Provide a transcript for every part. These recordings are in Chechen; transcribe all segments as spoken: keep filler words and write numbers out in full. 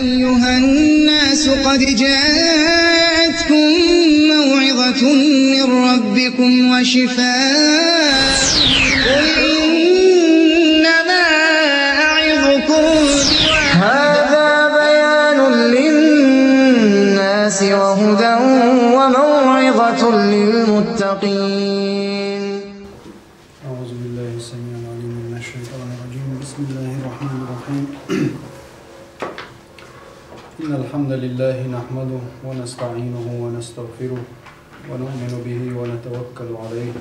أيها الناس قد جاءتكم موعظة من ربكم وشفاء. قل إنما أعظكم هذا بيان للناس وهدى وموعظة للمتقين. أعوذ بالله السميع العليم من الشيطان الرجيم. بسم الله الرحمن الرحيم. إن الحمد لله نحمده ونستعينه ونستغفره ونؤمن به ونتوكل عليه.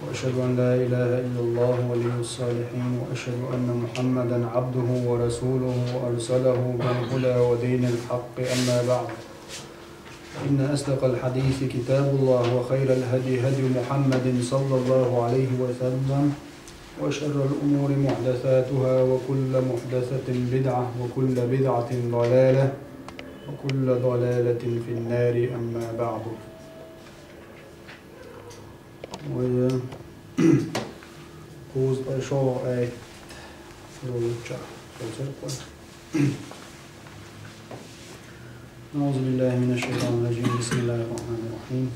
وأشهد أن لا إله إلا الله ولي الصالحين، وأشهد أن محمدا عبده ورسوله أرسله بالهدى ودين الحق. أما بعد، فإن أصدق الحديث كتاب الله، وخير الهدي هدي محمد صلى الله عليه وسلم، وشر الأمور محدثاتها، وكل محدثة بدعة، وكل بدعة ضلالة، وكل ضلالة في النار. أما بعد. Вай, э, кхузткъеи шолгӀа аят лулча. أعوذ بالله من الشيطان الرجيم. بسم الله الرحمن الرحيم.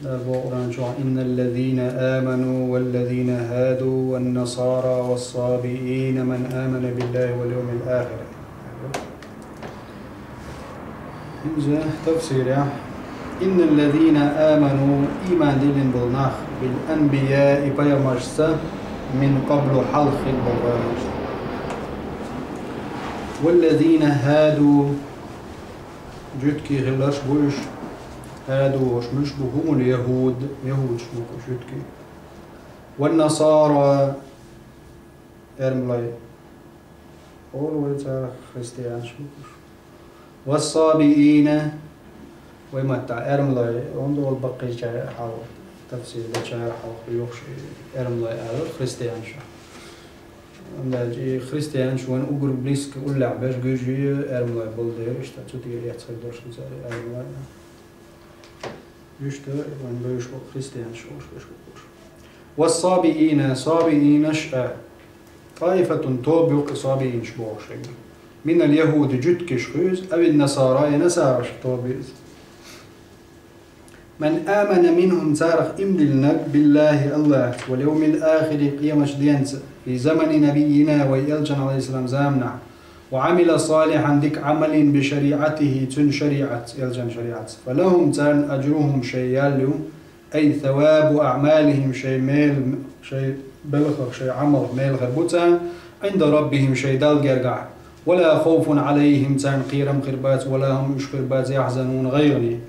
Дала боху Къуръан чохь: إن الذين آمنوا والذين هادوا والنصارى والصابئين من آمن بالله واليوم الآخر. ХӀинца тафсирехь: إن الذين آمنوا, ийман диллина болу нах, بالأنبياء, пайхамаршца, من قبل, хьалха хилла болу пайхамаршца. والذين هادوا, жуьгтий хилларш бу уьш, хӀаду, уьш муьлш бу, хӀумул яхӀуд, яхӀудаш бу уьш жуьгтий. والنصارى, эрмалой. Олу вай царах христианаш бу уьш. والصابئين, вай маттахь эрмалой, онда олу баккхийчара хьал, тафсир дечара хьал йохуш эрмалой аьлла христианаш. Амма и христианаш вайн уггар близко уллехь берш гуьржий, эрмалой болу дела, иштта цу тӀера эцхар долуш ду цара эрмалой. Иштта вайн бевзаш бу христианаш олуш берш бу уьш. والصابئين, сабиинаш а. طائفة, тоба ю-кх и сабиинаш боху шайга. من اليهود, жуьгтигаш хуьйцу, أو النصارى, я насараш тоба ю иза. من آمن منهم, царах ийман диллинарг, بالله, АллахӀца, واليوم الآخر, къемат денца, في زمن نبينا, вай элчан, عليه السلام, заманахь, وعمل صالحا, дика Ӏамал йина, بشريعته, цуьнан шариӀатца, элчан шариӀатца, فلهم, царна, أجرهم, шайн ял ю, أي ثواب أعمالهم, шайн мел-, шайн белхах, шайн Ӏамалх мел хир бу царна, عند ربهم, шайн Далла гергахь, ولا خوف عليهم, царна кхерам хир бац, ولا هم, уьш хир бац, يحزنون, гӀайгӀане.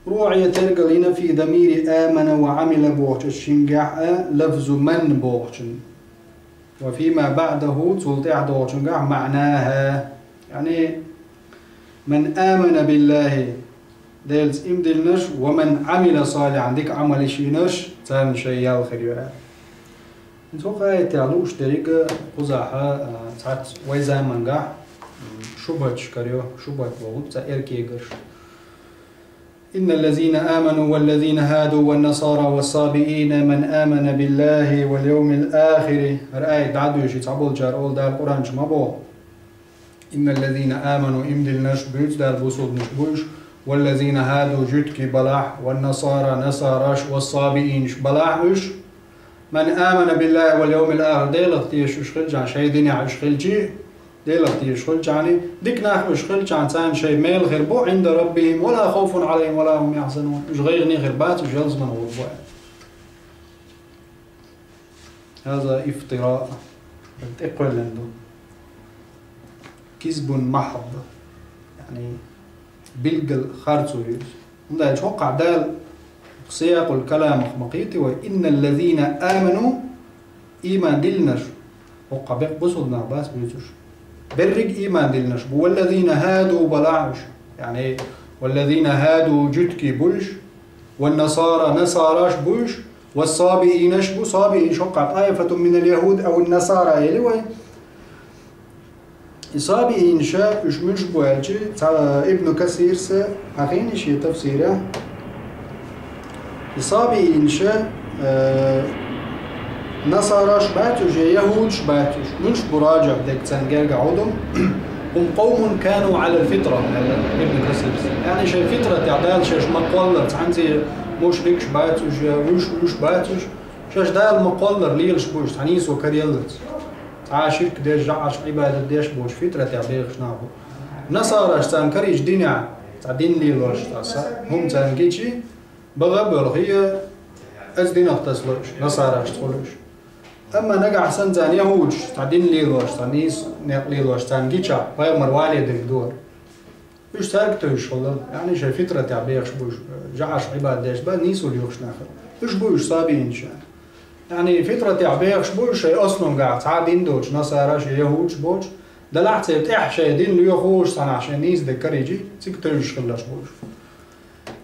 روعي, тергал йина, في ضمير آمن وعمل бохучу шингехь а, لفظ من бохучун. وفيما بعده, цул тӀаьхьа догӀучунгахь, معناها. Яъни, من آمن بالله, Делаца ийман диллинарш, ومن عمل صالحا, дика Ӏамал йинарш, царна шайн ял хир ю аьлла. ХӀинца хӀокху аятехь лууш дерриг а кхузахь, а, цхьацца вай замангахь, м, шубхаташ карайо, шубхат бохург цхьа эркегарш. إن الذين آمنوا والذين هادوا والنصارى والصابئين من آمن بالله واليوم الآخر. ХӀара аят дӀа а дуьйший, цхьаболчара олу Дала Къуръан чу ма боху: إن الذين آمنوا, ийман диллинарш буьйцу Дала, бусулбанаш бу уьш, والذين هادوا, жуьгтий балахь, والنصارى, насараш, والصابئينаш балахь уьш. من آمن بالله واليوم الآخر, Делах тешаш уьш хилчахьана, шайн динехь уьш хилчий, Делах тешаш хилчахьана, дика нах уьш хилчахьана, царна шайн мел хир бу, عند ربهم ولا خوف عليهم ولا هم يحزنون. Уьш гӀайгӀане хир бац, уьш ялсамане гӀур бу аьлла. هذا افتراء, тӀекхоьллина ду. كذب محض, яъни билггал харцо ю иза. ХӀунда аьлча хӀокхахь Дала сиякъул каламах ма кхетий вай: إن الذين آمنوا, ийман диллинарш, хӀокхахь беккъа бусулба нах бац буьйцуш. Берриг ийман диллинарш бу. والذين هادوا балахь уьш. Яъни, والذين هادوا жуьгтий бу уьш, والنصارى насараш бу уьш, والصابئينаш бу, сабиинаш хӀокхахь طائفة من اليهود أو النصارى эли вай. И сабиинаш, уьш муьлш бу аьлча, цхьа Ибн Касирс хьахийна шен тафсирехь. И сабиинаш, э, Насараш бац уж, я яхӀудаш бац уж. Муьлш бу раджихь дерг царна гергахь хӀу ду? هم قوم كانوا على الفطرة, аьлла Ибн Касира. Яъни шайн фитратехь, Дала шаьш ма кхоллара, цхьаьнций мушрикаш бац уж, я уьш, уьш бац уж. Шаьш Дала ма кхоллара лелаш бу уж, цхьа нийсо караелларца. Цхьа а ширк деш, жаӀарш Ӏибадат деш боцуш, фитратехь бехаш нах бу. Насараш царна карийча динехь, цхьа дин лелош, цхьа са, хӀума царна гичи, бага а боьлхий, оцу динах тасало уьш, насарашца хуьлу уьш. Амма нагахь санна царна яхӀудаш, цхьа дин лелош, цхьа нийса некъ лелош царна гича, пайхамар вале дерг дора. Уьш цаьрга тевжаш хилла, яъни шайн фитратехь бехаш бу уьш, жаӀарш Ӏибадат деш бац, нийсо лоьхуш нах. Уьш бу уьш сабиинаш. Яъни фитратехь бехаш бу уьш, шайн основагахь цхьа а дин доцуш, насараш я яхӀудаш боцуш, делахь а церан тӀехь шайн дин лоьхуш, цхьанхьа шайн нийса дерг карийчи, цига тевжаш хилларш бу уьш.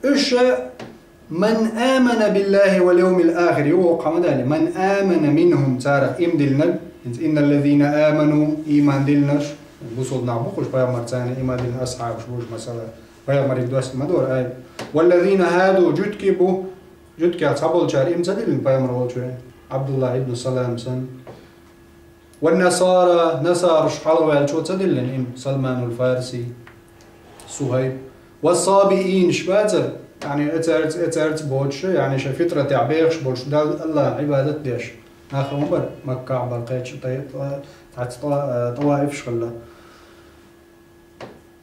Уьш من آمن بالله واليوم الآخر, юха хӀума даьлла, من آمن منهم, царах ийман диллинарг, хӀинца إن الذين آمنوا, ийман диллинарш, бусалба нах бу-кх уьш, пайхамарца ийман диллина асхьабаш бу уьш, масала, пайхамариг доьссина ма дора, ай. والذين هادوا, жуьгтий бу, жуьгтех цхьаболчара ийман ца диллина пайхамар волчу, Ӏабдуллахь ибн Салам санна. والنصارى, насараш хьалхаваьллачо ца диллина ийман, Салманул Фарси, Сухайб. والصابئين, бацара, яъни эцарца, эцарца боцуш, яъни шайн фитратехь бехаш болуш, Далла, Аллахьна Ӏибадат деш. Нах хӀума бара, Маккахь бара, кхечу тӀе-, тӀе-, тӀе-, тӀе-, ТӀаваифаш хилла.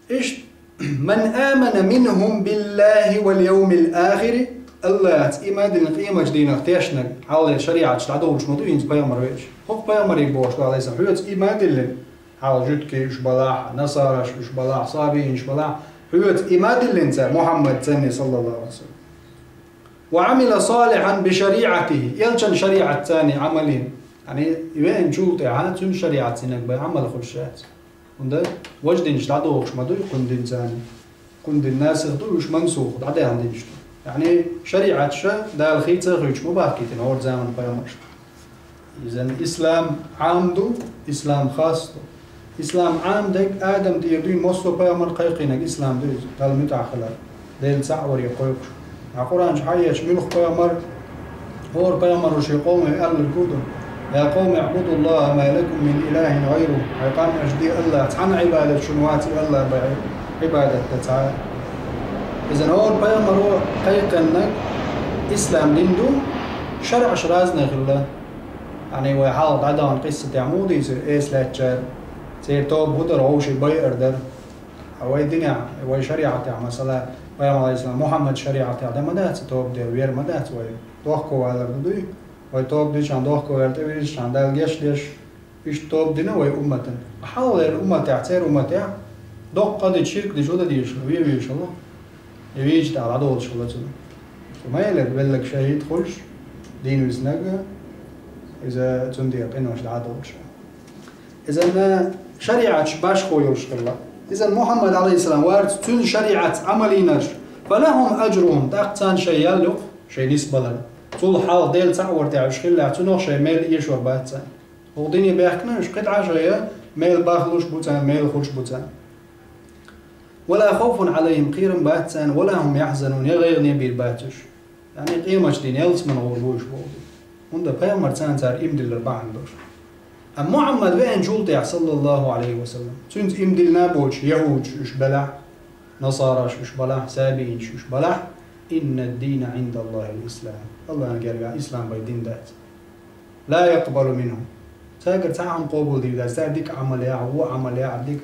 Иштта, من آمن منهم بالله واليوم الآخر, Аллахьца ийман диллина, къематчу дийнах тешнарг, хьалха шариӀаташ дӀадовлуш ма ду, хӀинца пайхамар веача. ХӀокху пайхамариг бохуш ду, Ӏалайхиссалам, хьоьца ийман диллина, хьалха жуьгтий уьш балахь, насараш уьш балахь, сабиинаш балахь, хьоьца ийман диллина цара, Мухьаммад санна, саллаллаху Ӏалайхи ва саллам. وعمل صالحا بشريعته, элчан шариӀатца Ӏамал йина. Яъни, веанчул тӀаьхьа цуьнан шариӀатца йинарг бен Ӏамал хуьлуш яц. ХӀунда важа динаш дӀадохуш ма дуй кхуьнан динца. Кхуьнан дин насих ду, уьш мансух, дӀадаьхна динаш ду. Яъни шариӀаташ Дала хийца а хуьйцуш ма бахкийтина хӀора заманан пайхамаршна. Иза ислам Ӏам ду, ислам хас ду. Ислам Ӏам дерг Адам тӀера дуьйна массо а пайхамар кхайкхийнарг ислам ду иза, Далла муьтӀахь хилар. Делан цхьаъ варе кхойкхуш. Ткъа Къуръан чу хьаэцча муьлхха пайхамар, хӀора пайхамаро шен къоме аьлларг хӀун ду: يا قوم اعبدوا الله ما لكم من إله غيره. Хьайн къам аша де Аллах, цхьанна Ӏибадат шуна вац и Аллах бен Ӏибадат дан цхьа а. Иза хӀора пайхамаро кхайкхинарг ислам дин ду, шарӀаш разный хилла. Яъни вай хьалха дӀадахана къиссатехь муха дийцира, эса лаьттачара, церан тоба хӀун дара, вовшийн байар дара. Ткъа вай динехь, вай шариӀатехь, масала, пайхамар, Ӏалайхиссалам, Мухьаммадан шариӀатехь дан ма дац тоба дан, вер ма дац вай. Дохковалар ду дуй? Вай тоба дичахьана, дохковаьлла тӀевирзичахьана, Далла гечдеш, иштта тоба дина вай умматана. Хьалхалерчу умматехь, церан умматехь, доккха къа дича, ширк дича хӀун дан дезаш хилла, вен везаш хилла? И вийча тӀехь дӀадолуш хилла цунна. Цу ма элира, велларг шахӀид хуьлуш, дийна виснарг, иза цундела къинош дӀа а долуш. Иза шариӀаташ башхо йолуш хилла. Иза Мухьаммад, Ӏалайхиссалам, варца цуьнан шариӀатца Ӏамал йинарш, فلهم أجرهم, тӀаккха царна шайн ял ю-кх, шайн нисбалар. Цул хьалха Делан цхьаъ вара тӀехь уьш хиллехь, цунах шайн мел эшор бац царна. ХӀокху дине баьхкина уьш, кхидӀа а шайн мел бахлуш бу царна, мел хуьлуш бу царна. ولا خوف عليهم, кхерам бац царна, ولا هم يحزنون, я гӀайгӀане бийр бац уьш. Яъни къематчу дийнахь ялсамане гӀур бу уьш боху. ХӀунда пайхамар царна цара ийман диллар бахьана долуш. Амма Мухьаммад веанчул тӀаьхьа, саллаллаху Ӏалайхи ва саллам, цуьнца ийман диллина а боцуш, яхӀудаш уьш белахь, насараш уьш балахь, сабиинаш уьш балахь, إن الدين عند الله الإسلام. Аллахьан гергахь ислам бен дин дац. لا يقبل منهم. Цаьргара цхьа а хӀума къобалдийр дац, цара дика Ӏамал яхь, вон Ӏамал яхь, дика.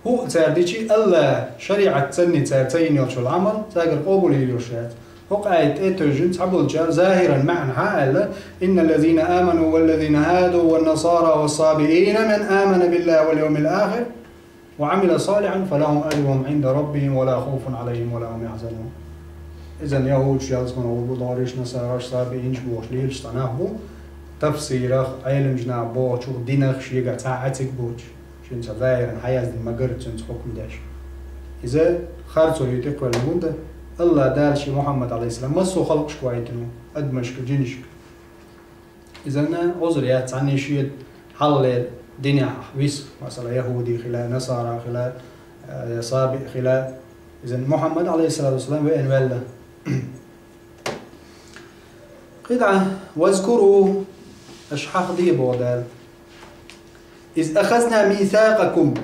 ХӀуъа цара дичи, Аллахьан шариӀатца санна цара ца йина йолчу Ӏамал, цаьргара къобалйийр йолуш яц. ХӀокху аят тӀе а тевжина, цхьаболчара, захиран маьӀна хьа а аьлла: إن الذين آمنوا والذين هادوا والنصارى والصابئين من آمن بالله واليوم الآخر وعمل صالحا فلهم أجرهم عند ربهم ولا خوف عليهم ولا هم يحزنون. Иза яхӀудаш ялсамане гӀур бу, дӀориш, насараш, сабиинаш бохуш лелаш цхьа нах бу. Тафсирах, Ӏеламнаха бохучух, динах шегахь цхьа а цига боцуш, шен цхьа захиран хьаяздина ма-гарра цуьнца хьукм деш. Иза харцо ю тӀекхоьллина, хӀунда Аллахь Дала шен Мухьаммад, Ӏалайхиссалам, массо а халкъашка вайтина ву, адамашка, жинашка. Иза Ӏузр яц, цхьанне шен хьалхалера динехь виса, масала, яхӀуди хила, насара хила, э, я саби хила. Иза Мухьаммад, Ӏалайхиссалату вассалам, веана ваьлла. КхидӀа, واذكروا Аша хьахаде, боху Дала. Из ахазна мисакъакум.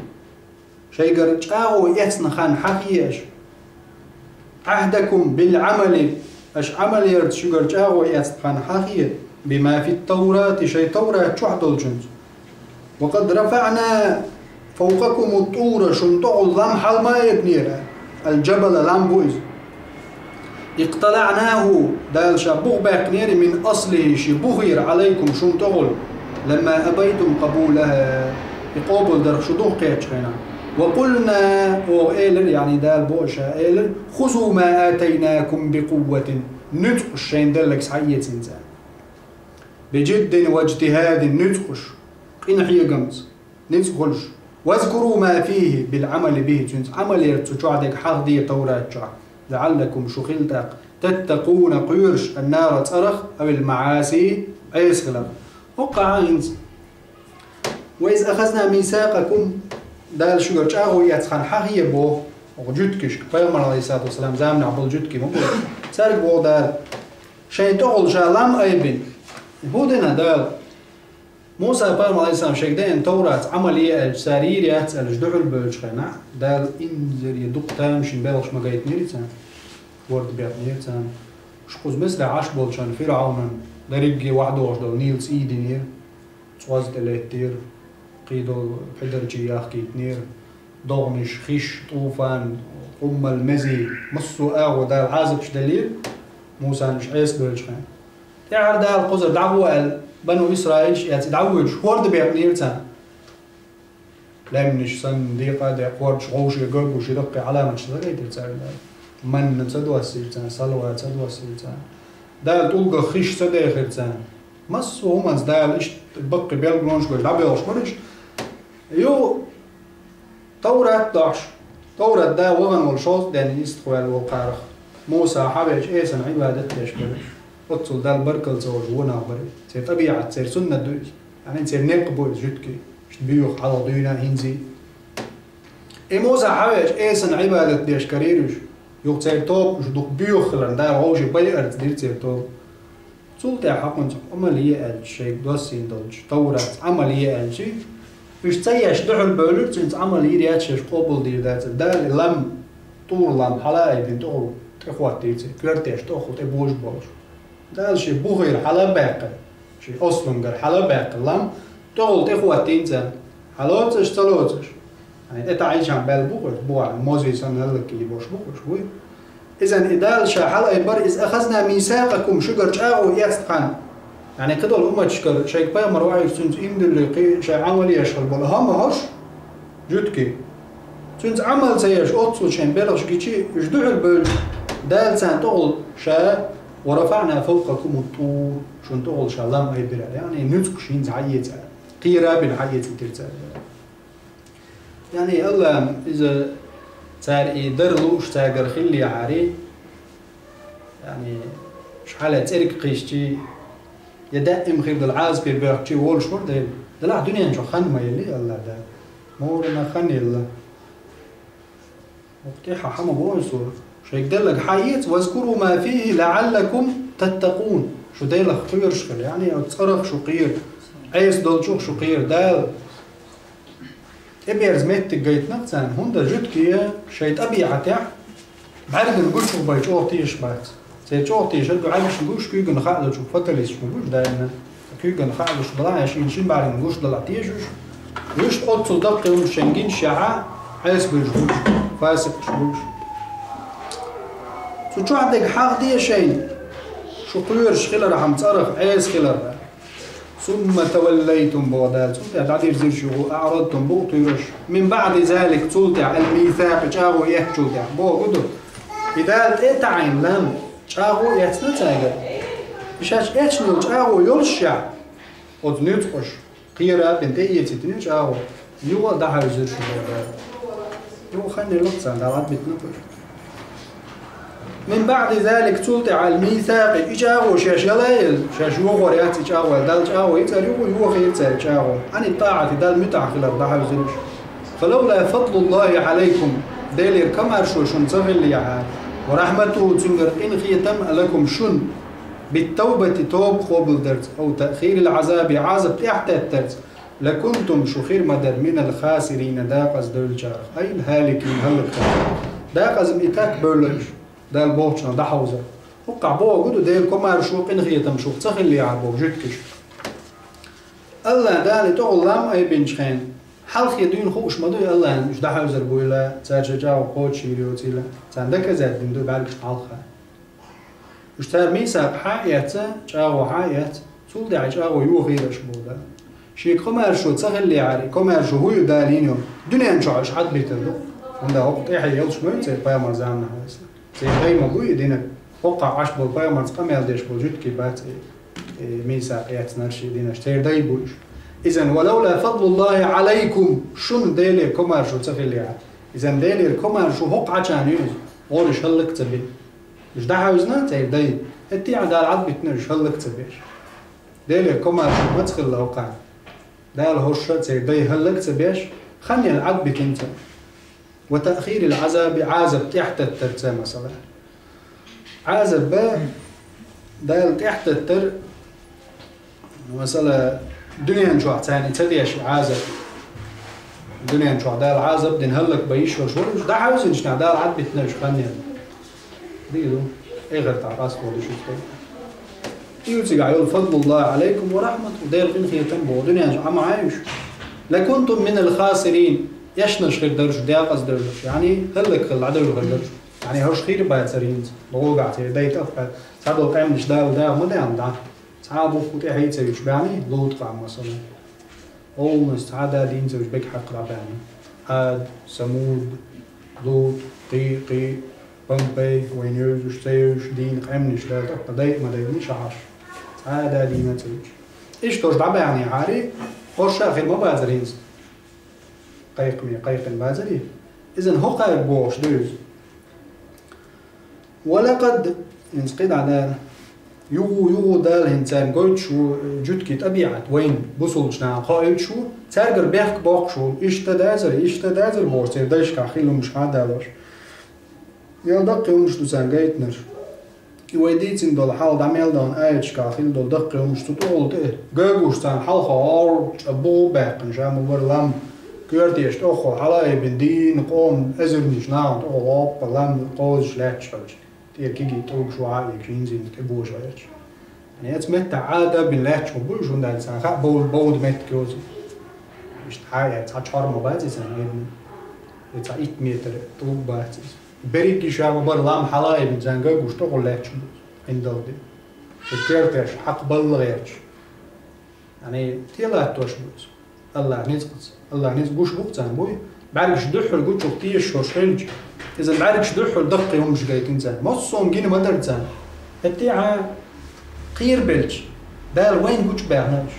Шайгара чӀагӀо эцна хан хьахае аша. Ахьдакум бил Ӏамали. Аша Ӏамал ярца шуьгара чӀагӀо эцна хан хьахае. Бима фит Таврати, шайн Таврат чохь долчуьнца. Ва къад рафаъна фавкъакуму ттура, шуна тӀехула лам хьала ма айбинера. Ал-Джабала лам бу иза. Икъталаънаху, Дала ша бух баьккхинера, мин аслихи, шен бухера, Ӏалайкум, шуна тӀехула. Ламма абайтум къабулаха, и къобалдарх шу дукха кхетачу хенахь. Ва къулна, оха элира, яъни Дала боху ша элира, хузу ма атайнакум би къувватин, нуьцкъаш шайна делларг схьаэца царна. Биджиддин ва иджтихадин, нуьцкъаш, къинхьегамца. Ницкъ хуьлуш. Вазкуру ма фийхи бил Ӏамали бихи, цуьнца Ӏамал ярца цу чохь дерг хьахаде Таврат чохь. ЛаӀаллакум, шу хила тӀаккха, таттакъуна, кхоьруш, аннара, цӀарах, авил маӀаси, Ӏеса хиларх. ХӀокху хӀинца. Ва из ахазна мисакъакум, Дала шуьгара чӀагӀо эцна хан хьахае боху, оха жуьгташка, пайхамар, алейхиссалату вассалам, заманахь болу жуьгтий ма бу. Цаьрга боху Дала, шайн тӀехула ша лам айбина. ХӀун дина Дала? Муса-пайхамар, алейхиссалам, шайга деана Тавратца Ӏамал е аьлча, цара йийр яц аьлча, дуьхьал бевллачу хенахь, Дала инзаре дукха тамашийна белхаш ма гайтинера царна, хӀорда бекънера царна. Уьш кхуза Мисрахь Ӏаш болчу хенахь, ФирӀавнан дерриге вахьадогӀуш долу Нил цӀийдинера, цӀоз тӀе леттера, кхидолу пхьидарчий яхкийтинера, догӀанаш, хиш, тӀуфан, къуммал мези, массо а агӀо Дала Ӏазапаш деллера, Мусана уьш Ӏеса бевллачу хенахь. ТӀаьхьара Дала кхузара дӀагӀо аьлла, бану Исраилаш эцна дӀавоьдуш, хӀорда бекънера царна. Лаьмнаш санна, декъа а декъа, хӀордаш вовшех гуш, и даккхий Ӏаламаташ ца гайтира царна Дала. Манна ца доссийра царна, салва ца доссийра царна. Дала тӀулгах хиш ца дехира царна. Массо а хӀуманца Дала иштта баккхий билгалонаш гуш дӀабоьлхуш бара уьш. Юха Таврат дохьуш, Таврат да вахана волу шовзткъа денна йистехваьлла волу кхарах, Муса хьавеача, Ӏесана Ӏибадат деш бара. Оццул Далла баркалла ца волуш вон нах бара. Церан тӀабиӀат, церан суннат ду иза. Яъни церан некъ бу иза жуьгтий. Иштта боьха хьалха дуьйна а, хӀинца а. И Муса хьавеача, Ӏесана Ӏибадат деш карийра уьш. Юха церан тоба уьш дукха боьха хиларна, Дала вовшех байарца дира церан тоба. Цул тӀаьхьа хьакхунца Ӏамал е аьлча, шайга доссийна долчу Тавратца Ӏамал е аьлча, уьш ца еш дуьхьал бевлира, цуьнца Ӏамал йийр яц, шаьш къобалдийр дацара. Дала и лам, тӀура лам хьала а айбина, тӀехула тӀехӀоттийра церан, коьртеш тӀехула тӀе божа болуш. Дала шен бухера хьала а баьккхина, шен ослунгара хьала а баьккхина лам, тӀехула тӀехӀоттийна царна. Хьалоцуш, ца лоцуш. Хьайн тӀе таӀийча баьлла бу кхуьш, бухахь мозий санна хӀаллакйий бош бу кхуьш, вуй? Изан и Дала ша хьалаайбар, из ахазна мисакъакум, шуьгара чӀагӀо эцна хан. Яъни кхидолу умматашкара шайга пайхамар ваийча цуьнца имдуьллий кхин шайн Ӏамал еш хила болу хӀама хӀорш, жуьгтий. Цуьнца Ӏамал ца еш, оццул шайн белхаш гичи, уьш дуьхьал бевлча, Дала царна тӀехула ша, ва рафаъна фавкъакуму ттур, шуна тӀехула ша лам айбира, яъни нуьцкъаш хӀинца хьаэца, кхера а бина хьаэцийтира цара. Яъни, Аллахьа иза цара и дар лууш цаьргара хиллехьара, яъни, шхьале цӀерга кхиссича, я даим хир долу Ӏазапе боьхкича волуш вара Дела. Делахь дуьнен чохь хан ма елли Аллахьа Дала. Муха хан елла. ХӀокху тӀехьа хьан ма боху сура. Шайга делларг хьаэца, вазкуру ма фийхи лаӀаллакум таттакъун. Шу Делах кхоьруш хила, яъни оцу цӀарах шу кхера, Ӏеса долчух шу кхера. Дала тӀеберза меттиг гайтинарг царна, хӀунда жуьгтий шайн тӀабиӀатехь бӀаьргана гучух бай чӀогӀа тешаш бац. Церан чӀогӀа тешарг бу, Ӏаьржачу гуш, куьйгана хаа долчух, фаталисташ ма бу уьш даимна. Куьйгана хаа долуш далахь, я шина шин бӀаьргана гуш далахь теша уьш. Уьш оццул даккхий хӀумнаш шайна гинчу шехьа, Ӏеса буьлуш бу уьш, фасикъаш бу уьш. Цу чохь дерг хьахаде шайна, шу кхоьруш хилархьама цӀарах Ӏеса хиларх. Сумма таваллайтум, боху Дала, цул тӀаьхьа дӀадирзира шу, аърадтум, букъ туьйраш. Мин баъди залик, цул тӀаьхьа, ал-мисакъ, чӀагӀо эцначул тӀаьхьа. Бохург ду, и Дала тӀе а таӀийна лам, чӀагӀо эцна цаьргара. И шаьш эцна йолу чӀагӀо йолушшехь, оцу нуьцкъаша кхера а бина тӀеэцийтина чӀагӀо, юха а дӀахьаьвзира шу, боху Дала. Юха хан елла царна, Дала дӀабитина кхуьш. Мин баъди залик, цул тӀаьхьа, ал-мисакъи, и чӀагӀо шаьш яла а елла, шаьш йохор яц и чӀагӀо аьлла, Далла чӀагӀо йицӀара юха, йохийра цара и чӀагӀо. Ӏани ттаӀати, Далла муьтӀахь хиларх дӀахьаьвзира уьш. Фалавла фадлуллахи Ӏалайкум, Делера комаьршо шуна ца хиллехьара, ва рахьматуху, цуьнгара къинхетам, лакум, шуна. بالتوبة, тоба къобалдарца, أو تأخير العذاب, Ӏазап тӀехьатеттарца, لكنتم, шу хир ма дара, من الخاسرين, дакъаза девллачарах, أي الهالكين, хӀаллакдарах. Дакъаза и тӀаккха бевлла уж, Дала бохучунах дӀахьовзар. ХӀокхахь бохург ду, Делан комаьршо, къинхетам шух ца хиллехьара боху жуьгташа. АллахӀ Дала и тӀехула лам айбинчу хенахь, хьалхе дуьйна хууш ма дуй АллахӀна уьш дӀахьевзар буйла, цара шайн чӀагӀо кхочушйийр йоцийла, царна доказать дина ду бӀаьргашна хьалха. Уьш цара мийсакъ хьа а эцна, чӀагӀо хьа а эцна, цул тӀаьхьа чӀагӀо йохийра аша боху Дала. Шега комаьршо ца хиллехьара, и комаьршо хӀун ю Дала йина йолу? Дуьнен чохь аша Ӏад битар ду. ХӀунда хӀокху тӀаьхье йолуш ма ю церан пайхамар заманахь вайса. Церан дай ма бу и динарг. ХӀокхахь Ӏаш болу пайхамарца къамел деш болу жуьгтий бац и, и мийсакъ эцнарш, и динарш. Церан дай бу уьш. Изан, ولولا فضل الله عليكم, шуна Делера комаьршо ца хиллехьара. Изан, Делера комаьршо хӀокху Ӏачарна ю иза, гӀора уьш хӀаллак а ца бина. Уьш дӀахьевзина церан дай. ХӀетте а Дала Ӏад битина уьш хӀаллак а ца беш. Делера комаьршо маца хилла хӀокхарна? Дала хӀорш а церан дай хӀаллак а ца беш, хан елла Ӏад битина царна. وتأخير العذاب, Ӏазап тӀехьататтарца, масала. Ӏазап Дала тӀехьататтар, масала, дуьнен чохь царна и ца деш Ӏазап. Дуьнен чохь Дала Ӏазап дина хӀаллак бан йиш йолуш вара, уьш дӀахьевзинчу нах Дала Ӏад битина уьш хан елла. Дийр ду, эхартахь къастор ду шуьца. И ю цигахь йолу فضل الله عليكم ورحمته, Делан къинхетам боху, дуьнен чохь Ӏа ма Ӏай уьш. لكنتم من الخاسرين, эшнаш хир дара шу, декъаза девлла шу, яъни хӀаллак хилла дӀадевлла хир дара шу. Яъни хӀорш хир а бацара хӀинца, боху гахь церан дай тӀаккха, цхьадолу къаьмнаш Дала даха ма даьхна дӀа. Цхьа а бухху тӀаьхьа а ца вуьтуш баьхний, Лут-къам, масала. Оланаш цхьа а да дийна ца вуьтуш бега хьакхара баьхний. Ӏад, Самуд, Лут, кхин а, кхин а, Помпей, вайна евзаш, ца евзаш, дийна къаьмнаш Дала тӀаккха дай а ма дайна ша хьаш. Цхьа а да дийна ца вуьтуш. Иштта хӀорш дӀабаьхнехьара, хӀорш а хир ма бацара хӀинца. Кхайкхаме, кхайкхина бацара. Изан хӀокхаьрга бохуш ду иза. ولقد, хӀинца кхидӀа Дала, юха, юха Дала хӀинца царна гойтуш ву, жуьгтийн тӀабиӀат, вайна, бусулбачу нахана хоуьйтуш ву, цаьргара бехк боккхуш ву, иштта дацара, иштта дацара бохуш, церан дайшкахь хилла хӀумнаш хьадалош. Мел даккхий хӀумнаш ду царна гайтинарш. И вай дийцина долу хьал дӀа мел дан аяташкахь хилла долу даккхий хӀумнаш цу тӀехула тӀе гагуш царна хьалха гӀовгӀа чӀа буха баьккхина, ша ма бара лам, коьртеша тӀехула хьала а айбина дийна къоман эзарнаш нахана тӀехула гӀоппа лам кхозуш лаьтташ хилча, тӀера кегий тӀулгаш вахьа а ийгаш, хӀинца-хӀинца тӀебожа гӀерташ. Эца меттехь Ӏада а бина лаьтташ ма бу уьш, хӀунда аьлча царна хаьа бовда, бовда меттиг йоций. Иштта хьа а яц, цхьа чхьор ма бац иза царна айбина. И цхьа итт метр тӀулг бац иза. Берриг а ша ма бара лам хьала а айбина, царна гагуш тӀехула лаьтташ бу, къиндалла де. Цу коьртеша хьакха балла гӀерташ. Яъни, тӀе латтош бу иза. АллахӀ ницкъаца. АллахӀ ницкъ гуш бу-кх царна буй. БӀаьргаш дуьххьара гучух тешаш хӀорш хилча, иза бӀаьргаш дуьххьара даккхий хӀумнаш гайтина царна. Массо а гина ма дара царна. ХӀетте а кхерабелча, Дала вайна гучубаьхна уьш.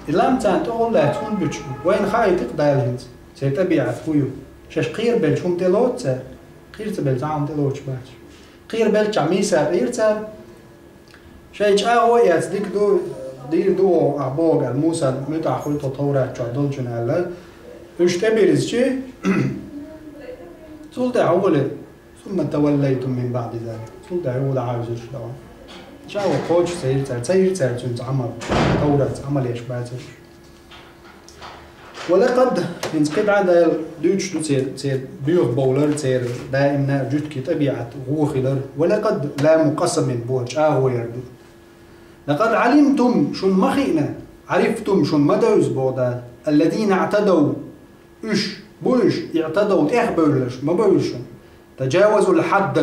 И лам царна тӀехула лаьцна хӀунда буьтуш бу? Вайна хаийтира-кх Дала хӀинца, церан тӀабиӀат хӀун ю. Шаьш кхерабелча хӀума тӀелоцу цара? Кхера ца белча, цхьа хӀума тӀелоцуш бац. Кхерабелчахь мийсакъ йира цара. Шайн чӀагӀо а эцна, дика ду, дийр ду оха ахь бохург аьлла, Муса муьтӀахь хуьлу тхо Товрат чохь долчунна аьлла. Уьш тӀебирзичи, цул тӀаьхьа хӀун хилира? ثم توليتم من بعد ذلك. Цул тӀаьхьа хӀун дӀахьевзира шу дӀа? ЧӀагӀо кхочуш ца йира цара, ца йира цара цуьнца Ӏамал, Товратца Ӏамал еш бацара уьш. ولقد, хӀинца кхидӀа Дала дуьйцуш ду церан, церан боьха бовлар, церан даимна а жуьгтийн тӀабиӀат гӀо хилар. ولقد لام قسم боху чӀагӀо яр ду. لقد علمتم, шуна ма хиъна, عرفتم, шуна ма девза боху Дала, الذين اعتدوا, уьш, бу уьш, اعتدوا, тӀехбевлларш, ма бевлла шуна. تجاوزوا الحد,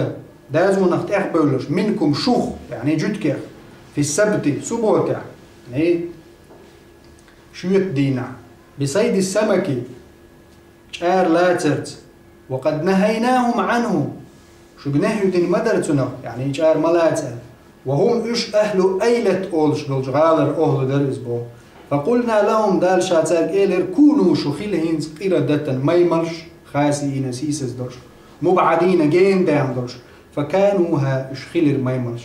дозанах тӀехбевлларш, منكم, шух, яъни жуьгтех, في السبت, субботехь, яъни шоьтан дийнахь, بصيد السمك, чӀара лацарца, وقد نهيناهم عنه, шуьга нахӀи дина ма дара цунах, яъни чӀара ма лаца аьлла. وهم, уьш, أهل أيلة олуш долчу гӀалара охӀла дара иза боху. فقلنا لهم, Дала Ша цаьрга элира: كونوا, шу хила хӀинца, قردة, маймалш, خاسئين, сийсаздолуш, مبعدين, гена даьхна долуш. فكانوها, уьш хилира маймалш.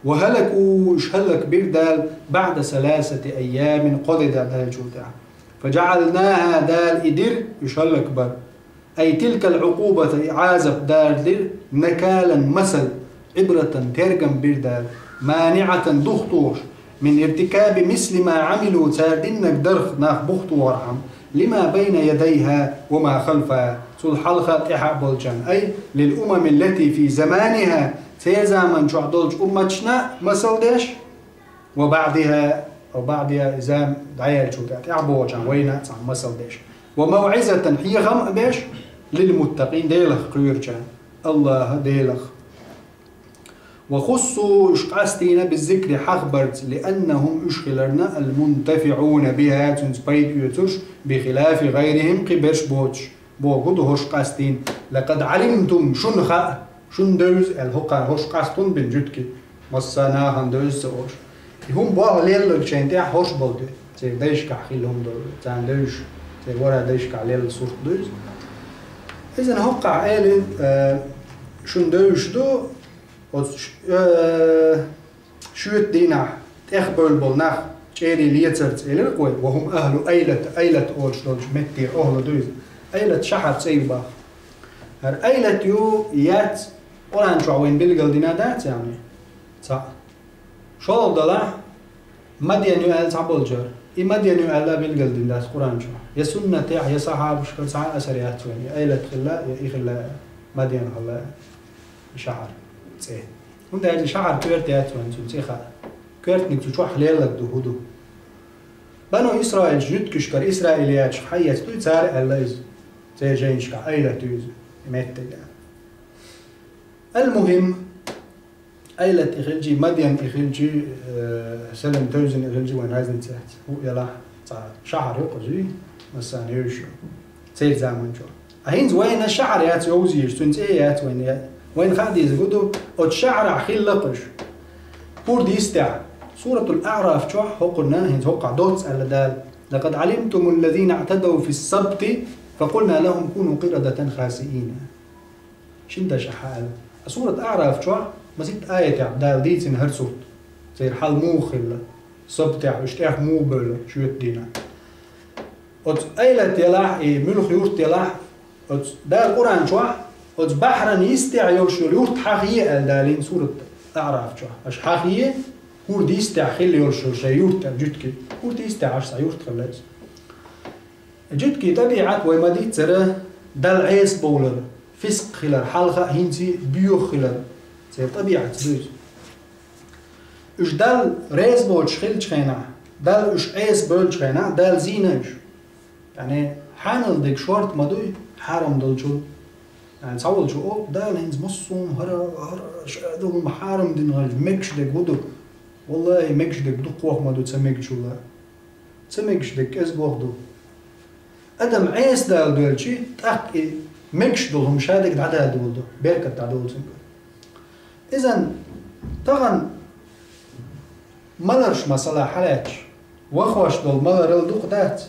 وهلكوا, уьш хӀаллакбира Дала, بعد ثلاثة أيام, кхо де даьллачул тӀаьхьа. فجعلناها, Дала и дира, уьш хӀаллакбар. أي تلك العقوبة, и Ӏазап Дала дира, نكالا, масал, عبرة, тергам бира Дала, مانعة духтош, من ارتكاب مثل ما عملوا цар диннарг дарх нах бухтохархьама, لما بين يديها وما خلفها цул хьалха тӀехьа болчарна, أي للأمم التي في زمانها церан заман чохь долчу умматашна масал деш, وبعدها وبعدها зама дӀаяьллачул тӀаьхьа тӀехьа бохучарна вайна а цхьа масал деш, وموعظة хьехам а беш, للمتقين Делах кхоьручарна, АллахӀа Делах. وخصوا уьш къастийна بالذكر хьахабарца, لأنهم уьш хиларна المنتفعون بها цуьнца пайда оьцурш, بخلاف غيرهم кхин берш боцуш. Бохург ду хӀорш къастийна: لقد علمتم шуна хаьа, шуна девза аьлла, хӀокхара хӀорш къаста хӀунда бина жуьгтий, массо а нахана девза ца олуш. И хӀума болх лелларг шайна тӀехь хӀорш болу ду. Церан дайшкахь хилла хӀума долу, царна девзаш, церан вара дайшкахь лелла сурт ду иза. Иза хӀокхахь элира, э, шуна девзаш ду, оцу ш-, э, шоьтан дийнахь тӀехбевлла болу нах чӀерий лецарца элира-кх вай, وهم أهل أيلة, Айлат олуш долчу метте охьла ду иза. Айлат шахьар цӀе ю боху. ХӀара Айлат ю, яц, Къуръан чохь вайна билгал дина дац аьлла? Цхьаъ. ШолгӀа делахь, Мадьян ю аьлла цхьаболчара. И Мадьян ю аьлла билгал дина дац Къуръан чохь. Я суннатехь, я сахьабашкара цхьа а асар яц вайна, я Айлат хилла, я и хилла, Мадьян хилла, и шахьар цӀе. ХӀунда аьлча шахьар коьрта яц вайна цуьнан цӀе хаьа. Коьртаниг цу чохь лелларг ду, хӀун ду? Бану Исраилчу жуьгташкара исраилияташ хьаэцна дуй, цара аьлла иза. Церан жайнашкахь Айлат ю иза, и меттиг аьлла. Ал-мухим, Айлат и хилчий, Мадьян и хилчий, э, Салам-Тевзин и хилчий вайн разница яц. ХӀуъ елахь, цхьа шахьар ю кхузий, массарна евзаш ю. Церан заман чохь. А хӀинца вайна шахьар яц йовза езаш, цуьнан цӀе яц вайна. Вайна хаа дезарг ду, оцу шахьарахь хилла кхуьш. ХӀора дистехь, Суратул-АӀраф чохь хӀокхунна, хӀинца хӀокхахь доцца аьлла Дала: لقد علمتم الذين اعتدوا في السبت فقلنا لهم كونوا قردة خاسئين. Шина дашахь аьлла. А Сурат АӀраф чохь масийтта аятехь Дала дийцина хӀара сурт. Церан хьал муха хилла. Сабтехь уьш тӀех муха бевлла шоьтан дийнахь. Оцу Айлат елахь, и муьлха юрт елахь, оцу Дала Къуръан чохь, оцу бахьаран йистехь йолуш йолу юрт хьахае аьлла далийна Сурат АӀраф чохь. Аша хьахае, хӀора дистехь хилла йолуш йолу шайн юрт аьлла жуьгтий. ХӀора дистехь аша цхьа юрт хилла иза. Жуьгтийн тӀабиӀат вай ма-дийццара, Далла Ӏеса бовлар, фиск хилар, хьалха а хӀинца а боьха хилар, церан тӀабиӀатца ду иза. Уьш Далла реза боцуш хиллачу хенахь, Далла уьш Ӏеса бевллачу хенахь, Дала зийна уьш. Яъни, хьанал дерг шорта ма дуй, хьарам долчул. Яъни, цхьаволчо олу, Дала хӀинца массо а хӀума хӀара, хӀара ша долу хӀума хьарам дина хилча, мегаш дерг хӀун ду? Валлахи, мегаш дерг дукхох ма ду ца мегачул а. Ца мегаш дерг кӀезгох ду. Адам Ӏеса Дала доьлчи, тӀаккха и мегаш долу хӀума ша дерг дӀадала долу ду, беркат дӀадолу цуьнгара. Изан тахана маларш масала хьалаьтташ, вахош долу маларал дукха дац,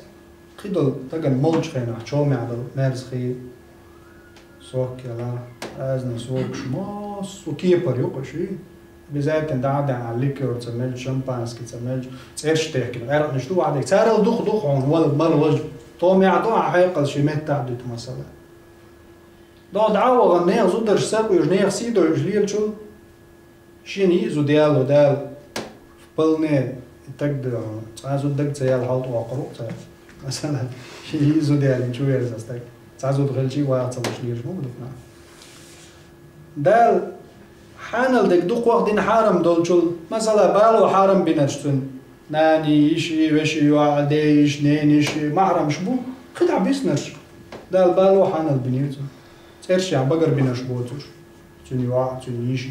кхидолу тагана молчу хенахь чомехь долу мерза хи. Сок яла, разный сокаш, массо кепар ю кхуьш, и. Обязательно дӀа а даьхьна, ликёр ца мелча, шампанский ца мелча, цӀерш техкина, гӀаьркъанаш ду ваьхьадиг. Царал дукха ду хьуна, вала, мала важа. Томехь ду, а хьекъал ши меттахь дуьту масала. ДогӀу дӀа а вахана, нехан зударш сакъуьйжу, нехан сий дойуш лелачул, шена йиъ зуда яло Дала, вполне, и таг ду, цкъа зуда даг ца ял хьал тӀе воккхур ву цара. Масала, шена йиъ зуда ялийна чу верза стаг. Цхьа зуда хилчий ваха ца луш лелаш ма ву дукха нах. Дала хьанал дерг дукхох дина хьарам долчул, масала, бало хьарам бинарш цуьнан. Нани, йиши, веши, йоӀа, дейиш, нениш, маьхьарамш бу, кхидӀа биснарш. Дала бало хьанал бинера цуьнан. ЦӀерш ян багарбинарш боцурш. Цуьнан йоӀ, цуьнан йиш,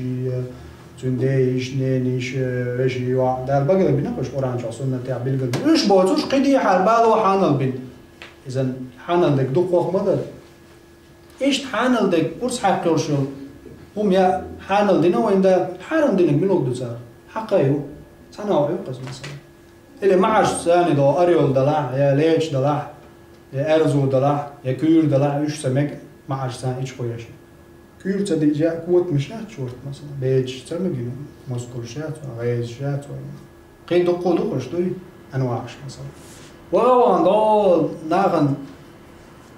цуьнан дейиш, нениш, вешин йоӀ. Дала багарбина кхуьш Къуръан чохь, суннатехь билгал бина. Уьш боцурш кхидӀа хьар бало хьанал бина. Изан хьанал дерг дукхох ма дара. Иштта хьанал дерг урс хьаькхна йолуш йолу хӀума яа хьанал дина вайна Дала, хьарам динарг мила ду цара? Хьакха ю. Цхьана а ю кхуза масала. Или маьхьарш царна догӀу орёл далахь, я леча далахь, я аьрзу далахь, я куьйра далахь, уьш ца мега маьхьарш царна ича кхоьшна. Куьйра ца диъча а котамаш яц шорта, масала, бедаш ца мегина, мускулш яц, гӀезаш яц вайн. Кхин дуккха а ду кхуьш дуй, анвахьаш, масала. Ваха вахана догӀу нахана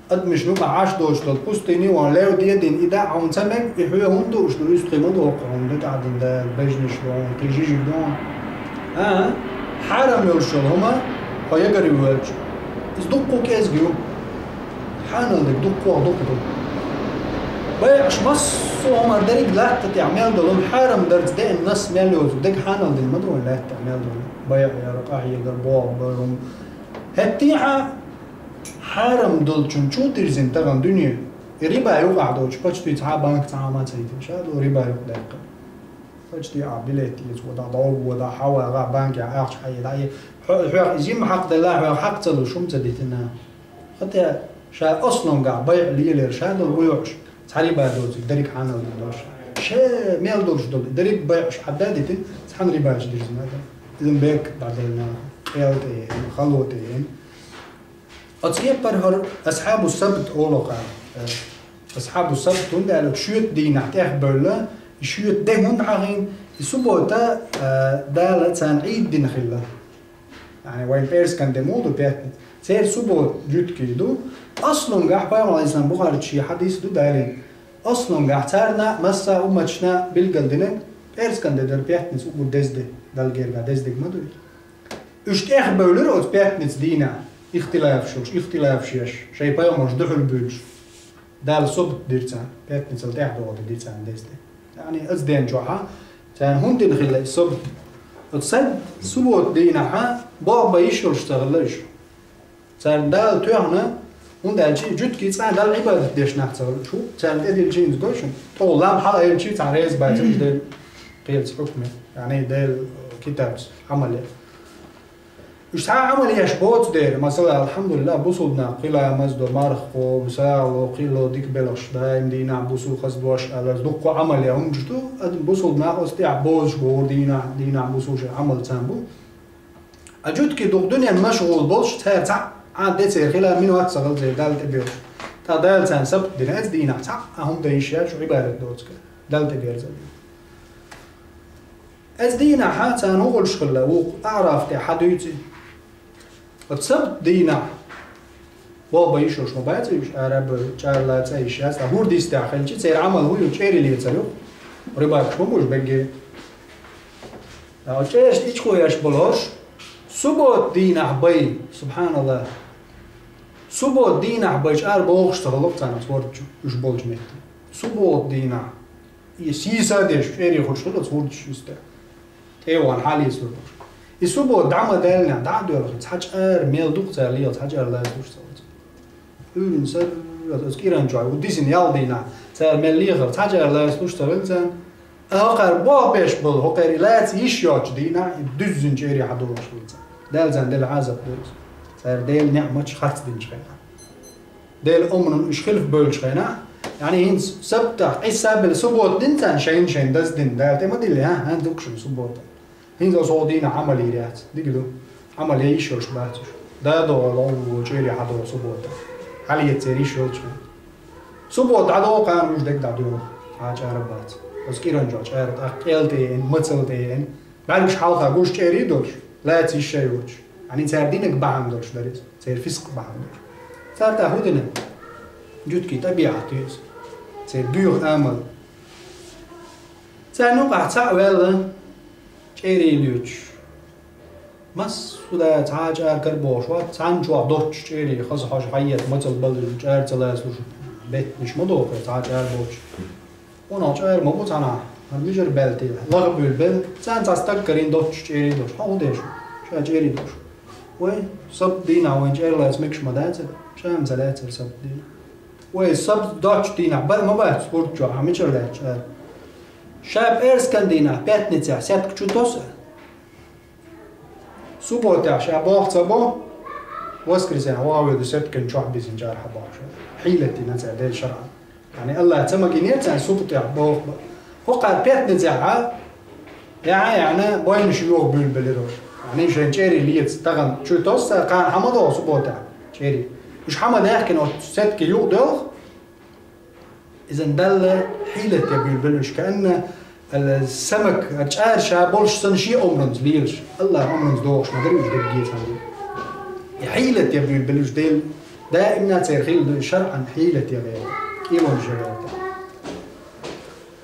Адамашна юкъахь Ӏаш доцуш долу пустыни ван лев дедина и даа хьуна ца мега, и хьоьга хӀунда дууш ду, уьстагӀий ма дохку хьуна, дагахь дина дала, бежнаш ду хьуна, кхин жижиг ду хьуна. А? Хьарам йолуш йолу хӀума хьо ягар воьлча, иза дуккха кӀезиг ю. Хьанал дерг дуккха а дукха ду. Байъаш массо а хӀуманах дерриг латта тӀехь мел долу хӀума хьарам дарца деана нас мел йоцург дерг хьанал дина ма ду вайн лаьтта тӀехь мел долу. Байъ яра, къахьегар, болх бар хӀума. ХӀеттехьа хьарам долчун чу дирзина тахана дуьне, и риба юкъахь доцуш, почти цхьа а банка цхьа а хӀума ца йитина, ша ду риба юкъа даьккхина. Почти а билет эца, вада, дӀогу вада, хьавагӀа, банкехь ахча хьаеда, хьо-, хьоьга иза йимма хьакъ делла, хьоьга хьакъ ца луш, хӀума ца дитина. ХӀаьта ша аслунгахь байъ лелера, ша долу вуьйхьуш, цхьа риба доцург дерриг хьанал дина дош. Ше мел долуш долу, дерриг байъаш хьадда а дитина, цхьана рибачу дирзина адам. Иза бек дӀаделла, къел тӀе еана, хало тӀе еана. Оцу кепара хӀара асхьабу сабт олу кхара. Э, асхьабу сабт хӀунда аьлла, шоьтан дийнахь тӀехбевлла, и шоьтан де хӀунда хьахийна, и суббота, э, Дала царна Ӏийд дина хилла. Яъни вайн пӀераскан де муха ду, пятница? Церан суббота жуьгтий ду. Аслунгахь пайхамар алейхиссалам Бухаричу шен хьадис ду далийна. Аслунгахь царна а, масса а умматашна а билгал динарг, пӀераскан де дара пятница, уггар деза де, Далла гергахь деза дерг ма ду иза. Уьш тӀехбевлира оцу пятница дийнахь, ихтилафаш йолуш, ихтилафаш еш, шайн пайхамарш дуьхьал буьйлуш. Дала субт дира царна, пятницал тӀаьхьа догӀу де дира царна деза де. Яъни, оцу ден чохь а царна хӀунда дина хилла и субт? Оцу суббота дийнахь а болх бан йиш йолуш ца хилла уьш. Царна Дала тоьхна, хӀунда аьлча и жуьгтий цкъа а Далла Ӏибадат деш нах ца хилла уьш. Царна тӀедиллича иза гой шуна. ТӀаккха лам хьалаайилча цхьа реза бац уьш Делан кхелаца хьукме, яъни Делан китабца Ӏамал ян. Уьш цхьа а Ӏамал еш боцу дела, масала, алхьамдулиллахӀ, бусулба нах кхин ламаз до, марха кхо, сагӀа ло, кхин ло, дика белхаш, даим дийнахь бусу хаза дош аьлла, дуккха Ӏамал ян хӀуманаш ду, адам бусулба нах оцу тӀехь бозуш бохура дийнахь, дийнахь бусу шайн Ӏамал царна бу. А жуьгтий дукха дуьненна машгӀул болуш, цара цхьа а де церан хила минот ца хилла церан Далла тӀебоьхуш. ТӀаккха Дала царна сабт дина, оцу дийнахь цхьа а хӀума дан йиш яц, шу Ӏибадат доцург, Далла тӀеберза. Оцу дийнахь царна хӀун хуьлуш хилла, вукху АӀраф тӀехь хьан дуьйцу? Оцу сабт дийнахь болх бан йиш йолуш ма бац уьш, ара а бевлла, чӀара лаца а йиш яц, ткъа хӀора дистехь хилча, церан Ӏамал хӀун ю, чӀерий лецар ю, рыбакаш ма бу уьш берриге. Ткъа чӀерашна ичкъо еш болу хӀорш, суббота дийнахь бай, субхьаналлахӀ. Суббота дийнахь бай чӀара бохуш ца хилла царна оцу хӀорда чу, уьш болчу метте. Суббота дийнахь. И сийса а деш, чӀерий хуьлуш хилла оцу хӀорда чу юьстехь. ТӀе а вахана хьалаэцалур долуш. И суббота дӀа ма даьллинехь, дӀа а доьлхий, цхьа чӀара мел дукха цара лела, цхьа чӀара лаца луш ца вац. Уьйрана сара, оцу кӀиран чохь, ву дисина ял дийнахь, цара мел лехара, цхьа чӀара лаца луш ца хилла царна. А хӀокхара болх беш болу, хӀокхара и лаца йиш йоцчу дийнахь, и дуьззина чӀерий хьадолуш хилла царна. Дала царна делла Ӏазап ду иза. Цара Делан неӀматаш харц динчу хенахь. Делан омранна уьш хилфа бевллачу хенахь, яъни хӀинца сабтахь, Ӏиса а белла, суббота дина царна, шайна-шайна даза дина, Дала тӀе ма диллий, хӀан, хӀан, дукха шуна суббота. ХӀинца оцу хӀокху дийнахь Ӏамал йийр яц, дика ду. Ӏамал ян йиш йолуш бац уьш. Да догӀу, лову, чӀерий хьадогӀу суббота. Хьалаэца церан йиш йолчу хенахь. Суббота дӀадогӀу, кхана уьш дерг дӀадоьлху. Цхьа а чӀара бац. Оцу кӀиран чохь чӀара, тӀаккха кӀел тӀе еана, мацалла тӀе еана. БӀаьргаш хьалха гуш чӀерий долуш, лаца йиш а йоцуш. Яъни цара динарг бахьана долуш дара иза, церан фискъ бахьана долуш. Цара тӀаккха хӀун дина? Жуьгтий тӀабиӀат ю иза. Церан боьха амал. Царна юкъахь цхьаъ ваьлла, чӀерий лоьцуш. Массо а да цхьа а чӀара карабохуш вац, цхьана чохь доцчу чӀерий, хаза хьожа хьаетта, мацалла балла чӀара ца лацалуш, беттанаш ма доху, цхьа а чӀара боцуш. Вон хьо чӀара ма бу цхьанхьа, хӀара мижара баьлла те, лаха буьйлабелла, царна цхьа стаг карийна доцчу чӀерий долуш. Хьо хӀун деш ву? Ша чӀерий долуш. Вай, сабт дийнахь вайн чӀера лаца мегаш ма дацара, ша-м ца лаьцара сабт дийнахь. Вай, сабт доцчу дийнахь бала ма бац хӀорда чохь, хьан мичара лаьцна чӀара? Ша пӀераскан дийнахь, пятницехь, сетка чу тосу? Субботехь ша болх ца бо, воскресенье вахавелла сеткан чохь бисина чӀара хьабохуш. Хьийла дина цара Делан шарӀан. Яъни АллахӀа ца магийнера царна субботехь болх бан. ХӀокхара пятницехь а, яхьа а яхьна, бойнаш йоха буьйлабелира уьш. Яъни шайн чӀерий леца тахана чу тосса, кхана хьан ма догӀу субботехь чӀерий. Уьш хьан ма даьхкина оцу сетке юкъадоьлху, иза Далла хьийла тӀе буьйлабелла уьш, каанна, ала, самак, чӀара ша болуш санна шен омранца лелаш. АллахӀан омранца догӀуш ма дара уьш дерриге цхьаьна. И хьийла тӀе буьйлабелла уьш Делан Даимна церан хилла ду шарӀан хьийла тӀе гӀерта, кӀелонаш гӀерта.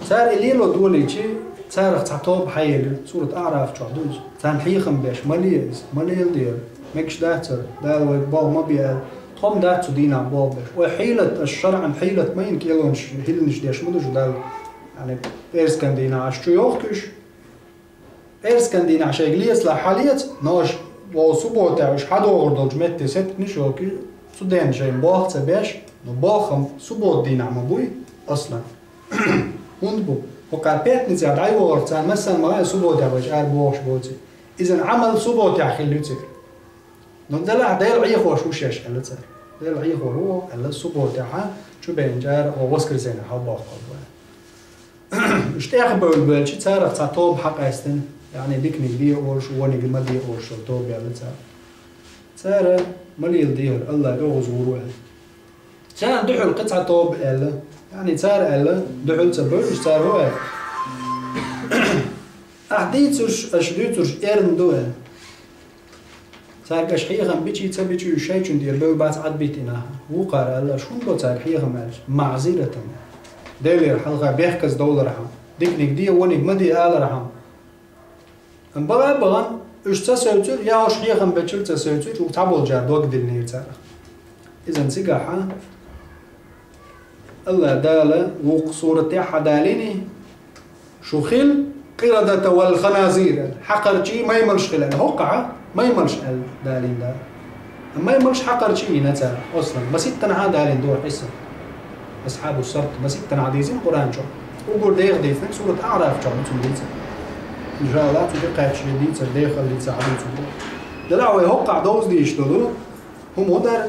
Цара и лело долийчи, царах цхьа тоба хьаелира, сурат АӀраф чохь ду иза. Царна хьехам беш, ма ле иза, ма леладе, мегаш дац хӀара, Дала вайга болх ма бе аьлла, тхо-м дац цу дийнахь болх беш. Вай хьелат, аш шарӀан хьелат ма йина, кӀелонаш, хӀилланаш деш ма ду шу Далла. Яъни, пӀераскан дийнахь аш чу йохкуш, пӀераскан дийнахь шайга лецалахь хьалеца, но аш вовшийн субботехь уьш хьадогӀур долчу метте сеткнаш йохкуш, цу ден шайна болх ца беш, но болх-м суббота дийнахь ма буй, аслан. ХӀунда бу? ХӀокхара пятницехь дӀайогӀург царна массарна ма хаьа, субботехь вайчу ара бохуш боций. Иза Ӏамал субботехь хилла ю церан. Но делахь Дела Ӏехош ву шаьш аьлла цара. Дела Ӏехор ву аьлла, субботехь чу беанчара хӀо воскресенье хьалабоккхур бу. Уьш тӀехбевлла баьлча, царах цхьа тоба хьакъаьстина, яъни диканиг де олуш, вониг ма де олуш йолу тоба яьлла цара. Цара ма леладе хӀара, АллахӀ оьгӀазвур ву аьлла. Царна дуьхьал кхин цхьа тоба аьлла. Яъни цара аьлла, дуьхьал ца бевллаш, цара хӀун аьлла? Ахь дийцурш, аша дуьйцурш эрна ду аьлла. Цаьрга аша хьехам бичий, ца бичий, уьш шайчунна тӀера бевр бац, Ӏадбитина. Вукхара аьлла, аша хӀунда бо цаьрга хьехам аьлча? МаӀзиратан. Делера хьалха бехказа довлархьама, диканиг де, вониг ма де алархьама. Амма бага а бахана, уьш ца севцира, я уьш хьехам бечуьра ца севцира, уьш цхьаболчара дог диллинера царах. Иза цигахь АллахӀ Дала вукху суратехь хьадалийний, шу хила къирадата вал ханазир, хьакхарчий, маймалш хила аьлла. ХӀоккхахь маймалш аьлла далийна Дала. Маймалш, хьакхарчий йина цара, аслан. Маситтанхьа далийна ду хьиса. Асхьабу Сабт маситтанхьа дийзина Къуръан чохь. Уггар деха дийцинарг сурат АӀраф чохь ду цунна дийцар. ИншааллахӀ, цу тӀе кхаьчча дийцар, дехар дийцар хьадийцар ду. Делахь вай хӀоккхахь довза дийш долу хӀума хӀун дара?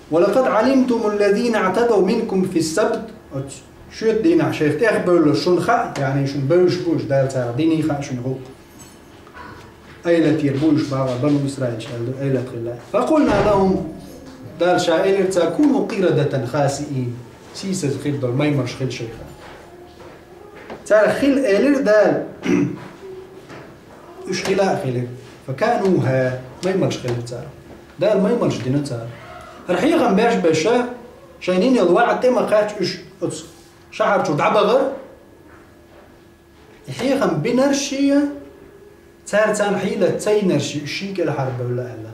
«Ва лакъад Ӏалимтумул лазина аътадав минкум фис сабт». Оцу шоьтан дийнахь шайх тӀехбевлларш шуна хаьа, яъни шуна бевзаш бу уьш, Дала царах диний хаьа шуна гӀуллакх. Айлатера бу уьш бахара, Бану Исраилчу аьлла ду, айлат хилла. «Факъулна лахум», Дала ша элира царна: «Куну къирадатан хасиин». Сийсаза хир долу маймалш хила шайх. Царах хила элира Дала. Уьш хила а хилира. «Факануха», маймалш хилира цара. Дала маймалш дина цара. ХӀара хьехам беш-беша, шайна йина йолу ваӀда тӀе ма-кхаьчча, уьш оцу шахьар чу дӀабахара. И хьехам бинарш шен, цара царна хьийла ца йинарш шен, уьш шен кӀелхьара бевлла аьлла.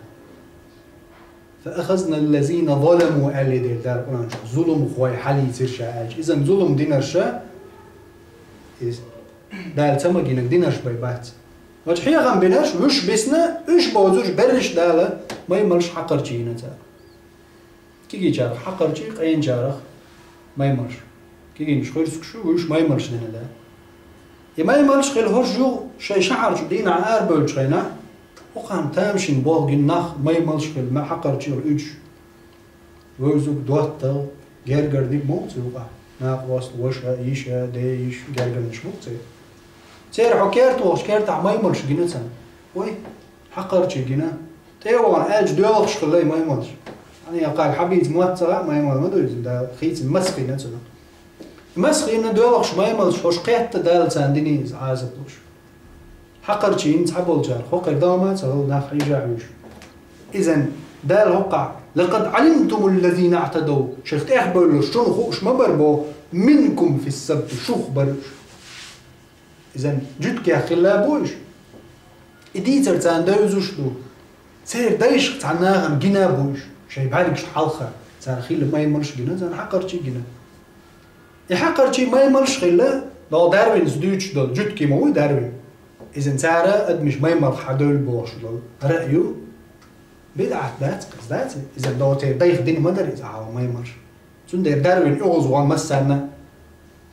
«Фа ахазна ллазина заламу», аьллий дела Дала Къуръан чохь, зуламхой хьалийцира ша аьлча. Иза зулам динарш, иза Дала ца магийнарг динарш бен бац. Вачу хьехам бинарш, вуьш бисна, уьш бозуш берриш Дала маймалш, хьакхарчий йина цара. Кегийчарах хьакхарчий, къенчарах маймалш. Кегийнаш хуьрсигаш ю, вуьш маймалш дина Дала. И маймалш хила хӀорш юха шайн шахьар чу дийнахь арабевллачу хенахь, хӀокхарна тамашийна болх гина нах, маймалш хила, ма хьакхарчий хила уьдуш. Вевзарг, доттагӀа, гергара дика ма ву цу юкъахь. Накъост, ваша, йиша, де йиша, гергарнаш ма ву церан. Церан хьо керта вахча, кертахь маймалш гина царна. Вай, хьакхарчий гина. ТӀе а вахана аьлча доьлхуш хилла и маймалш. Хьан яккхаг хьабийца мотт ца хаьа, маймал ма ду иза, Дала хийцина маса хиъна цунах. Маса хиъна доьлхуш маймалш, хӀорш кхетта Дала царна диний иза Ӏазап луш. Хьакхарчий йина цхьаболчара, хӀокхуьнга дама а ца хилла нах хьийжа а хьуьйжуш. Иза Дала хӀоккхахь: «Лакъад Ӏалимтумул лазина аътадав», шайх тӀехбевлларш шуна хууш ма бара боху, «минкум фис сабти», шух бара уьш. Иза жуьгтех хилла бу уьш. И дийцар царна девзаш ду. Церан дайшка цхьана нахана гина бу уьш. Шайн бӀаьргашна хьалха цара хилла маймалш гина, царна хьакхарчий гина. И хьакхарчий маймалш хилла, догӀу Дарвинас дуьйцуш долу, жуьгтий ма вуй Дарвин. Иза цара адамаш маймалх хьадевлла бохуш долу раъ ю. БидӀат дац, кхин дац. Иза догӀу церан дайх дина ма дара иза хьалха маймалш. Цундела Дарвин оьгӀазвахана массарна.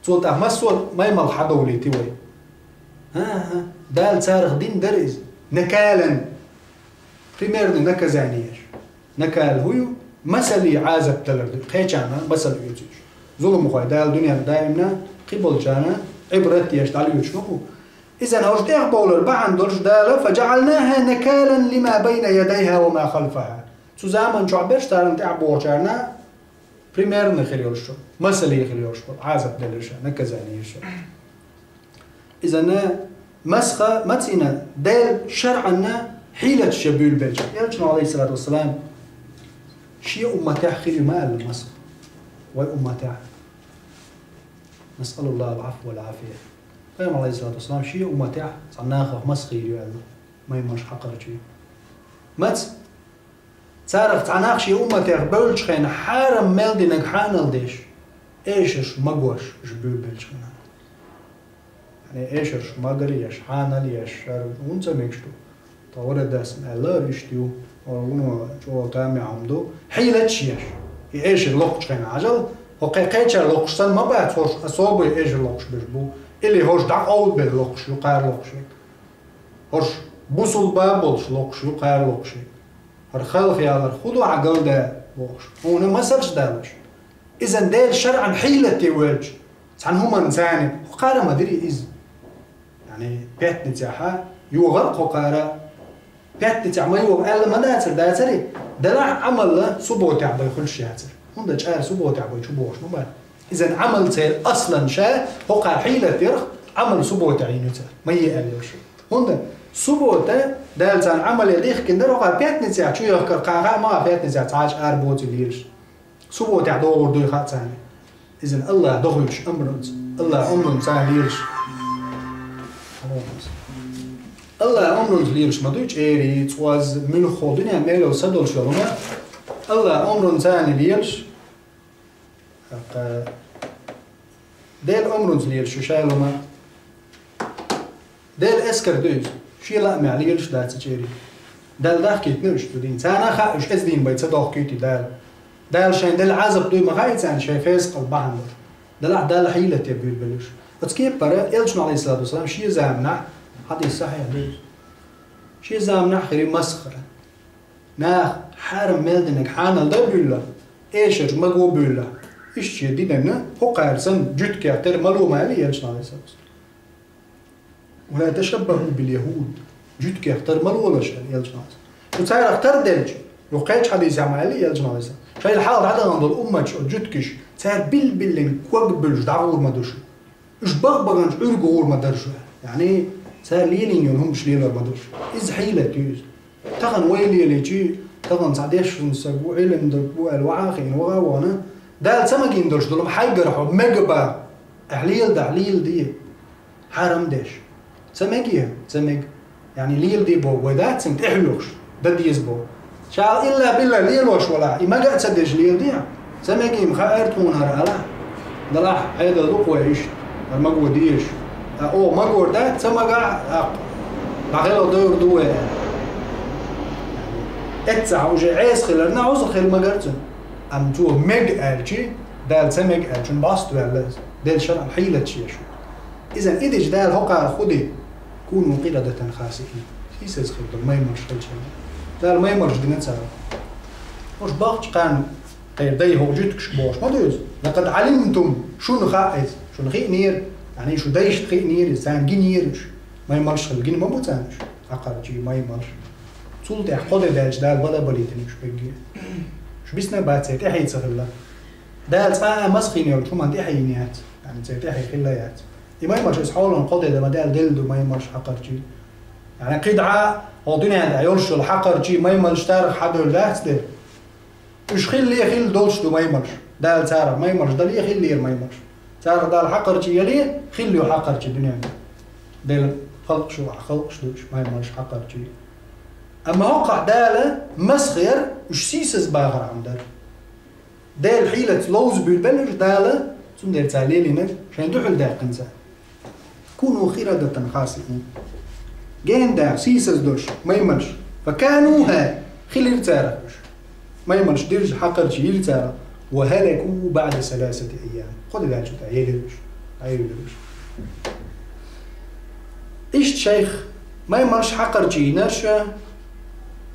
Цо тӀаккха массо а маймалх хьадовлийти вай. ХӀан-хӀа, Дала царах дина дара иза. Накалан. Примерный наказание еш. Накал хӀун ю? Масале Ӏазап далар ду. Кхечарна масал оьцуьйтуш. Зуламхой Дала дуьненна даимна кхиболчарна Ӏибрат еш дӀалоьцуш ма бу. Иза хӀорш тӀехбовлар бахьана долуш Дала: «ФаджаӀалнаха накалан лима байна ядайха ва ма халфаха». Цу заман чохь берш царна тӀехбохучарна примерно хир йолуш, масале хир йолуш, Ӏазап делира ша, наказание ша. Иза масха мацина Дела шарӀанна хьилаташ я буьйлабелча. Элчано, алейхиссалату вассалам, Шен умматехь хир ю ма аьлла масх. Вай умматехь. نسأل الله العفو والعافية. Пайхамар, عليه الصلاة والسلام, шен умматехь цхьа нахах масх хир ю аьлла. Маймалш, хьакхарчий. Маца? Царах цхьа нах шен умматех бевллачу хенахь хьарам мел динарг хьанал деш, эшарш ма гош, уьш буьйлабеллачу хенахь. Яъни эшарш магар еш, хьанал еш, хӀара хӀунда ца мегаш ду? Тхан ворхӀе дас аьлла, хӀара иштта ю, хӀара вуно чӀогӀа тамехь хӀума ду, хьийла ца еш. И эшар локхучу хенахь, хьажал, хӀокху кхечара локхуш санна ма бац, хӀорш особый эшар локхуш берш бу, или хӀорш дӀакъовлабелла локхуш ю, кхара локхуш верг. ХӀорш бусулба болуш локхуш ю, кхара локхуш верг. ХӀара халха ялар хӀун ду хьан галда бохуш, хьуна масалш далош. Иза Делан шарӀан хьийла тӀе воьлча, цхьана хӀуманна царна, хӀокхара ма дира иза. Яъни, пятницехь йогӀар кхокхара, пятницехь ма йогӀу аьлла ма дацара, дацара и? Делахь Ӏамал субботехь бен хуьлуш яцара. ХӀунда аьлча ара субботехь бен чу богӀуш ма бара. Иза Ӏамал церан аслан ша, хӀокхара хьийла тӀерах Ӏамал субботехь йина ю цара. Ма е аьлла шу. ХӀунда суббота Дала царна Ӏамале дихкина дара, хӀокхара пятницехь чу яхкар кхаха ма пятницехь цхьа а ара боций лелаш. Субботехь догӀур дуй хаьа царна. Иза Аллах дохуьйтуш амрунца. Аллах амрунца лелаш. Аллах амрунца лелаш ма дуй чӀерий, цӀоз, муьлхха дуьнен мело са долуш йолу ма. Аллах амрунца лелаш. ТӀаккха Делан амрунца лелаш шу шайла ма. Делан эскар ду иза. Шен лаамехь лелаш дац и чӀерий. Дала дахкийтина уьш цу дийнахь. Царна хаьа уьш эздийна бен ца дохкуьйтий Дала. Дала шайна делла Ӏазап дуй ма хаьий царна шайн фескъал бахьана долуш. Делахь Дала хьийла тӀе буьйлабелла уьш. Оцу кепара Элчано, عليه الصلاة والسلام, шен заманахь, хьадис сахьихь ду иза, шен заманахь хир ю масха. Наха хьарам мел динарг хьанал дан буьйлалахь, эшарш маго буьйлалахь. Иштта шен динарна, хӀокхара санна, жуьгтех тера ма ло ма аьлла Элчано, عليه الصلاة والسلام. ولا تشبهوا باليهود. Жуьгтех тера ма лолаш аьлла Элчано. Шу царах тера делча, юха кхечу хьадисехь ма аьлла Элчано, عليه الصلاة والسلام, шайна хьалха дӀадахана долу умматаш, оцу жуьгташа, цара билла-биллина ког буьллуш дӀагӀур ма ду шу. Уьш бах-баханчу Ӏуьрга гӀур ма дара шу. Яъни, цара лелийна йолу хӀуманаш лелор ма ду шу. Иза хьийла ю иза. Тахана вай лелийчи, тахана цхьа дешна стаг ву, Ӏилманча ву аьлла, ваха а хиъна, ваха а вахана, Дала ца магийна долуш долу хьайгара хьо мега бан, ахь леладахь леладе. Хьарам деш. Ца мега, ца мега. Яъни леладе боху вай дац цуьнга тӀехьоьхуш, дан деза боху. Ша илла-билла лелош валахь, и мага а ца деш леладе. Ца мега, ма хаьара тхуна хӀара алахь. Делахь Ӏедал ду-кх вай иштта, хӀара маго дезаш. Ткъа оха магор дац, ца магахь а, дӀахила девр ду вай. Эццахь уже Ӏеса хиларна, Ӏузур хила магара цуьнан. Амма цо мега аьлчи, Дала ца мега аьлчун бӀост ваьлла иза. Делан шарӀан хьийла тӀе еш ву. Иза и дича Дала хӀокхара хӀун ди? كونوا قردة خاسئين. Сийсаз хила долу маймалш хилча. Дала маймалш дина цара. Уьш бахча кхарна кхеран дай хӀокху жуьгташа бохуш ма ду иза. لقد علمتم, шуна хаьа иза. Шуна хиънера, яъни шу дайшна хиънера иза, царна гинера уьш. Маймалш хила гина ма бу царна уьш. Хьакхарчий, маймалш. Цул тӀаьхьа кхо де даьлча Дала бала балийтина уьш берриге. Уьш бисна а бац, церан тӀаьхье ца хилла. Дала цкъа а масхийна йолчу хӀуманна тӀаьхье йина яц, яъни церан тӀаьхье хилла яц. И маймалш иза хьолан кхо де дан ма даьлла делла ду маймалш, хьакхарчий. Яъни кхидӀа хӀокху дуьнен тӀехь йолуш йолу хьакхарчий, маймалш царах хьадевлла дац дера. Уьш хилале хилла долуш ду маймалш. Дала царах маймалш дале хиллера маймалш. Царах Дала хьакхарчий яле, хилла ю хьакхарчий дуьнен тӀехь. Делан халкъаш ю, ахь халкъаш ду уьш, маймалш, хьакхарчий. Амма хӀокхахь Дала масхера уьш сийсаз бахархьама дара. Делан хьелаца ловза буьйлабелла уьш Дала, цундела цара лелийнарг шайна дуьхьал даьккхина цара. كونوا قردة خاسئين. Гендаьлла, сийсаз долуш, маймалш. فكانوها, хилира царах уьш. Маймалш дирза хьакхарчий йира царах. وهلكوا بعد ثلاثة أيام. Кхо де даьлча тӀе елира уьш. Ӏевлира уьш. Иштта шайх маймалш, хьакхарчий йинарш,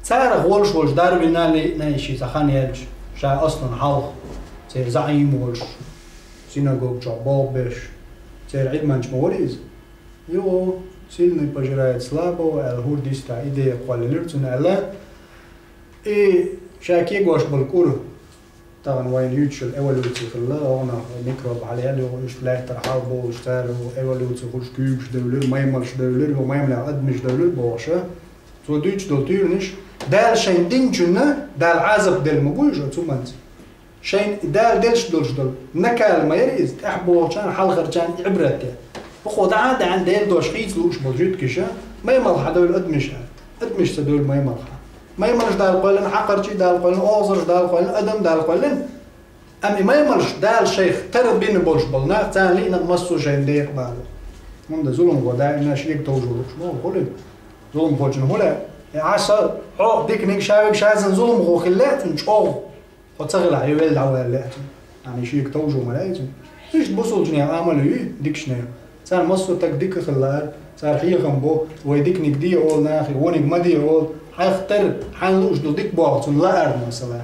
царах волуш волчу Дарвина лиъна ши цхьа хан яьлча, ша аслан хьалха церан заӀим волуш, синагог чохь болх беш, церан Ӏилманча ма вара иза. Юха «сильный пожирает слабого» аьлла, хӀора дистехь идея кхоллаелира цунна аьлла, и ша кегош болу кӀур, тахана вайна юьйцуш йолу эволюци хилла, оха нах микроб хьалаяьлла, юха уьш лаьттара хьалаболуш, цара юха эволюци хуьлуш куьйгаш девлира, маймалш девлира, юха маймалех адамаш девлира бохуш, цо дуьйцуш долу туьйранаш, Дала шайн динчунна, Дала Ӏазап делла ма бу уж оцу хӀуманца. Шайн Дала делаш долуш долу накал ма яра иза, тӀаьхьабогӀучарна, хьалхарчарна Ӏибрат ян. Хьо дӀа а даьӀна Делан дош хийца лууш болу жуьгташа, маймалха хьадевлла адамаш а. Адамаш ца девлла маймалха. Маймалш Дала кхоьллина, хьакхарчий Дала кхоьллина, озарш Дала кхоьллина, адам Дала кхоьллина. Амма и маймалш Дала шайх тара бина болуш болу нах, царна лиъна массо а шайна декъа бало. ХӀунда зуламхо даимна шега товжо лууш ма ву, хӀуллина. Зуламхочун хӀула, и Ӏаса, хьо диканиг ша вега шайзан зуламхо хила лаьа цунна чӀогӀа. Хьо ца хилахь, и велла дӀавала лаьа цунна. Ани шега товжо ма лаьа цунна. Иштта бусулчунех амал ю, дикашнех. Царна массо а таг дика хила лаар, цара хьехам бо, вай диканиг де олу нахе, вониг ма де олу, хьайх тера, хьайна лууш ду дика боху цунна лаар, масала.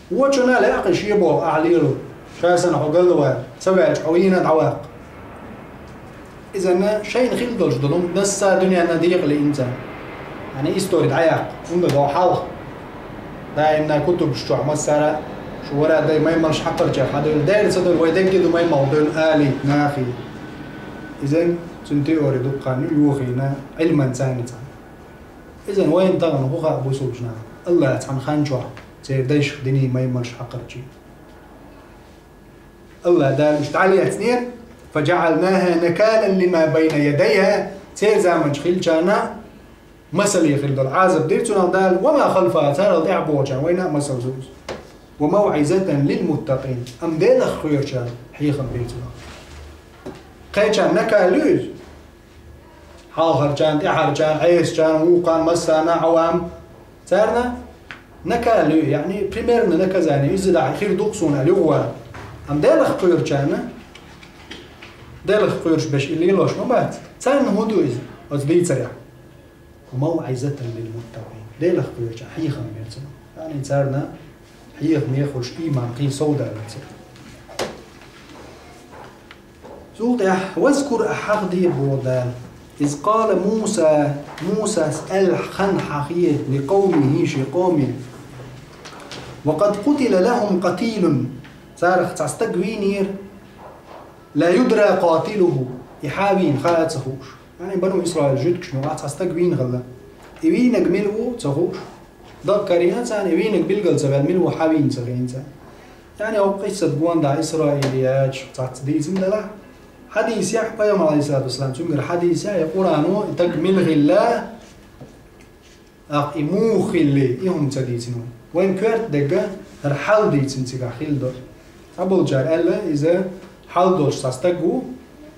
Вочунна лаьа кхин шен боху ахь лело, ша санна хьо галвар, ца ваьлча хьо вийна дӀаваккха. Изанна шайна хила долуш долу, масса дуьненна декъала инца. Яъни истори дӀаяккха, хӀунда до хьалха. Даимна кутубаш чохь массара, шу вара дай маймалш хьакхарчех хьадевлла, дера ца девлла, вай дегге ду маймал девлла али, нахи. Изан цуьнан теори дуккха хан ю йохийна, Ӏилман царна цхьаьна. Изан вайна тахана хӀу хаьа бусулчу наха, Аллах цхьана хан чохь, церан дайшах дини маймалш хьакхарчий. Аллах Дала уьш дӀалецнера, «فجعلناها نكالا لما بين يديها», церан заманчу хилчарна масале хир долу Ӏазап дира цунах Дала, «وما خلفها», царал тӀаьхьа бохучарна вайна а масал зуьйза. «وموعظة للمتقين», амма Делах кхоьручарна хьехам бира цунах. Кхечарна накал ю иза. Хьалхарчарна, тӀаьхьарчарна, Ӏесачарна, вукхарна, массарна, Ӏавам. Царна накал ю, яъни, примерно наказание, иза дахьа хир ду-кх суна аьлла юха вара. Амма Делах кхоьручарна, Делах кхоьруш берш и лелош ма бац. Царна хӀун ду иза, оцу дийцарехь? «وموعظة للمتقين». Делах кхоьручарна хьехам бира цунах. Яъни, царна хьехам бехуш, ийман кхин совдаллалц. Цул тӀаьхьа, «واذكر», ахь хьахаде боху Дала, «إذ قال موسى», Мусас аьлла хан хьахе, «لقومه», шен къоме. «وقد قتل لهم قتيل», царах цхьа стаг вийнера, «لا يدرى قاتله», и хьан вийна хаа а ца хууш. Яъни, Бану Исраил жуьгташна юкъахь цхьа стаг вийна хилла. И вийнарг мила ву ца хууш. Дакъа карийна царна, и вийнарг билгал ца ваьлла, мила ву хьан вийна ца хиъна царна. Яъни, хӀокху къиссат гонаха Исраилияташ цхьацца дийцина делахь, хьадисехь, Пайхамар, алейхиссалату вассалам, цуьнгара хьадисехь, и Къуръано и стаг мила хилла, тӀаккха и муха хилли, и хӀума ца дийцина ву. Вайн коьрта дегга хӀара хьал дийцина цигахь хилла долу. Цхьаболчара аьлла, иза хьал долуш цхьа стаг ву,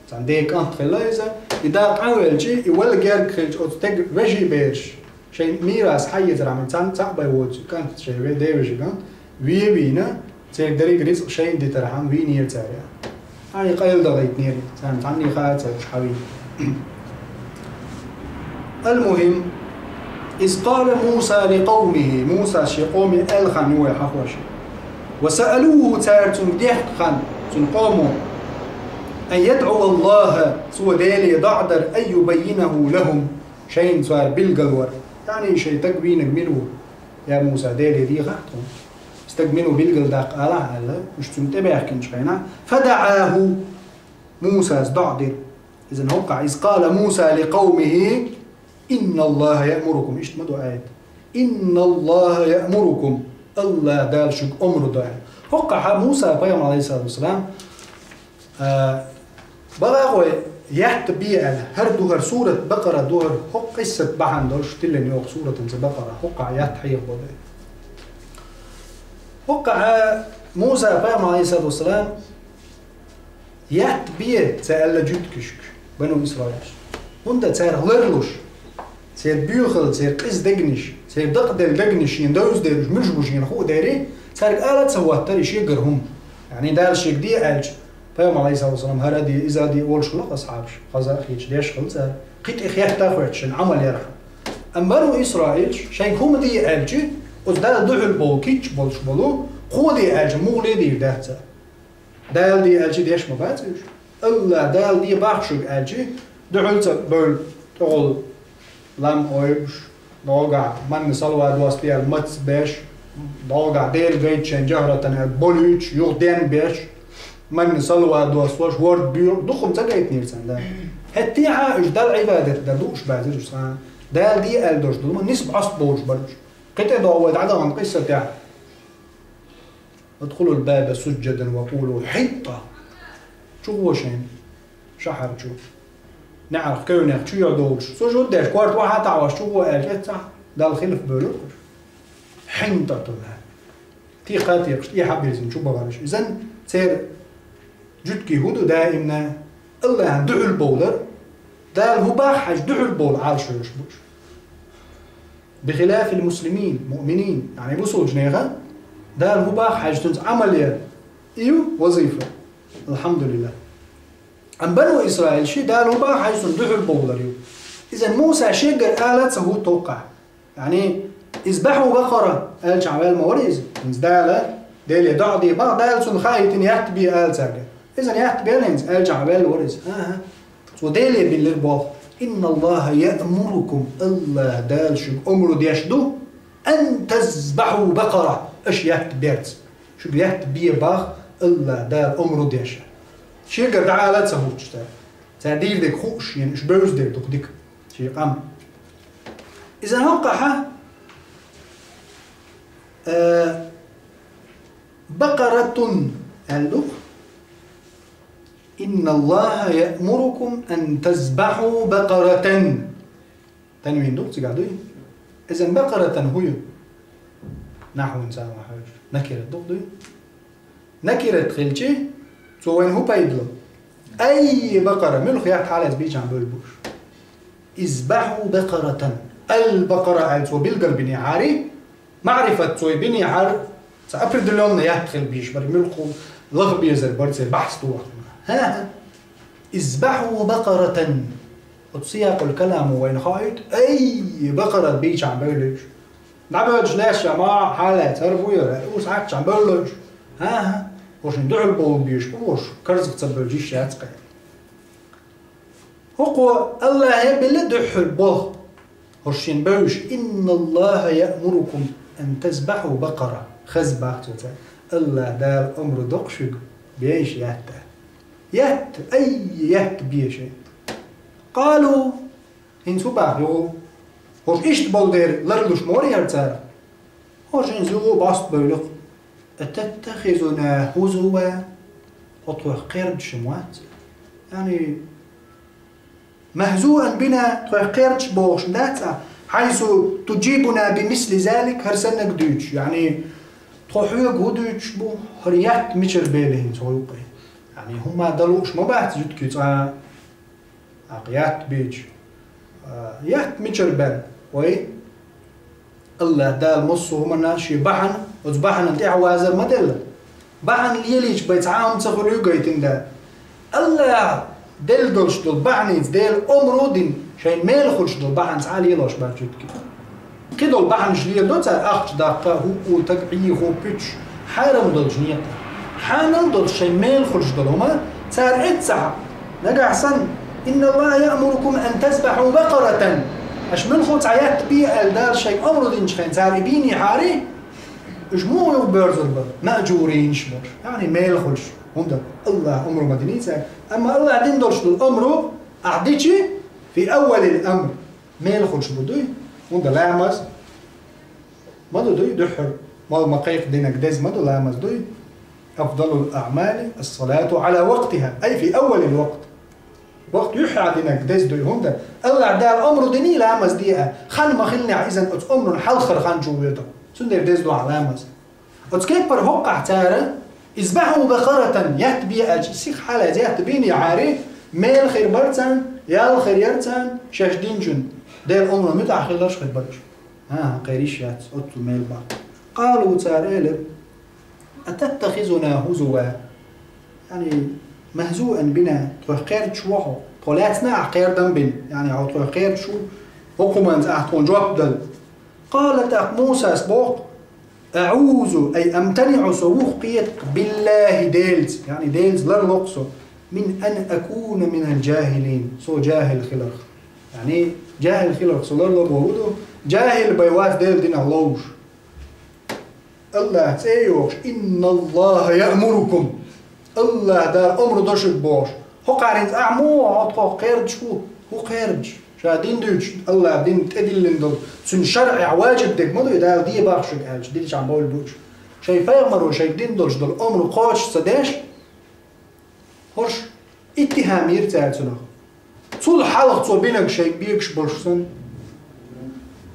цхьана ден кӀант хилла иза, и да къанвелча, и вала герга хилча, оцу стеган вежарий бераш шайн мирас хьаэцархьама, цхьаьна цхьаъ бен воцу кӀант шайн ве-, ден вежарий кӀант, вен вийна, церан дерриг рицкъ шайна дитархьама вийнера цара. Ай, къайладахийтинера, царна цхьанне хаа ца луш хьавийна. المهم, «إذ قال موسى لقومه», Мусас шен къоме аьлла хан ю вай хьахош. «وسألوه», цара цунга дехка хан, цуьнан къомо, «أن يدعو الله», цо Деле доӀа дара, «أن يبينه لهم», шайна цара билгалвар. Яъни, шайн стаг вийнарг мила ву? Я Муса, Деле дехахь тхуна, стаг мила ву билгал даккха алахь аьлла, уьш цунна тӀебаьхкинчу хенахь, «فدعاه», Мусас доӀа дира. Иза хӀокхахь, «إذ قال موسى لقومه إن الله يأمركم», иштта ма ду аят. «إن الله يأمركم», Аллах Дала шуьга омра до аьлла. ХӀокхахь Муса пайхамар, алейхиссалату вассалам, а, бакъахой, етта бе аьлла, хӀара ду хӀара, сурат Бакъара ду хӀара, хӀокху къиссат бахьана долуш тиллина йоху суратанца Бакъара, хӀокхахь етта хьехабо дай. ХӀокхахь Муса пайхамар, алейхиссалату вассалам, етта бе ца аьлла жуьгташка, Бану Исраилаш. ХӀунда царах ларлуш, церан боьхалла, церан къиза дегнаш, церан дакъаделла дегнаш шена девза дерш, муьлш бу шена хуу дери, цаьрга ала а ца хӀоттара и шегара хӀума. Яъни Дала шега де аьлча, пайхамар, алейхиссалату вассалам, хӀара а де, иза а де олуш хилла асхьабаш, хаза а хеташ деш хилла цара. Кхин тӀе хетта а хоьттуш шайн Ӏамал ярахь. Амма Бану Исраилаш шайга хӀума де аьлча, оцу Далла дуьхьал болу, кийча болуш болу, кхо де аьлча, муха ле дийр дац цара. Дала де аьлча деш ма бац уьш. Аллах, Дала де боху шуьга аьлча, дуьхьал ца бевлла, тӀехула лам ойбуш, дӀогахь манна салва доста аьлла мац беш, дӀогахь Дела гайта шайн жахӀратана аьлла болуьйтуш, юха денбеш, манна салва досталуш, хӀорд буьйху, дукха хӀума ца гайтинера царна Дала. ХӀетте а уьш Далла Ӏибадат дан дууш бацара уьш цхьа а. Дала де аьлла долуш долу ма нисб Ӏост болуш бара уьш. Кхин тӀе догӀу вай дӀадахана къиссатехь: «Удхулул баба сужжадан ва къулу хьитта». Чу гӀо шайн шахьар чу. НеӀарх кевнех чу йо долуш. Сужуд деш, корта вахьа а таӀош чу гӀо аьлча, эццахь Далла хилаф бевлла уьш. Хьинтатун. Тикха а текхаш, тӀехьа а бирзина чу бахараш. Изан церан жуьгтий хӀун ду даимна? Аллахьан дуьхьал бовлар, Дала хӀун боху хьажа дуьхьал бовла Ӏалаш хьоьжуш бу уьш. Бихилафил муслимин, муъминин, яъни бусулбанеха, Дала хӀун боху хьажа цуьнца Ӏамал яр. И ю вазифа. Алхьамдулиллах. Амма Бану Исраил ши Дала хӀун боху хьажа цунна дуьхьал бовлар ю. Изан Муса шегара ала ца хӀутту хӀокхахь. Яъни, «Избахьу бакъара», аьлчахь ваьлла ма вара иза. ХӀинца Дала, Деле доӀа де боху, Дала цунна хаийтина яттабе ала цаьрга. Иза яттабелла хӀинца, аьлчахь ваьлла вара иза. ХӀан-хӀа. Цо Деле биллира боху: «Инналлаха яъмурукум», Аллах Дала шуьга омру деш ду, «ан тазбахьу бакъара», аша яттаберца. Шуьга яттабе боху Аллах Дала омру деш. Шегара дӀаала а ца хӀуттуш цара. Цара дийр дерг хууш, шена уьш бевза дерг дукха дика. Шен къам. Иза хӀокхахьа, э, бакъаратун аьлла ду. «Инналлаха яъмурукум ан тазбахьу бакъаратан». Танвин ду-кх цигахь, дуй? Иза бакъаратан хӀун ю? Нахьван царна хьоьжуш. Накират ду-кх, дуй? Накират хилчи, цо вайна хӀун пайда ло? Ай бакъара, муьлха ятта хьалаца бийчахьана бевлла бу уьш. «Избахьу бакъаратан». Ал-бакъара аьлла цо билгалбинехьара, маърифат цо бинехьара, цхьа определённо ятта хила безаш бара, муьлха лаха безар бара церан бахьс тухуш. ХӀан-хӀа. «Избахьу бакъаратан». Оцу сиякъул каламо вайна хоуьйту, ай бакъара бийчахьана бевлла уьш. ДӀабевлча лаьшша ма хьалаца, хӀара бу яра, уьш Ӏаччахьана бевлла уьш. ХӀан-хӀа. Хьо шуна дуьхьал бовла безаш бу, хьо шу карзах ца бевлла йиш яц кхин. ХӀокхо Аллахье биллина дуьххьара боху, хӀорш шен бевзаш: «Инналлаха яъмурукум ан тазбахьу бакъара». Хаза боху цо цаьрга: Аллах Дала омру до-кх шуьга беш ятта. Ятта, ай, ятта бе шайн. Къалу, хӀинца хӀун боху юха? ХӀорш иштта болу дера ларлуш ма вара яра цара? ХӀорш хӀинца юха бӀост бевлла-кх. «Ататтахизуна хӀузува?» Хьо тхох кхердаш вац? Яъни, «махзуан бина», тхох кхердаш бохуш дац ахь? «Хьайсу туджибуна бимисли залик», хӀара саннаг дуьйцуш. Яъни, тхо хьоьга хӀун дуьйцуш бу? ХӀара ятта мичара бели хӀинца хьо юккъе? Яъни, хӀума дан лууш ма бац жуьгтий цкъа а. Аккха ятта бийча, а, ятта мичара бен? Вай, Аллах Дала массо а хӀуманна шен бахьана, оцу бахьанан тӀаьхьа вазар ма делла. Бахьана лелийча бен цхьа а хӀума ца хуьлу гайтина Дала. Аллах делла долуш долу бахьаница Дела омру а дина, шайн мел хуьлуш долу бахьана цхьа а лелош бац жуьгтий. Кхидолу бахьанаш леладо цара, ахча даккха, хӀуъу таг Ӏехо, пуьтуш, хьарам долчу некъа. Хьанал долуш шайн мел хуьлуш долу хӀума цара эццахь, нагахь санна: «Инналлаха яъмурукум ан тазбахьу бакъаратан». Аша муьлхха цхьа ятта бе аьлла Дала шайга омру динчу хенахь цара и бийнехьара, уьш муха юха боьрзур бара? Маъжуринаш бара. Яъни мел хуьлуш. ХӀунда Аллаха омру ма динийца цара. Амма Аллаха дина долуш долу омру ахь дичи, фи аввалил амр, мел хуьлуш бу дуй? ХӀунда ламаз ма ду дуй, дуьххьара, мала ма кхайкха динарг деза ма ду ламаз дуй? «Афдалул аъмали ас-салату Ӏала вакътиха», ай фи аввалил вакът. Вакът юьххьехь динарг деза дуй, хӀунда Аллах Дала омру дини ламаз де а, хан ма хиллехь изан оцу омрун хьалхара хан чу воьду. Цундела деза ду ахь ламаз. Оцу кеппара хӀокхахь цара: «Избахьу бакъаратан», ятта бе аьлча, сиха хьалаца ятта бийнехьара, мел хир бара царна, ял хир яра царна, шаьш динчун Делан омран муьтӀахь хиларш хир бара уьш. ХӀан-хӀа, кхерийш яц, оццул мел бара. Къалу, цара элира: «Ататтахизуна хӀузува?» Яъни, «махзуан бина», тхох кхердаш ву хьо, тхо лаьцна ахь кхердам бина, яъни, хьо тхох кхердаш ву, хӀокху хӀуманца ахь тхуна жоп дала. Къала, тӀаккха Мусас боху: «АӀузу, ай амтаниӀу, со вухкхета, биллахи, Делаца», яъни Делаца ларло-кх со, «мин ан акуна минал жахилин», со жахил хиларх. Яъни жахил хиларх со ларло боху ду, жахил бен вац Делан динах ловзуш. Аллах цӀе а йохуш: «Инналлаха яъмурукум». Аллах Дала омру до шуьга бохуш. ХӀокхаринца ахь муха хьо тхох кхердаш ву? ХӀун кхердаш? Ша дин дуьйцуш, Аллахь дин тӀедиллина долу, цуьнан шарӀехь ваджиб дерг ма ду, и Дала де боху шуьга аьлча, дилчахьа бовла бу уьш. Шайн пайхамаро шайга дина долуш долу омра кхочуш ца деш, хӀорш иттихьам йира цара цунах. Цул хьалха цо бинарг шайга бегаш болуш санна.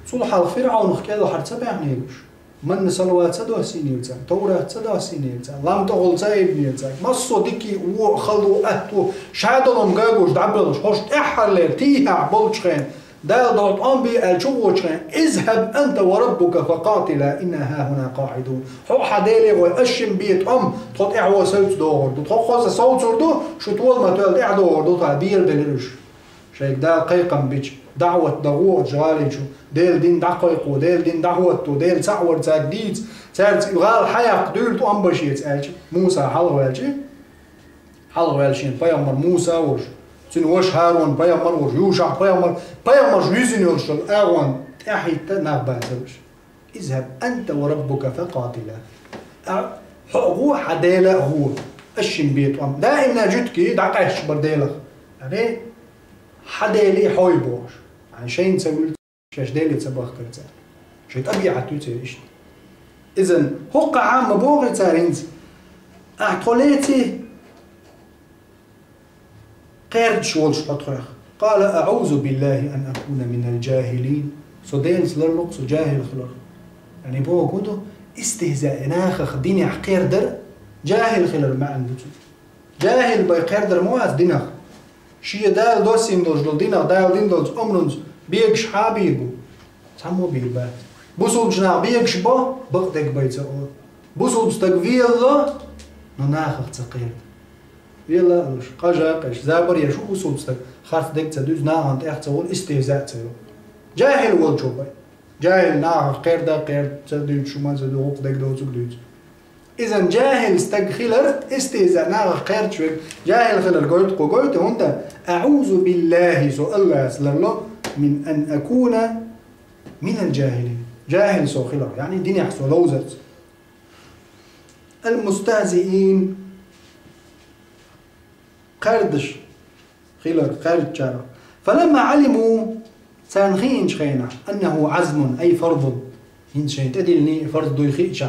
Цул хьалха ФирӀавнах кӀелхьара ца баьхнера уьш. Манна салават ца доссийнера цара, Таврат ца доссийнера цара, лам тӀехула ца айбинера цара. Массо а дикий, вон, хало, атто, шадолу гагош дӀабоьлхуш, хӀорш тӀаьххьарлера тийхьа болчу хенахь, Дала дохьу тӀом бе аьлла чу гӀочу хенахь, «Изхьаб анта ва раббука факъатила инна хьахьуна къаӀидун». Хьо а хьан Деле гӀой, аш шимма бе тӀом, тхо тӀаьхьо севца догӀур ду. Тхо кхуза совцур ду, шу тола ма тоьлла тӀаьхьа догӀур ду, тхо бийр белира уьш. Шайга Дала кхайкхам бича, даӀват дан гӀо оцу гӀали чу, Делан дин дӀакхайкхо, Делан дин дӀахӀотто, Делан цхьаъ вар цаьрга дийца, цаьрца и гӀала хьаяккха дуьйла тӀом башеца аьлча, Муса хьалхаваьлча, хьалхаваьлла шена пайхамар Муса а волуш, цуьнан ваша ХӀарун пайхамар а волуш, ЮшаӀ пайхамар, пайхамарш вуьзина йолуш йолу агӀон тӀаьхьахӀитта нах бацара уьш. «Изхьаб анта ва раббука факъатила». А, хьо а гӀо, хьан Дела а гӀо, аш шимма бе тӀом. Даимна жуьгтий дӀакъаьсташ бара Делах. Аре, хьан Деле хьо а бохуш. Хьайн шайна ца вуьллу, шаьш Деле ца бахкара цара. Шайн тӀабиӀат ю церан иштта. Изан, хӀокхахьа ма бохий цара хӀинца: «Ахь тхо леций, кхердаш волуш хьо тхох». «Къала аӀузу биллахьи ан акуна минал жахьилин». Со Делаца ларло-кх со жахьил хиларх. Яъни бохург хӀун ду? Истихзаъ, нахах динехь кхердар, жахьил хилар маьӀна ду цуьнан. ЖахӀил бен кхердар ма вац динах. Шен Дала доссийна долуш долу динах, Дала дина долчу омранца бегаш хьан а бийр бу? Цхьаммо а бийр бац. Бусулбачу наха бегаш бо, бакъдерг бен ца олу. Бусулба стаг велла, но нахах ца кхерда. Велла а луш, къажа а къеш, забар еш ву бусулба стаг, харц дерг ца дуьзу, нахана тӀех ца волу, истихзаъ ца йо. ЖахӀил волчо бен. ЖахӀил нахах кхерда а кхерда, ца дуьйцу, шу ма ца ду, гӀуллакх дерг доцург дуьйцу. Изан жахӀил стаг хилар, истихзаъ, нахах кхерча верг, жахӀил хилар гойту кху гойту, хӀунда: «АӀузу биллахьи», со Аллахьца ларло, «мин ан акуна минал жахьилин». ЖахӀил со хилар, яъни динехь со ловзарца. Ал-мустахьзиин. Кхердаш хилар, кхердачарах. «Фаламма Ӏалиму», царна хиъначу хенахь, «аннахьу Ӏазмун, ай фардун». ХӀинца шайна тӀедиллиний, фарз дуй хиъча,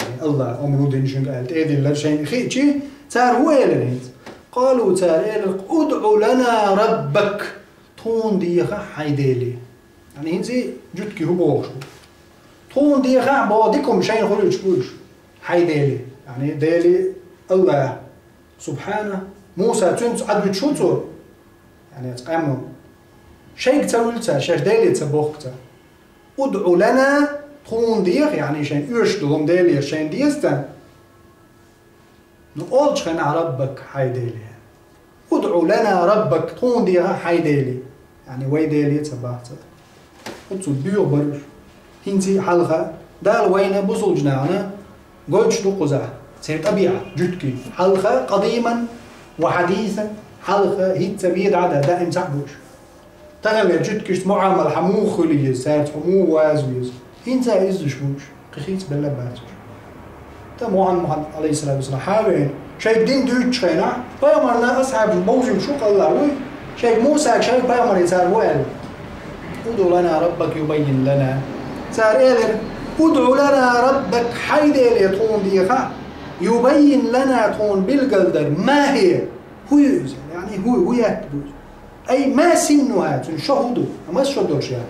яъни Аллахьа омра дина шуьга аьлла, тӀедиллар шайна хиъчий, цара хӀун элира хӀинца? «Къалу», цара элира: «УдӀу лана раббак», тхуна дехахь хьайн Деле. Яъни хӀинца жуьгтий хӀун бохуш бу? Тхуна дехахь боху дика хӀума шайна хуьлуьйтуш бу уьш. Хьайн Деле. Яъни Деле Аллахь. Субхьана. Муса цуьнца Ӏадуьтуш ву цо? Яъни оцу къаьмнал. Шайга ца вуьллу цара, шаьш Деле ца бохку цара. «УдӀу лана», тхуна деха, яъни шайна оьшуш долу хӀума Делера шайна деза цара. Ну, олучу хенахь раббак хьайн Деле. «УдӀу лана раббак», тхуна деха хьайн Деле. Яъни вай Деле ца боху цара. Оцу буьйху бара уьш. ХӀинца а хьалха Дала вайна бусулбачу нахана гойтуш ду кхузахь, церан тӀабиӀат, жуьгтий. Хьалха къадиман ва хьадисан, хьалха хӀинца бен дӀа а даим цхьаъ бу уьш. Тахана вай жуьгташца муӀамал хьан муха хуьлу еза, цаьрца хьо муха ваза веза. ХӀинца а иззаш бу уьш, кхин хийца белла а бац уьш. Ткъа Мухьаммад, Мухьаммад, Ӏалайхиссалату вассалам, хьан а веана, шайга дин дуьйцучу хенахь, пайхамарна асхьабаш бовзуьйтуш ву кхалла вуй, шайга Мусага, шайга пайхамаре цара хӀун аьлла: «УдӀу лана раббак юбаййин лана». Цара элира: «УдӀу лана раббак», хьайн Деле тхуна деха, «юбаййин лана», тхуна билгалдар, «ма хьия», хӀун ю иза, яъни хӀун, хӀун етта бу иза. Ай, ма синнухьа, цуьнан шо хӀун ду, амма шо долуш яра.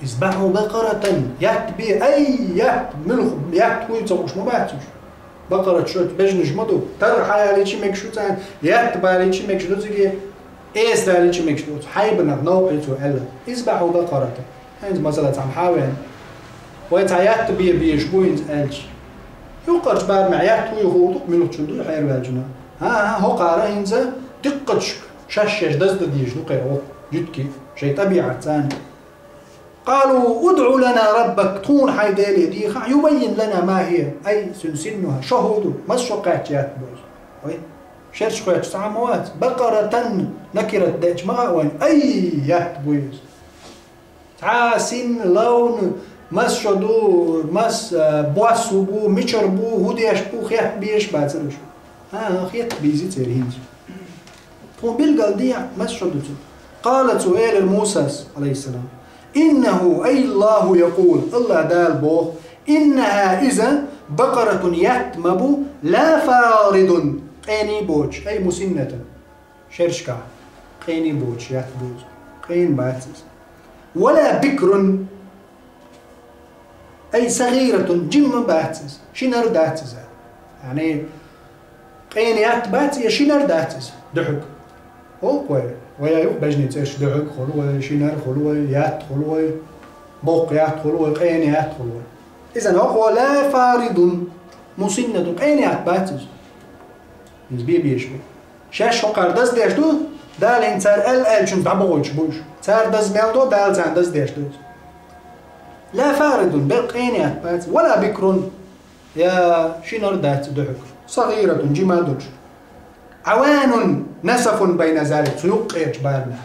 «Избахьу бакъаратан», ятта бе, ай, ятта, муьлха, ятта хӀун ю ца хууш ма бац уьш. Бакъарат шо бежнаш ма ду. Тар хьаялийча мегаш ду царна, ятта балийча мегаш ду циге, эса далийча мегаш ду. Хьайбанах новкъа ю цо аьлла. «Избахьу бакъаратан». ХӀинца масала цхьамма хьан а веана. Вай цхьа ятта бе безаш бу хӀинца аьлча. Юккъерчу барамехь ятта хӀун ю хуур ду-кх муьлххачунна, дуй хьерваьллачунна. ХӀан-хӀа, хӀокхара хӀинца диккхачу шаьш-шаьш даздан дезаш ду кхеран воккха жуьгтий, шайн тӀабиӀат царна. «Къалу удӀу лана раббак», тхуна хьайн Деле дехахь, «юбаййин лана ма хьия», ай, цуьнан синнухьа, шо хӀун ду, маса шо кхаьчча ятта бу иза. Вай, шераш кхоьттуш цхьа а ма вац, бакъаратан накират деача ма хаьа вайна, ай, ятта бу иза. Цхьа син, лавн, маса шо ду, маса, а, бос хӀун бу, мичара бу, хӀун деш бу, хетта безаш бацара уьш. ХӀан-хӀа, хетта бийзи церан хӀинца. Тхуна билгал дехьа, маса шо ду цу. قال, цо элира Мусас, Ӏалайхиссалам: إنه, أي الله يقول, Аллахь Дала боху: إنها, иза, بقرة, ятт ма бу, لا فارض, къене боцуш, أي مسنة, шерашкахь къене боцуш ятт бу иза. Къена бац иза. ولا بكر, أي صغيرة, жима бац иза, шинара дац иза. Яъни, къена ятт бац, я шинара дац иза, дуьхьиг. Олу вай, вай юкъа бежнийн цӀераш: дуьхьиг хуьлу вай, шинара хуьлу вай, ятт хуьлу вай, боккха ятт хуьлу вай, къена ятт хуьлу вай. Иза хӀокхо لا فارض مسنة, къена ятт бац иза. Иза бе-беш бу. Шаьш хӀокхара даздеш ду, Дала хӀинца цара аьлла аьллачуьнца дӀабохуьйтуш бу уьш. Цара даза мел до, Дала царна даздеш ду иза. لا فارض, бер къена ятт бац, ولا بكر, я шинара дац дуьхьиг, صغيرة, жима долуш. عوان نسف بين ذلك, цу юккъерчу барамехь.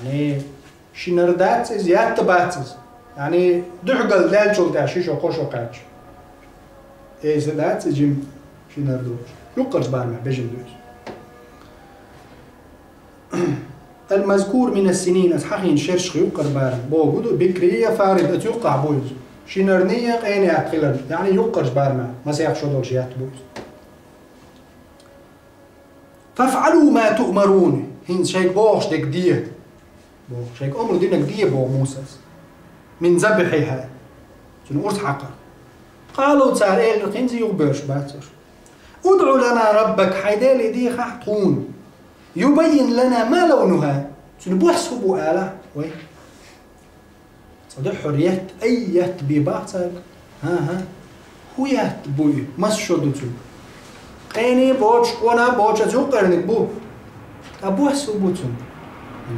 Яъни, шинара дац иза, ятта бац иза. Яъни, дуьхьал даьллачул тӀаьхьа ши шо, кхо шо кхаьчча. Эса дац иза жима шинара долуш. Юккъерчу барамехь бежана ду иза. المذكور من السنين, аса хьахийна шерашкахь юккъера барам бохург ду, بكر я فارض, аса юккъехь бу иза. Шинарний я къена ятт хиларний, яъни юккъерчу барамехь, масех шо долуш ятт бу иза. فافعلوا ما تؤمرون, хӀинца шайга бохуш дерг де. Боху, шайга омра динарг де, боху Мусас. من ذبحها, цуьнан урс хьакхар. قالوا, цара элира, хӀинца юха боьрша бац уьш. ادع لنا ربك, хьайн Деле дехахь тхуна. يبين لنا ما لونها, цуьнан бос хӀун бу алахь вай. Цкъа дуьххьара ятт, ай, ятт бен боху цаьрга. ХӀан-хӀа. ХӀун ятт бу и? Маса шо ду цуьнан? Къене боцуш, къона боцуш, аса юккъерниг бу. Ткъа бос хӀун бу цуьнан?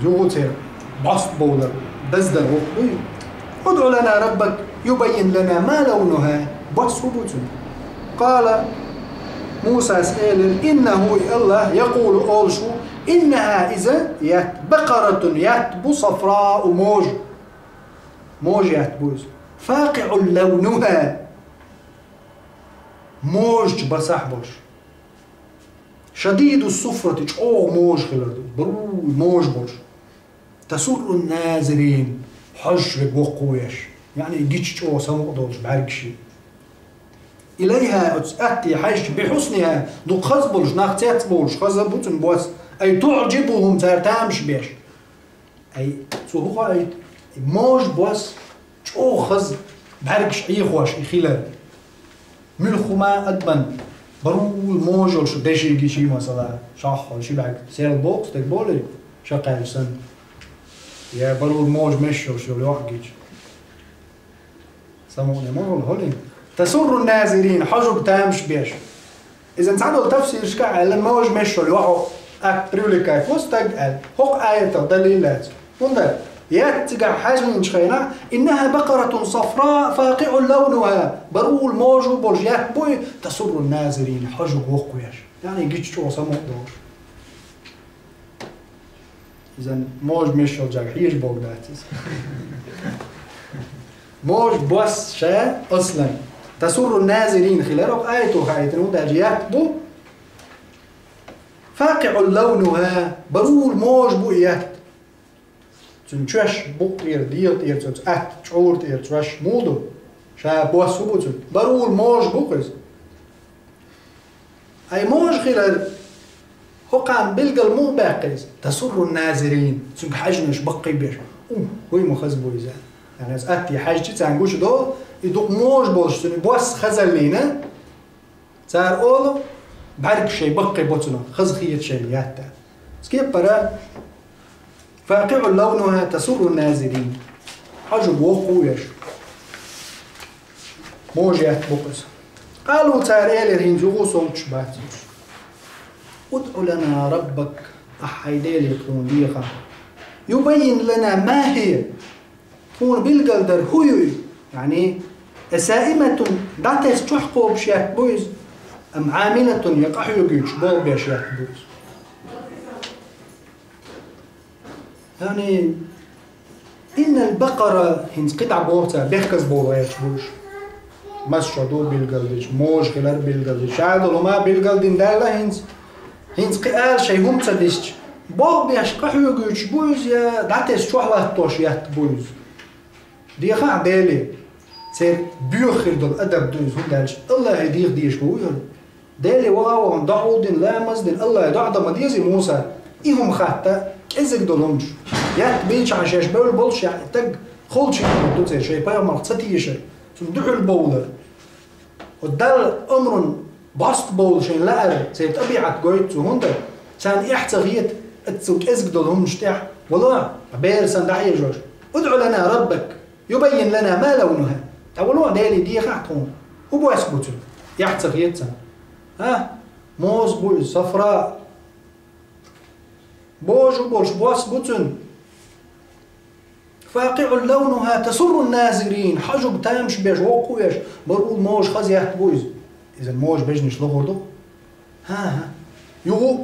Юха церан бос бовлар, даздар воккха буй? ادع لنا ربك يبين لنا ما لونها. Бос хӀун бу цуьнан? قال, Мусас элира: إنه, и Аллахь, يقول, олуш ву: إنها, иза, ятт, بقرة, ятт бу, صفراء, можа. Можа ятт бу иза. فاقع لونها. Можачу басахь болуш. شديد الصفرة, чӀогӀа можа хилар ду. Бару можа болуш. تسر الناظرين. Хьожуш верг воккха ву еш. Яъни гича чӀогӀа самукъа долуш бӀаьргаш. إليها, оцу атте хьаьжча, بحسنها, дукха хаза болуш, нах цецбовлуш, хаза бу цуьнан бос. أي تعجبهم, цара тамаш беш. Ай, цо хӀун хаийта? Можа бос чӀогӀа хаза бӀаьргаш Ӏехош и хилар. ملح ما أدمن, бару можа йолуш деши-гиши, масала, шахьол ши бӀаьрг, сел боккху стаг болий, шакхаьлла санна. Я бару можа меш йолуш йолу йохь гича. Самукъане ма хӀума хӀолин. تسر الناظرين, хьожург тамаш беш. Иза цхьадолу тафсирашкахь аьлла, можа меш йолу йохь атта привлекать во стаг аьлла. ХӀокху аятах далил лаьцна. ХӀунда? Ятт цигахь хьаьжначу хенахь, إنها بقرة صفراء فاقع لونها, бару можа болуш ятт бу и, تسر الناظرين, хьожург воккха веш. Яъни гича чӀогӀа самукъа долуш. Иза можа меш йолчаьрга хьежа бохург дац иза. Можа бос ша аслан. تسر الناظرين хилар хӀокху аято хаийтина, хӀунда аьлча ятт бу. فاقع لونها, бару можа бу и ятт. Цуьнан чоьш букъа тӀера, дегӀа тӀера, цуьнан атта чӀура тӀера чоьш муха ду? Ша бос хӀун бу цуьнан? Бару можа бу-кх иза. Ай, можа хилар, хӀокхарна билгал муха баьккхи иза? تسر الناظرين, цуьнга хьаьжнарш баккхий беш. У, хӀуй ма хаза бу иза. Яъни аса атте хьаьжча царна гуш долу, и дукха можа болуш цуьнан бос хазаллина, цара олу, бӀаьргаш шайн баккхий бо цунах, хаза хета шайна ятта. Скеппара, فاقع لونها تسر الناظرين. Хьожург воккха ву еш. Можа ятт бу-кх иза. قالوا, цара элира, хӀинца юха а совцуш бац уьш. ادع لنا ربك, ахь хьайн Деле тхуна дехахь. يبين لنا ما هي. Тхуна билгалдар хӀун ю и? Яъни, أسائمة, дӀатесна чохь кхобуш ятт бу иза, أم عاملة, я къахьоьгуьйтуш болх беш ятт бу иза. Яъни, إن البقر, хӀинца кхидӀа боху цара, бехказбовла гӀерташ бу уьш. Маса шо ду билгалдича, можа хилар билгалдича. Ша долу хӀума билгалдина даьлла хӀинца. ХӀинца кхин ала шайн хӀума ца дисча, Болх беш къахьоьгуьйтуш бу иза, я дӀатесса чохь латтош етта бу иза? Дехахь Деле, церан боьха хир долу адаб ду иза, хӀунда аьлча Аллахье деха дезаш бу вуй хӀара. Деле ваха а вахана, доӀа а дина, ламаз а дина, Аллахье доӀа дан ма дезий Муса, и хӀума хатта, кӀезиг долу хӀуманаш. Етта бийчахьа шаьш бевлла болуш яхь и стаг холчу хӀуманах ду церан, шайн пайхамарх ца тешар, цунна дуьхьал бовлар. Оцу Далла омран бӀост бовла шайн лаьара церан тӀабиӀат гойту цо, хӀунда царна эхь ца хета, оцу кӀезиг долу хӀуманаш тӀехь, вало, ткъа бер санна дӀахьежош: «ادع لنا ربك يبين لنا ما لونها». ДӀавало, Деле дехахь тхуна, хӀун бос бу цуьнан, эхь ца хета царна. А? Моза бу иза, сафра. Божа болуш бос бу цуьнан. «فاقع لونها تسر الناظرين». Хьожург тамаш беш, воккха а веш, бархӀ моза хаза етта бу иза. Иза моза бежнаш лохур ду? ХӀан-хӀа. Юха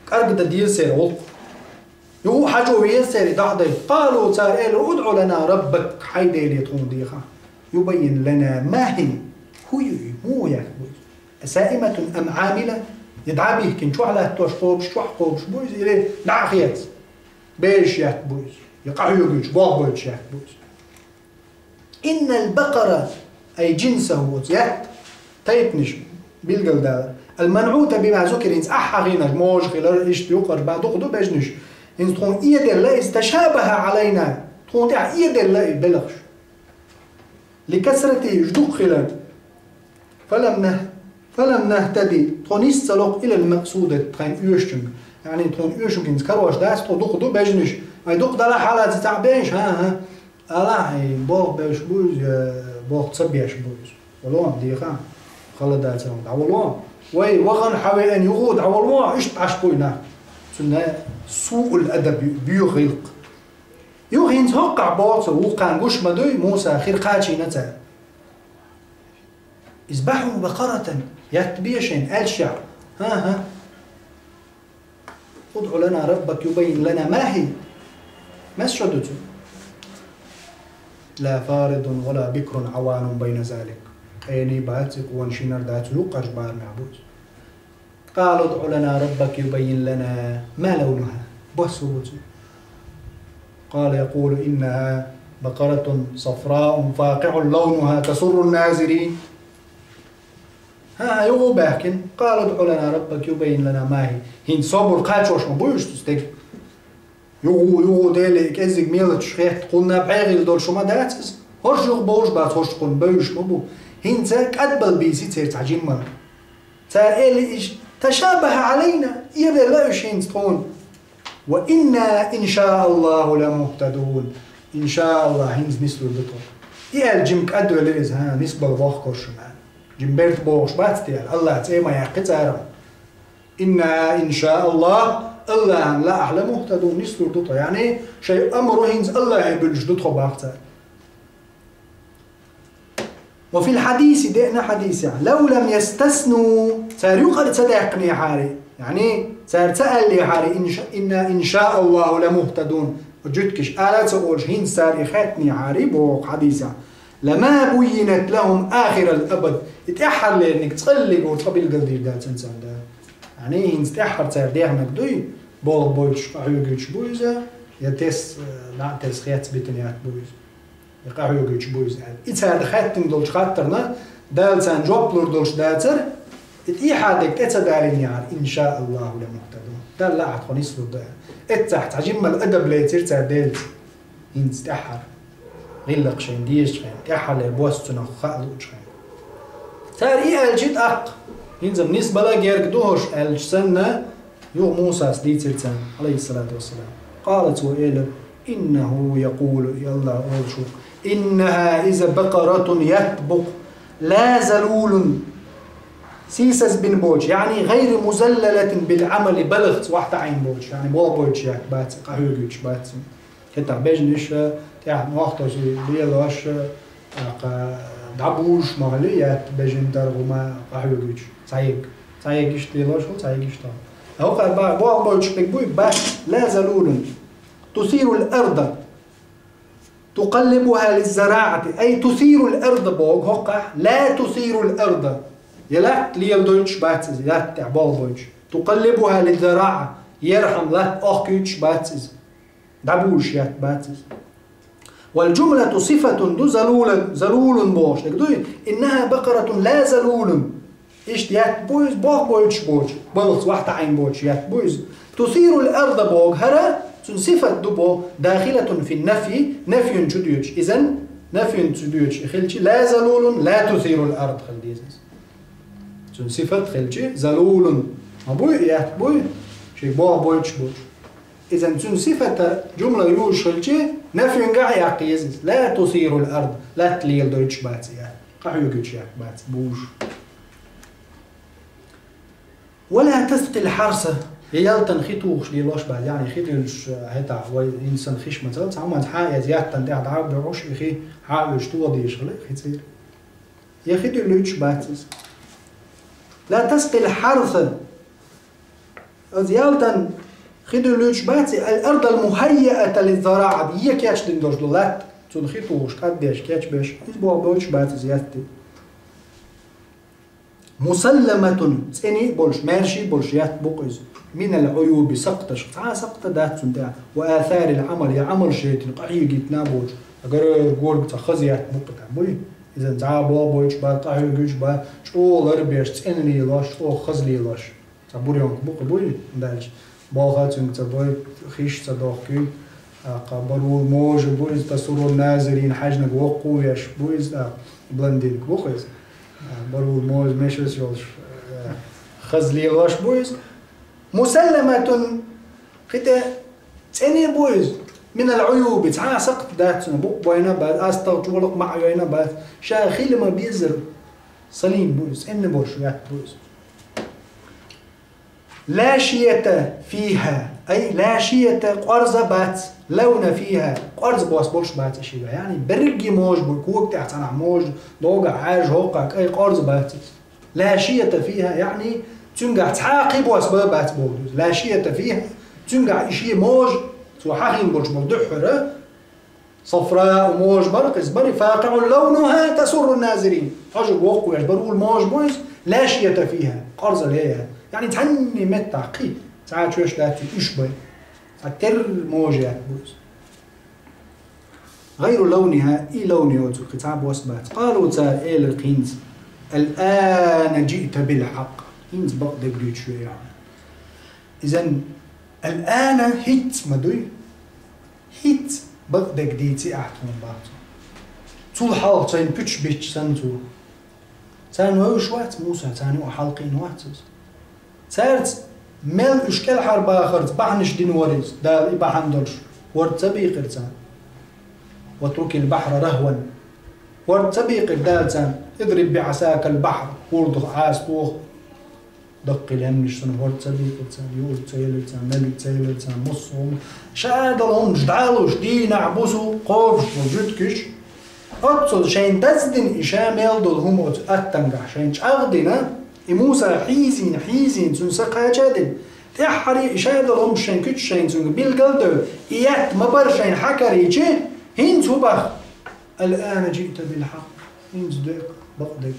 а кӀаргдан деза церан гӀуллакх. Юха а хьажо веза церан и дӀа а дайта. «قالوا», цара элира: «ادع لنا ربك», хьайн Деле тхуна дехахь. «يبين لنا ما هي». ХӀун ю и? ХӀун етта бу иза? «أصائمة أم عاملة»? Я дӀа а бихкина, чохь латтош кхобуш, чохь кхобуш бу иза, или дӀа а хецна? Бежаш етта бу иза, я къахьоьгуьйтуш, болх бойтуш етта бу иза. «إن البقر», ай, «جنسه», оцу етта тайпанаш билгалдалар. «المنعوت بما ذكر», хӀинца ахь хьахийнарш, моза хилар, иштта юкъара бан дукха ду бежнаш. ХӀинца тхуна эделла иза, «تشابه علينا», тхуна тӀехь эделла и белхаш. «لكثرته», уьш дукха хилар. «فلم نه-, فلم نهتد», тхо нис ца локху, «إلى المقصود», тхайна оьшучуьнга. Яъни тхуна оьшург хӀинца карош дац, тхо дукха ду бежнаш. Ай, дукха далахь а, хьалаца цхьаъ беш, хӀан-хӀа. Алахь, ай, болх беш бу иза, я болх ца беш бу иза? Вало, дехахь, хала дацара, дӀавало. Вай, вахана хьан веана юха а дӀавало, иштта Ӏаш бу и нах. Цуьнан суъул адаб ю, боьха гӀиллакх. Юха хӀинца хӀокхахь боху цо, вукхарна гуш ма дуй, Муса, хир кхачийна цара. «اذبحوا بقرة», етта бе шайна, аьлла шаьш. ХӀан-хӀа. «ادع لنا ربك يبين لنا ما هي». Мас шо ду цу? «لا فارض ولا بكر عوان بين ذلك». Къена бац и, къона шинара дац, юккъерчу барамехь бу иза. «قالوا ادع لنا ربك يبين لنا ما لونها». Бос хӀун бу цуьнан? «قال يقول إنها بقرة صفراء فاقع لونها تسر الناظرين». ХӀан-хӀа, юха а баьхкина: «قال ادع لنا ربك يبين لنا ما هي». ХӀинца собар кхачош ма бу уьш, цу стеган. Юха, юха Деле кӀеззиг мелачаш хетта, кхунна бӀегӀийла долуш хӀума дац иза. ХӀорш юха бовш бац, хӀорш кхунна бевзаш ма бу. ХӀинца кӀадбала бийци церан цхьа жимма. Цара элира: «تشابه علينا», эделла уьш хӀинца тхуна. «وإنا إن شاء الله لمهتدون». Ин ша Аллах, хӀинца нислур ду тхо. И аьлла, жима кӀадвелира иза, хӀан, нисбала вохкур шуна. Жима берда бохуш бац те аьлла, Аллах цӀе ма яьккхи цара. «إنا إن شاء الله», Аллахьан лаахь, «لمهتدون», нислур ду тхо. Яъни, шайн амру хӀинца Аллахье буьллуш ду тхо, бах цара. «وفي الحديث», деана хьадисехь: «لو لم يستثنوا», цара юкъара ца даьккхинехьара, яъни, цара ца аьллехьара: «إن ش-, إنا إن شاء الله لمهتدون», жуьгташ ала а ца олуш, хӀинца цара и хаьттинехьара, боху хьадисехь, «لما بينت لهم آخر الأبد», и тӀаьххьарлерниг цкъа лелийгур цкъа билгалдийр дацара царна. Яъни, хӀинца тӀаьххьара цара дехнарг дуй, болх бойтуш, къахьоьгуьйтуш бу иза, я тес, э, дӀа а тесна хецна битина етта бу иза. И къахьоьгуьйтуш бу иза аьлла. И цара хаьттина долчу хаттарна Дала царна жоп лур долуш дацара, и тӀехьа дерг тӀе ца далийнехьара, «إن شاء الله لمهتدون». Далла лаахь, тхо нислур ду аьлла. Эццахь цхьа жиммал адаб лецира цара Делаца. ХӀинца тӀаьххьара. ГӀиллакх шайна дезачу хенахь, тӀаьххьарлера бос цунах хаа луучу хенахь. Цара и аьлча, тӀаккха: «ХӀинца-м нисбала герга ду хӀорш», аьлча санна, юха Мусас дийцира царна, Ӏалайхиссалату вассалам. Къала, цо элира: «إنه يقول», и Аллах олуш ву: «إنها», иза, «بقرة», етта бу-кх, «لا ذلول», сийсаз бина боцуш, яъни, «غير مذللة بالعمل», балхаца охьатаӀийна боцуш, яъни, болх бойтуш етта бац, къахьоьгуьйтуш бац. ХӀетахь бежнаш, тӀехь нохтош лелош, тӀаккха дӀабужуш ма хили, етта бежан тӀера хӀума къахьоьгуьйтуш. Цхьа ерг, цхьа ерг иштта лелош ву, цхьа ерг иштта. ХӀокхара боху, болх бойтуш берг буй, бац, «لا ذلول تثير الأرض تقلبها للزراعة», ай, «تثير الأرض» боху хӀокхахь, «لا تثير الأرض». Я латта леладойтуш бац иза, латта тӀехь болх бойтуш. «تقلبها للزراعة». Ер хӀама латта охкуьйтуш бац иза. ДӀабужуш етта бац иза. والجملة صفة ду залула, залулун бохуш дерг дуй? إنها بقرة لا ذلول. Иштта етта бу иза, болх бойтуш боцуш, балхаца вахьа таӀийна боцуш етта бу иза. تثير الأرض боху хӀара, цуьнан сифат ду боху, داخلة في النفي, нафйун чу доьдуш. Иза нафйун чу доьдуш и хилча, لا ذلول لا تثير الأرض хила деза иза. Цуьнан сифат хилча, залулун. Ма буй, етта буй, шега болх бойтуш боцуш. Иза цуьнан сифата жумла юьйш хилча, нафюнгахь яккха еза иза. لا تثير الأرض, латта леладойтуш бац и. Къахьоьгуьйтуш яккха бац, бужуш. ولا تسقي الحرث, я ялтан хи тухуш лелош бац, яъни хи дуьллуш, э, хӀетахь, вай инсан хиш ма ца, цхьа хӀуманца хьа а эца, яттан тӀехь дӀа а буьгӀуш, и хи хьа а оьцуш тоха дезаш хила, хи цӀера. Я хи дуьллуьйтуш бац иза. لا تسقي الحرث. Иза ялтан хи дуьллуьйтуш бац и, الأرض المهيئة للزراعة, е кечдина долуш ду латта, цунна хи тухуш, кӀаддеш, кечбеш, иза болх бойтуш бац иза етта. مسلمة, цӀена а болуш, маьрша а болуш етта бу-кх иза. من العيوب, сакхташка, цхьа а сакхта дац цунна тӀехь. وآثار العمل, я Ӏамал шайтина къахьегийтина а боцуш, агара горга цхьа хаза етта бу-кх тӀехь, буй? Иза цхьа а болх бойтуш бац, къахьоьгуьйтуш бац, чӀогӀа ларбеш, цӀена лелош, чӀогӀа хаза лелош. Цхьа буренка бу-кх, буй, даьлча, болх а цуьнга ца бой, хиш а ца дохкуьйту, тӀаккха барвала можа бу иза, تسر الناظرين, хьаьжниг воккха а веш бу иза, тӀаккха блондинка бу-кх иза. Барвала можа мешас йолуш, э, хаза лелош бу иза. مسلمة, кхин тӀе цӀена а бу иза. من العيوب, цхьа а сакхт дац цуьнан, букъ а бойна а бац, астагӀа чӀогӀа а маӀа йойна а бац. Ша хила ма-беззара салим бу иза, цӀена а болуш етта бу иза. لا شية فيها, أي لا شية, къорза бац, لون فيها, къорза бос болуш бац и шегахь. Яъни берриге можа бу, кога тӀехь цхьанхьа можа, догахь Ӏаьржа, хӀокху кӀай къорза бац иза. لا شية فيها, яъни цуьнгахь цхьа а кхин бос бан бац боху иза. لا شية فيها, цуьнгахь и шен можа, цо хьахийна болуш болу дуьххьара, صفراء, можа бара-кх иза, бари, فاقع لونها تسر الناظرين. Хьожург воккха веш, барвала можа бу иза, لا شية فيها, къорзале а яц. Яъни цхьанне меттахь кхин цхьа а чоьш дац, уьш бай. Цхьа терра можа етта бу иза. غير لونها, и лаун йоцург кхин цхьа а бос бац. قالوا, цара элира хӀинца: الآن جئت بالحق. ХӀинца бакъдерг дуьйцуш ву ахь. Иза الآن, хӀинца ма дуй? ХӀинца бакъдерг дийци ахь тхуна, боху цо. Цул хьалха царна пуьчаш биттича санна цо. Царна вевзаш вац Муса, царна юкъа хьалакхиъна вац иза. Цаьрца мел уьш кӀелхьарбахарца бахьанаш дина вара иза, Дала и бахьана долуш. ХӀорд ца бийкъира царна. واترك البحر رهوا. ХӀорд ца бийкъира Дала царна. اضرب بعصاك البحر. ХӀордах Ӏаса тоха. Даккхий лаьмнаш санна хӀорд ца бийкъира царна, юург ца елира царна, меллиг ца елира царна, массо а хӀума. Ша дала хӀуманаш дӀа а луш, дийнахь, бусу, кхобуш болу жуьгтигаш, оццул шайна даздина и ша мел долу хӀума оцу аттангахь шайна чӀагӀдина, и Муса хьийзийна, хьийзийна, цуьнан са кхача а дина, тӀаьххьара и ша долу хӀуманаш шайн куьча шайна цуьнга билгал а девлла, и етта ма бара шайна хьакарийча, хӀинца хӀун боху? الآن جئت بالحق. ХӀинца ду-кх бакъдерг.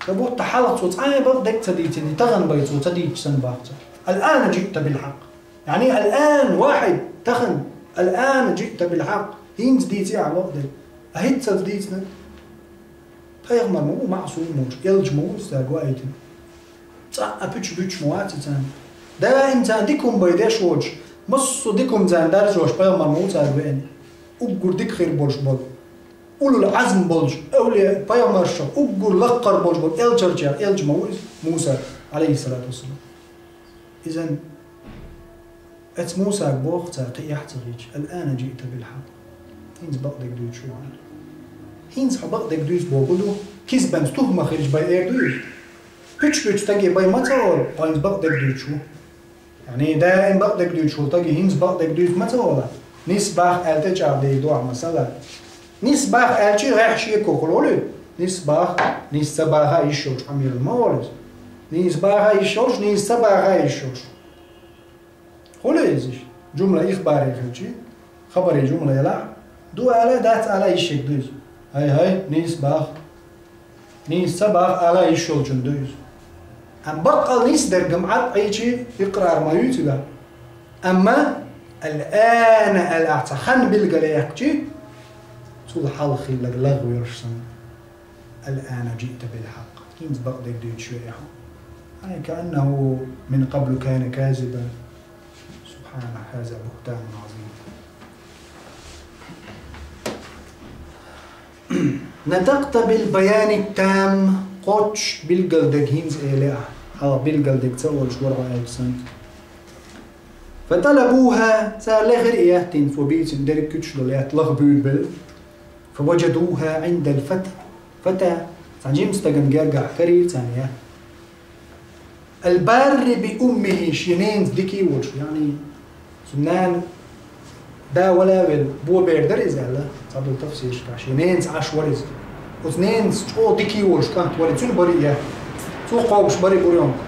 Как будто хьалха цо цкъа а бакъдерг ца дийцина, и тахана бай цо ца дийцича санна боху цо. الآن جئت بالحق. Яъни الآن واحد, тахана. الآن جئت بالحق. ХӀинца дийци ахь бакъдерг. А хӀинццалц дийцина? Пайхамар ма ву маъсум волуш, элча ма ву иза цаьрга ваийтина. Цкъа а пуьчаш буьттуш ма вац иза царна. Даим царна дика хӀума бай деш воцуш, массо а дика хӀума царна даржош пайхамар ма ву цаьрга веана. Уггар дика хир болуш болу, улул Ӏазм болчу эвлия пайхамаршах уггар лаккхара болуш болу элчарчех элча ма ву иза Муса, алейхиссалату вассалам. Иза Эцу Мусага боху цара кхин эхь ца хилча: «الآن جئت بالحق». ХӀинца бакъдерг дуьйцуш ву хьуна. ХӀинца хьо бакъдерг дуьйцу бохург ду, кисбанца туьха ма хилча бай эр ду иза. Куьч-куьч стаге бай ма ца олу, хьо хӀинца бакъдерг дуьйцуш ву. Яъни даим бакъдерг дуьйцуш волу стаге хӀинца бакъдерг дуьйцу ма ца олу. Нис бах аьлла тӀечӀагӀдийр ду ахь масала. Нис бах аьлчи гӀехь шеко хуьлу хьуна. Нис бах, нис ца баха йиш йолчу къамелан ма олу иза. Нис баха йиш йолуш, нис ца баха йиш йолуш. Хуьлу иза иштта? Жумла ихбаре хилчи, хабаре жумла елахь, ду ала, дац ала йиш ерг ду иза. ХӀай-хӀай, нийса бах. Нийса ца бах ала йиш йолчун ду иза. Амма баккъал нийса дерг-м Ӏад Ӏийча икърар ма ю цигахь. Амма «الآن» аьлла ахь цхьа хан билгалъяьккхича, цул хьалха хилларг лагӀ верш санна. «الآن جئت بالحق». ХӀинца бакъдерг дуьйцуш ву хьо. أي كأنه من قبل كان كاذبا. سبحان، هذا بهتان عظيم. «نطقت بالبيان التام», кхоччуш билггал дерг хӀинца элира ахь, хьалха билггал дерг ца олуш вара хьо аьлча санна. «فطلبوها», цара лехира и етта, цо бийцина дерг куьйгаш долу етта лаха буьйлабелла. «فوجدوها عند الفتى». Фата, цхьана жимачу стагана гергахь карийра царна етта. «البار بأمه», шен ненца дика волуш, яъни, цуьнан нана да вала а велла, бо бер дара иза аьлла, цхьадолу тафсирашкахь, шен ненца Ӏаш вара иза. Оцу ненца чӀогӀа дика волуш кӀант вара, цуьнан бара и етта. Цо кхобуш бара и бу йонка.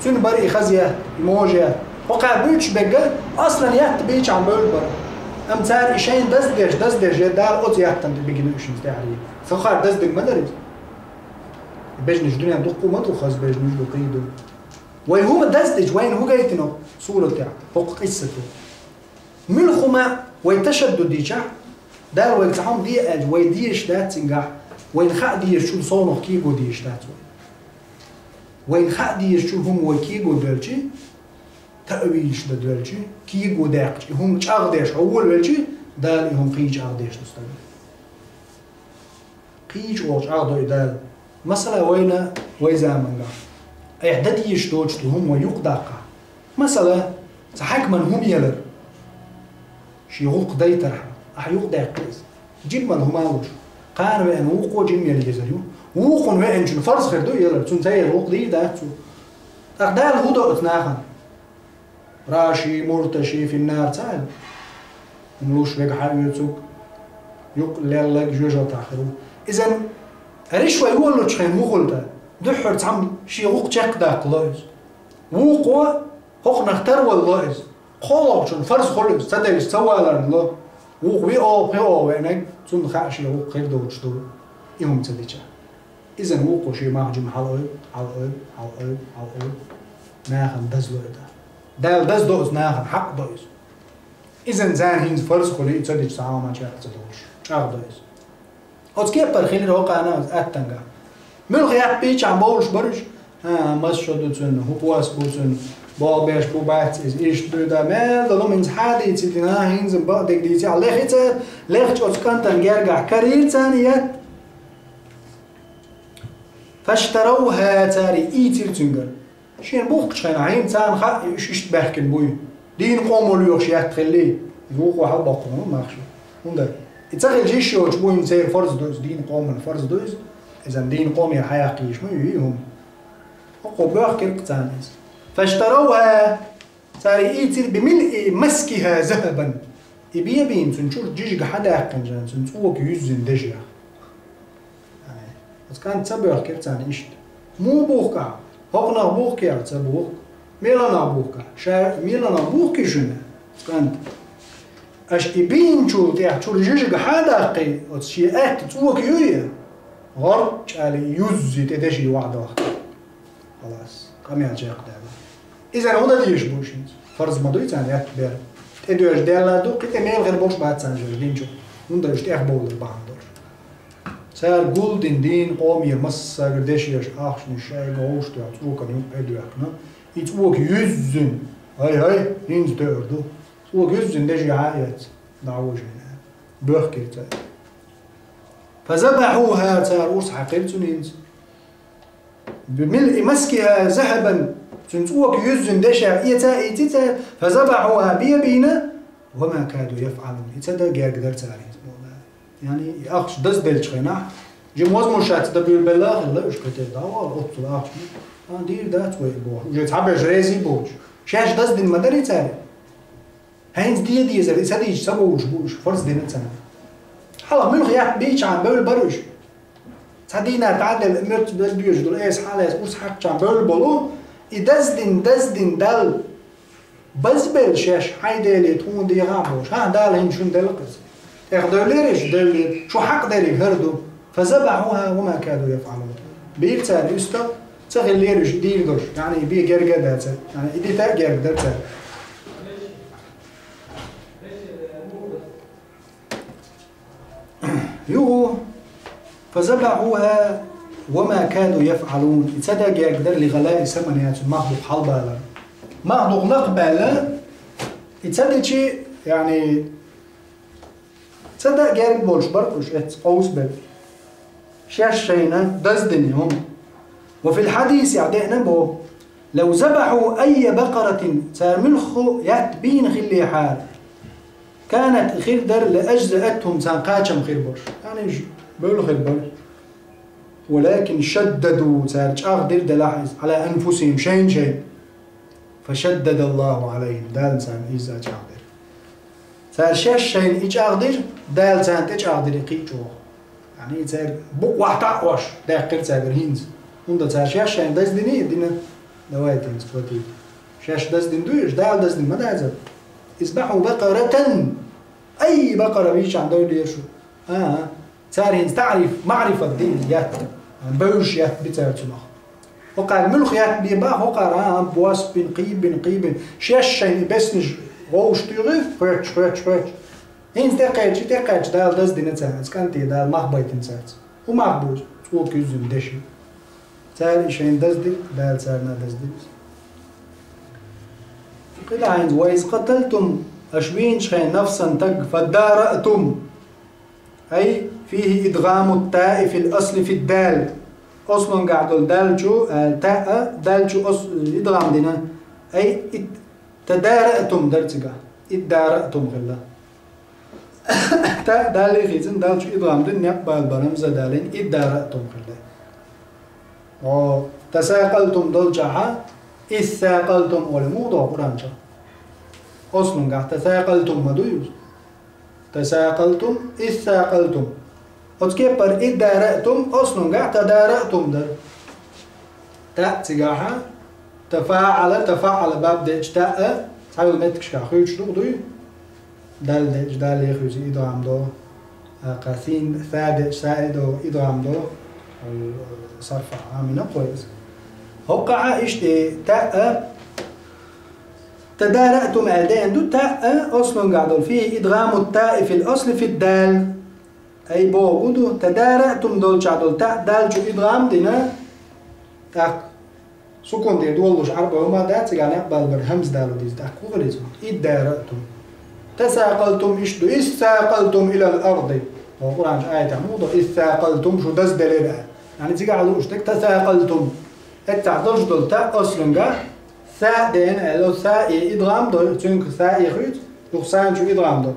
Цуьнан бара и хаза етта, и можа етта. ХӀокхара буьйцуш берг, аслан етта бийчахьана бевлла бара. Амма цара и шайна даздеш, даздеш, я Дала оцу еттана тӀе бигина уьш хӀинца тӀаьхьарий. Сан хӀара даздиг ма дара иза. Бежнаш дуьненахь дуккха а ма ду, хаза бежнаш ду, кхин ду. Вай хӀума даздича, вайна хӀун гайтина хӀокху суратехь, хӀокху къиссато? Муьлха хӀума вай ташаддуд дичахь, Дала вайга цхьа хӀума де аьлча, вай дезаш дац цуьнгахь, вайна хаа дезачул совнаха кего дезаш дац вай. Вайна хаа дезачул хӀума вай кего доьлча, таъвилаш дан доьлча, кего даьккхича, и хӀума чӀагӀдеш хьо волавелча, Дала и хӀума кхин чӀагӀдеш ду стага. Кхин чӀогӀа чӀагӀдо и Дала. Масала, вайна, вай заманахь, айхьа дан дезаш доцуш долу хӀума вай юкъадаккха. Масала, цхьа хьаькаман хӀума елар. Шен гӀуллакх дайтархьама, ахьа юкъадаьккхи иза. Жимма хӀума а луш. Кхана веана вукхо а жимма яла езар ю. Вукхунна веанчунна фарз хир ду и ялар, цунна ца еза гӀуллакх дийр дац цо. ТӀаккха Дала хӀун до оцу нахана? «Раши, мурташи, финнар» ца аьлла? ХӀума луш верг хьаоьцург, юкъ лелларг жоьжахатехь хир ву. Иза риш вай йоллучу хенахь хӀун хуьлу тӀаккха? Дуьххьара цхьамма шен гӀуллакх чекхдаккха ло иза. Вукхо хӀокхунах тарвала ло иза. КхоалгӀачунна фарз хуьлу иза, ца делча ца валарна ло. Вукхо виъ оха, пхиъ оха веанарг, цунна хаьа шен гӀуллакх хир доцуш ду, и хӀума ца дича. Иза вукхо шен махкахь жимма хьалаойла, хьалаойла, хьалаойла, хьалаойла. Нахана дазло и дан. Дала даздо иза, нахана хьакъ до иза. Иза царна хӀинца фарз хуьлий, и ца дича цхьа а хӀума чекх ца долуш, чӀагӀдо иза. Оцу кепара хилира хӀокхарна оцу аттангахь. Муьлха етта бийчахьана бовлуш бара уьш? ХӀан, маса шо ду цуьнан, хӀун пос бу цуьнан, болх беш бу бац иза, иштта дуй дан, мел долу хӀума хӀинца хьа а дийцина, хӀинца бакъдерг дийци, лехи цара, лехча оцу кӀантана гергахь карийра царна етта. «فاشتروها», цара ийцира цуьнгара. Шена бухкучу хенахь, хӀинца царна хаьа, уьш иштта баьхкина буй. Дийна къомо лоьхуш етта хиллий, вукхо хьалабоккхур ву махкахь. ХӀунда? И ца хилча йиш йоцуш бу, хӀинца церан фарз ду иза, дийна къоман фарз ду иза. Иза дийна къомера хьаяккха йиш ма ю и хӀума. ХӀокхо боьхкира-кх царна иза. «فاشتروها», цара ийцира, «بملء مسكها ذهبا». И бен бийна, цуьнан чуьра жижиг хьадаьккхина, цуьнан цӀока юьззина дешех. Ай, оцу кӀанта ца боьхкира царна иштта. Муха бухку ахь? ХӀокхунах бухкий ахь? Ца бухку. Меланах бухку ахь? Ша меланах бухкий шуна? Оцу кӀанта. Аша и бийначул тӀехь чуьра жижиг хьа а даккхий, оцу шен атта цӀока юй, гӀорчӀ аьлла юьззий тӀе деши вахь дохку. Халас, къамел чекхдаьлла. Иза хӀун дан дезаш бу шуьца? Фарз ма дуй царна етта бер. ТӀедоьжа даьлла ду, кхин тӀе мел хир болуш бац царна жижиг динчух. ХӀунда аьлча тӀехбовлар бахьана долуш. Цара гулдина дийна къомера массаргара дешеш, ахчанаш шайга гӀовш тоьхна цӀокана юккъе доьхкина. И цӀока юьззина. ХӀай-хӀай, хӀинца тоьар ду. ЦӀока юьззина деши хьа а эцна, дӀавожийна. Боьхкира цара. «فذبحوها», цара урс хьаькхира цунна хӀинца. «بملء مسكها ذهبا», цуьнан цӀока юьззина дешех эца а ийци цара, «فذبحوها», бен бийна, «وما كادوا يفعلون». И ца дан герга дара цара хӀинца, боху Дала. Яъни, и ахча дазделлачу хенахь, жима возмущаться дан буьйлабелла а хилла уьш, кхетий, дӀавала оццул ахча. А, дийр дац вай, боху. Уже цхьаберш резий боцуш. Шаьш даздина ма дарий цара? ХӀинца де дезара, и ца дийча ца бовлуш бу уьш, фарз дина царна. Хьалха муьлха етта бийчахьана бевлла бара уьш. Цхьа дийнар дӀа а делла, моьтту бер доьжуш долу эса хьалаэца урс хьаькхчахьана бевлла болу, и даздина, даздина Далла. Базбелла шаьш, хьайн Деле, тхуна дехьа а бохуш. ХӀан, Дала хӀинца шуна делла-кх иза. ТӀех девллера уьш, девллера. Шу хьакъ дерриг хӀара ду. «فذبحوها وما كادوا يفعلون». Бийра цара уьстагӀ, Ца хиллера уьш и дийр долуш, яъни и бен герга а дац, яъни и дита а герга дара цара. Юха, فذبحوها وما كادوا يفعلون. И ца дан герга дара لغلاء ثمنها, цуьнан мах дукха хьалабалар. Мах дукха лакхабаьлла, и ца дичи, яъни, ца дан герга болуш бара уьш, эццахь къовсабелла. Шаьш шайна даздина хӀума. وفي الحديث, а деана боху: لو ذبحوا أي بقرة, цара муьлхха етта бийна хиллехьара, كانت, хир дара, لأجزأتهم, царна кхачам хир болуш. Яъни уьш бевлла хир бара. ولكن شددوا, цара чӀагӀдира делахь иза, على أنفسهم, шайна-шайна. فشدد الله عليهم, Дала царна изза чӀагӀдира. Цара шаьш шайна и чӀагӀдира, Дала царна тӀе чӀагӀдира и кхин а чӀогӀа. Яъни цара букъ вахьта а Ӏош даьккхира цаьргара хӀинца. ХӀунда цара шаьш шайна даздина а дина, давайте хӀинца хӀоттийта. Шаьш даздина ду уьш, Дала даздина ма дац. اذبحوا بقرة, أي بقرة вийчахьана довлийра шу. А-а. Цара хӀинца таӀриф, маӀрифат дина етта. Бевзаш етта би цара цунах. ХӀокхара муьлха етта бен баха, хӀокхара, а-а, бос бина, кхин бина, кхин бина. Шаьш шайна и беснаш вовшах туьйхира, хоьттуш, хоьттуш, хоьттуш. ХӀинца тӀекхаьчча, тӀекхаьчча, Дала даздина царна, цу кӀанте Дала мах байтина цаьрца. ХӀун мах бу? ЦӀока юьззина деши. Цара и шайна даздира, Дала царна а даздира. КхидӀа хӀинца: وإذ قتلتم, аша вийначу хенахь, نفسا, стаг, فادارأتم, أي فيه إدغام التاء في الأصل في الدال. Ослунгахь долу дал чу, а, таъ а, дал чу ос-, идгӀам дина. أي ит-, تدارأتم дара цигахь. ادارأتم хилла. Таъ далле хийцина, дал чу идгӀам дина, некъ бала бара хӀамза далийна, ادارأتم хилла. О, تثاقلتم долчохь, اثاقلتم олу муха догӀу Къуръан чохь? Ослунгахь تثاقلتم ма ду иза? تثاقلتم، اثاقلتم. Оцу кепара ادارأتم, ослунгахь تدارأتم дара. Таъ цигахь, تفاعل, تفعل баб деъча таъ а, цхьайолу меттигашкахь хуьйцуш ду-кх дуй? Дал деъча далле хуьйцу, идгӀам до. А, кхин син, са деъча са а до, идгӀам до. Сарфа Ӏамина кхо иза. ХӀоккхахь а иштта таъ а, تدارأتم аьлла деана ду, таъ а, ослунгахь долу, فيه إدغام التاء في الأصل في الدال. Ай боху ду, تدارأتم долчохь долу таъ дал чу идгӀам дина, тӀаккха сукун тӀе долуш Ӏарбой хӀума дац, цигахь некъ бала бара хӀамза дало деза, тӀаккха хӀун хилла иза? ادارأتم. تثاقلتم иштта ду, اثاقلتم إلى الأرض. О, Къуръан чу аятехь муха до, اثاقلتم шу дазделира. Яъни цигахь лууш дерг تثاقلتم. Эццахь долуш долу таъ ослунгахь, са деана аьлла, са и идгӀам до, цуьнга са и хуьйцу, юха сан чу идгӀам до.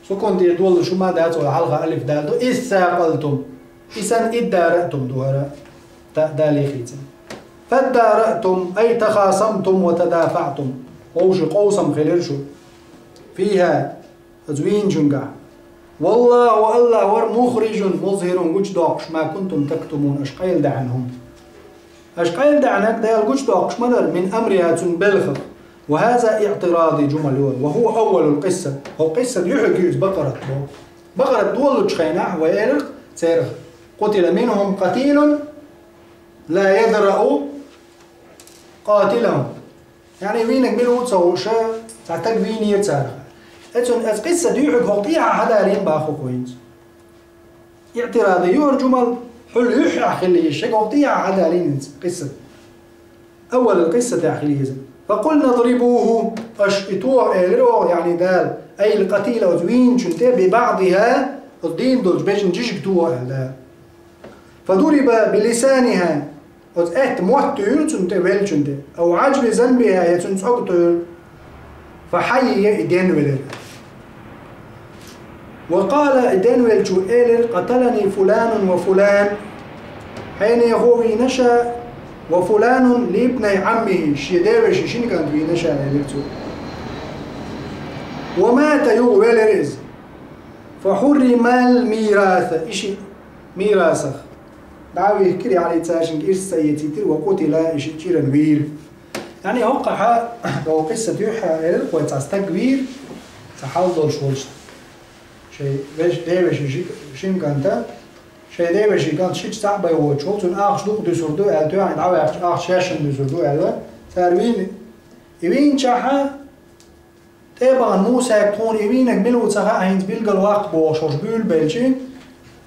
Сукун тӀе долуш хӀума дац, вала хьалха алиф дала ду, اثاقلتم. И санна ادارأتم ду хӀара, таъ далле хийцина. فادارأتم أي تخاصمتم وتدافعتم. Вовшийн къовсам хилира шу. فيها, оцу вийначуьнгахь. والله, АллахӀ вара, مخرج, مظهر, гучудоккхуш, ما كنتم تكتمون, аша къайладаьхьна хӀума. Аша къайладаьхьнарг Дала гучудоккхуш ма дара, من أمرها, цуьнан белхах. وهذا اعتراض جمل, وهو أول القصة. ХӀокху къиссат юьхьиг ю иза, Бакъарат боху. Бакъарат долучу хенахь вай элира церан: قتل منهم قتيل لا يدرأ قاتله. Яъни вийнарг мила ву ца хууш, цхьа стаг вийнера царах. Эцунна аса къиссат юьхьиг хӀокху тӀехьа хьадалийна боху-кх хӀинца. ИӀтиради ю хӀара жумал, хьуьлла юьххьехь хилла йиш, хӀокху тӀехьа хьадалийна хӀинца къиссат. Аввалал къиссатехь хила еза. فقلنا اضربوه, аша и тоха элира оха, яъни Дала, أي القتيل, оцу вийначун тӀе, ببعضها, оцу дийна долчу бежан жижиг тоха аьлла Дала. فضرب بلسانها, оцу аьтта мотт туьйра цунна тӀе, веллачун тӀе, أو عجب ذنبها, я цуьнан цӀог туьйра. فحي, и денвелира. وقال, и денвеллачо элира: قتلني فلان وفلان, хьенехо вийна ша, وفلان لابني عمه, шен девешин шина кӀант вийна ша, элира цо. ومات, юха велира иза. فحرم الميراث, и шиъ мирасах дӀа а вихкира, яъни цаьршинга ирс ца эцийтира, وقتل, и шиъ чӀиран вийра. Яъни хӀокхахь, хӀокху къиссат юьххьехь элира, вай цхьа стаг вийра, цхьа хьал долуш волчу шайн веш-, девешин ши-, шина кӀанта, Шайн деваший кӀант шича цхьаъ бай воцуш волу, цуьнан ахча дукха дуьсур ду аьлла, тоьхна дӀаваьккхича ахча шаьшшинна дуьсур ду аьлла, цара вийна, и вийначахьа, тӀе а бахана Мусага, тхуна и вийнарг мила ву ца хаьа хӀинца, билггал ваккха бохуш, хӀорш буьйлабелча,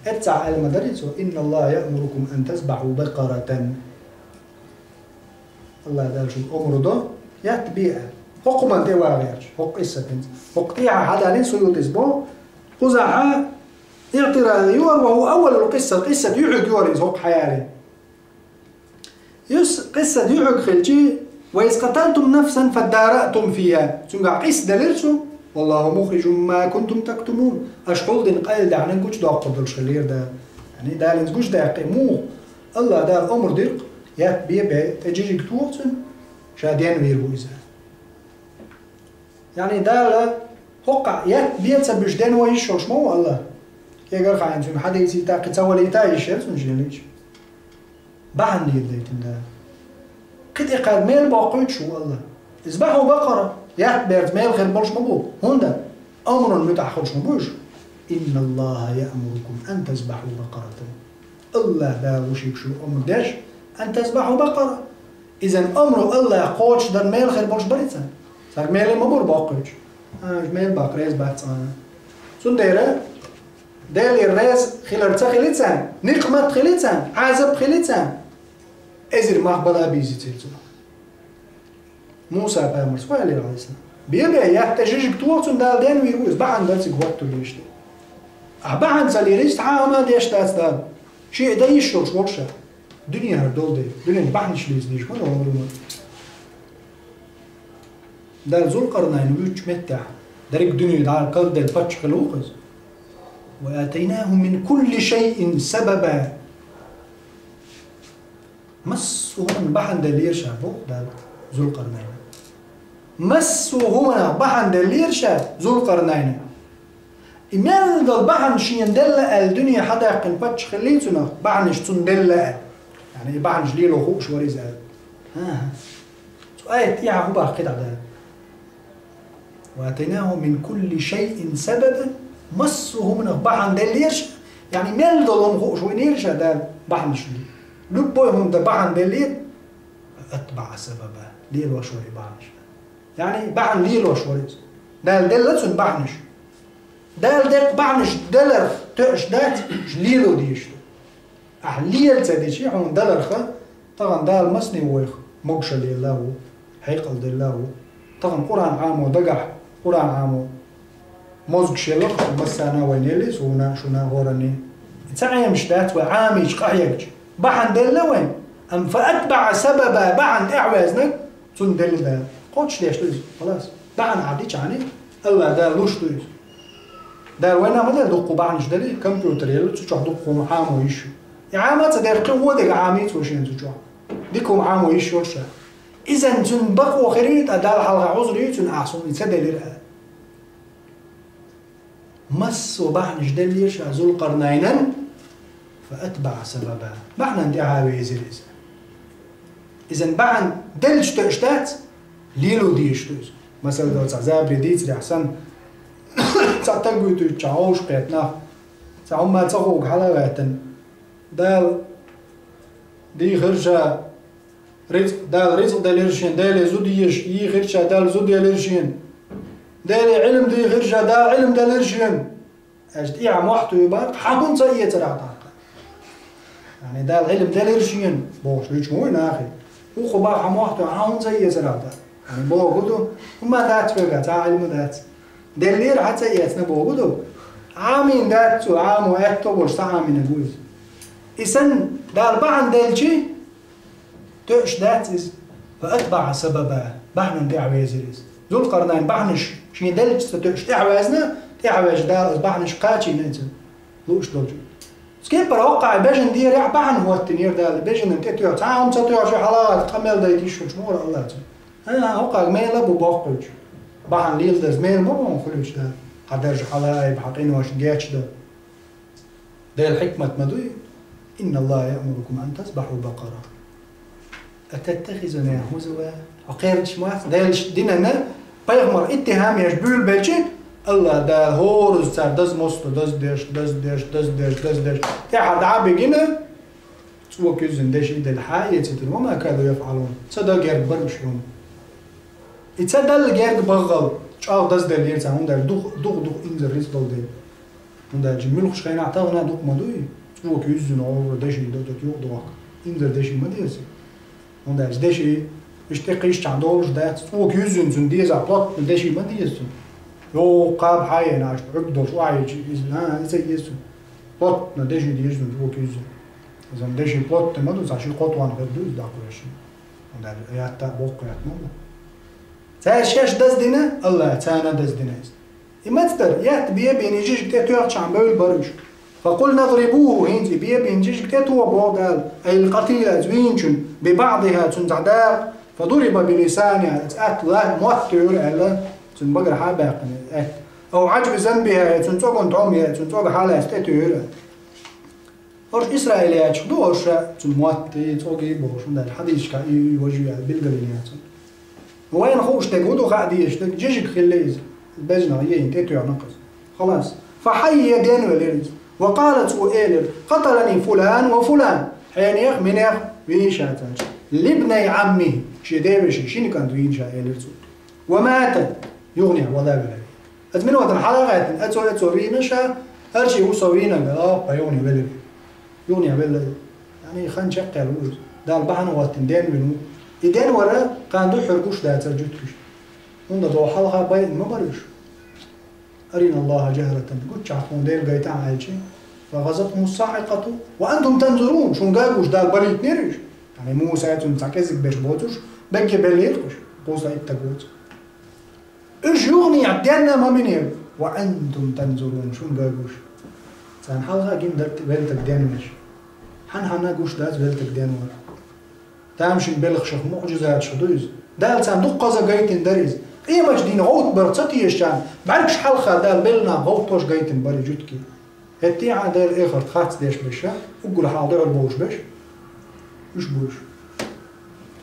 эццахь аьлла ма дарий цо: «Инна Аллаха яъмурукум ан тазбахьу бакъаратан». Аллаха Дала шуна омра до, ятта бе аьлла. ХӀокху хӀуманна тӀе вагӀерча, хӀокху къиссатаца. ХӀокху тӀехьа хьадалийна Суютис боху, кхузахьа иътираз йора, ва хӀува аввалул къисса, къиссат юьхьиг йора иза хӀокху хьаялийна. Иза къиссат юьхьиг хилча, «Ва из къаталтум нафсан фаддаратум фиха». Цуьнгахь къийса делира цо: «Валлаху мухрижум ма кунтум тактумун». Аша хьулдина къайладаьхнарг гучудоккхур долуш хиллера Дала. Яъни, Дала иза гучудаьккхи муха? Аллаха Дала омра дира-кх, ятта бе бен, тӀе жижиг тоха цуьнан, ша денвийр ву иза. Яъни, Дала хӀокхахь ятта бен ца буьйш денван йиш йолуш ма ву Аллах. Кегара хаийна цуьнан хьадисий тӀаккха ца валийта йиш яра цунна шена лиъча. Бахьана леладайтина Дала. Кхин тӀекхаьчча мел боккхуьйтуш ву Аллах. Иза бахьа бакъара, ятта берца мел хир болуш ма бу. ХӀунда? Амран муьтӀахь хуьлуш ма бу уьш. «Инна Аллаха яъмурукум ан тазбахьу бакъаратан». Аллах Дала ву шуьга шу амр деш, «ан тазбахьу бакъара». Иза амру Аллах кхочушдан мел хир болуш барий царна? Царна мел ма бара боккхуьйтуш. А, уьш мел баккха реза бац цкъа а. Цундела Делера реза хилар ца хили царна, никъмат хили царна, Ӏазап хили царна, эзар мах бала бийзийцира цунах. Муса пайхамарс хӀун аьллера, Ӏалайхиссалам? Бе бен, ятта тӀе жижиг тоха цунна, Дала денвийр ву иза, бахьана дан цига хӀоттур дийш ду. Ахьа бахьана ца лелийча, цхьа а хӀума деш дац Дала. Шен а дан йиш йолуш волуш ша. Дуьне хӀара долу дела, дуьненчу бахьанаш лийца дийш ма долу хӀума. Дала Зулкъарнайн вуьйцучу меттехь, дерриг дуьне дӀа калделла паччахь хилла ву-кх иза. «Ва атайнаху мин кулли шайин сабаба». Массо а хӀуманна бахьана деллера ша, боху Дала Зулкъарнайна. Массо а хӀуманах бахьана деллера ша Зулкъарнайна. И мел долу бахьана шена делла аьлла, дуьне хьадаьккхина паччахь хиллий цунах, бахьанаш цунна делла аьлла. Яъни, и бахьанаш лело хууш вара иза аьлла. ХӀан-хӀа. Цу аят тӀехьа хӀун боху кхидӀа Дала? «Ва атайнаху мин кулли шайин сабабан», массо а хӀуманах бахьана деллера ша, яъни мел долу хӀума хууш винера ша Дала бахьанаш. Любой хӀума дан бахьана деллера, «фа атбаъа сабаба», лелош вара и бахьанаш. Яъни бахьана лелош вара иза. Дала делла цунна бахьанаш. Дала деккъа бахьанаш даларх тоьаш дац, уьш лело дезаш ду. Ахьа лела ца дичи, хьуна даларха, тахана Дала масане ву вайх могуш лелла а ву, хьекъал делла а ву. Тахана Къуръан Ӏамо дагахь, Къуръан Ӏамо мозгаш елла-кх массарна а вайна, елли суна, шуна, хӀоранна. И ца Ӏемаш дац вай Ӏамийча къахьегча. Бахьана делла вайна, амма «фа атбаъа сабаба», бахьана тӀаьхьавезнарг, цунна делла Дала. Кхочушдеш ду иза, халас. Бахьана ахьа дичхьана, Аллах Дала луш ду иза. Дала вайна ма делла дуккха бахьанаш, дали, компьютер елла, цу чохь дуккха хӀума Ӏамо йиш ю. И Ӏама ца дерг кхин вон дерг Ӏамийца ву шена цу чохь. Дика хӀума Ӏамо йиш йолуш ша. Иза цуьнан бакъо хир ю, ткъа Далла хьалха Ӏузур ю цуьнан, ахьа суна и ца делира аьлла. Массо а бахьанаш деллера ша Зулкъарнайнан, «фа атбаъа сабаба». Бахьанан тӀаьхьа везира иза. Иза бахьана делча тоьаш дац, лело дезаш ду иза. Масала, цхьа забаре дийцарехь санна, цхьа стаг вуьйтуьйтучохь, хьовш кхетта нах, цхьа хӀумма ца хууг хьала а гӀаьттина, Дала дийхира ша рицкъ, Дала рицкъ делира шена, Деле зуда езаш, йийхира ша, Дала зуда елира шена. Деле Ӏилм дийхира ша, Дала Ӏилм делира шена. Аьлча тӀехьа мохь туьйху баккха, хьан хӀунда ца эцарехь тӀаккха? Яъни Дала Ӏилм делира шена, бохуш, вуьйцуш ма вуй нахе. Вукхо баккха хьан мохь туьйху, хьан хӀунда ца эцарехь тӀаккха? Яъни бохург ду, хӀумма дац хьоьгахь, цхьа а Ӏилма дац. Деллера, хьан ца эцна бохург ду. Ӏамийна дац цо, Ӏамо аьтто болуш ца Ӏамийнарг ву иза. И санна, Дала бахьана делчи, тоьаш дац иза. «Фа атбаъа сабаба». Бахьанан тӀаьхьа везира иза. Зулкъарнайн бахьанаш шена делча ца тоьаш тӀаьхьа везна, тӀаьхьа везча Дала иза бахьанаш кхачийна иза лууш долчу. Скепара хӀокхахь бежан дерехь бахьана хӀоттийнера Дала, бежанан тӀе тоьхча. Цхьа а хӀума ца тоьхча, хьалагӀа къамел дайта йиш йолуш ма вара Аллах цунна. ХӀан-хӀа, хӀокхарга мел а бу боккхуьйтуш. Бахьана леладаза мел ма бу хьуна хуьлуьйтуш Дала. Хьан даржа хьала а айба, хьан къиношна гечдан. Делан хьикмат ма дуй: «Инна Аллаха яъмурукум ан тазбахьу бакъара». «Ататтахизуни хузуа?» Хьо кхерчаш ма вац, Делан динана пайхамар иттихӀам еш буьйлабелчи, Аллах Дала хӀораза цар даза мосто, даза деш, даза деш, даза деш, даза деш. ТӀехьа дӀа а бигина, цӀока юззина деши делла хьа а эцитина, وما كادوا يفعلون. Ца дан герга бара уж хьона. И ца далла герга багӀал, чӀоагӀа даза делла еза царна, хӀунда аьлча дукха, дукха, дукха инзар рицкъ долу дела. ХӀунда аьлча муьлххачу хенахь тахана дукха ма дуй, цӀока юззина гӀовгӀа деши до, до, юкъа дохка. Инзар деши ма деза. ХӀунда аьлча деши, иштта тӀекхийсчахь долуш дац, цӀока юззина цунна дезахь, плотно деши ма деза цунна. Йо, кхаба хьаена, аьшта Ӏуьрг долуш охьайичи, иза, а, и ца еза цунна. Плотно деши деза цунна, цӀока юззина. Иза деши плотно ма ду, цхьа ши-кхо тонна хир ду иза дӀакхоьссина. ХӀунда аьлча ятта а боккха ятта ма ду. Цара шаьш даздина, Аллах царна даздина иза. И маца дара, етта бен-бен и жижиг тӀетоьхчахьана бевлла бара уьш. فقلنا اضربوه, хӀинца и бен-бен жижиг тӀетоха боху Дала, أي القتيل, иза вийначун, ببعضها, цуьнан цхьа дакъа, فضرب بلسانها, иза атта ла-, мотт тевра аьлла, цуьнан багархьа а баьккхина атта. أو عجب ذنبها, я цуьнан цӀоган тӀом, я цуьнан цӀоган хьал а тӀетевра. ХӀорш исраилячех ду, хӀорш цуьнан мотт а, цӀогий а бохуш, хӀунда аьлча хьадисашкахь и, и важа ю аьлла билгалйина яц. Вайна хууш дерг хӀун ду, хаа дезаш дерг, жижиг хилла иза. Безнах йина тӀетоьхна-кх иза. Халас. فحي, денвелира иза. وقال, цо элира: قتلني فلان وفلان. Хьенех, минех вийна ша цаьрца. لابني عمه, шен девешин шина кӀант вийна ша, элира цо. ومات, юханехьа вала велира. Иза минотана хьала а гӀаьттина, эцо, эцо вийна ша, хӀара шен ву со вийнарг, а, пхьа юханехьа велира. Юханехьа велла. Яъни хан чекхъяьлла ву иза. Дала бахьана хӀоттийна денвина ву. И денвар кхана дуьххьара гуш дацара жуьгташа. ХӀунда аьлча хьалха байъина ма бара уьш. أرنا الله جهرة, гуччахь тхуна Дела гайтахьа аьлча, فأخذتهم الصاعقة وأنتم تنظرون, шуна гай гуш Дала балийтинера уьш. Яъни Муса а цунна цхьа кӀезиг берш боцурш, берриге беллера уьш, кхузткъа итт стаг воцурш. Уьш юханехьа денна ма минера, وأنتم تنظرون, шуна гай гуш. Царна хьалха гина дара велла стаг денвеш. Хьан-хьанна гуш дац велла стаг денвар. Тамашийна белхашах, муӀжизаташах ду иза. Дала царна дуккхаза гайтина дара иза. Къематдийнан гӀовттабарх ца тешачарна, бӀаьргаш хьалха Дала белла нах гӀовттош гайтина бара и жуьгтий. ХӀетте а Дала эхарт харц деш берш, уггар хьалха дуьхьал бовш берш, уьш бу уьш.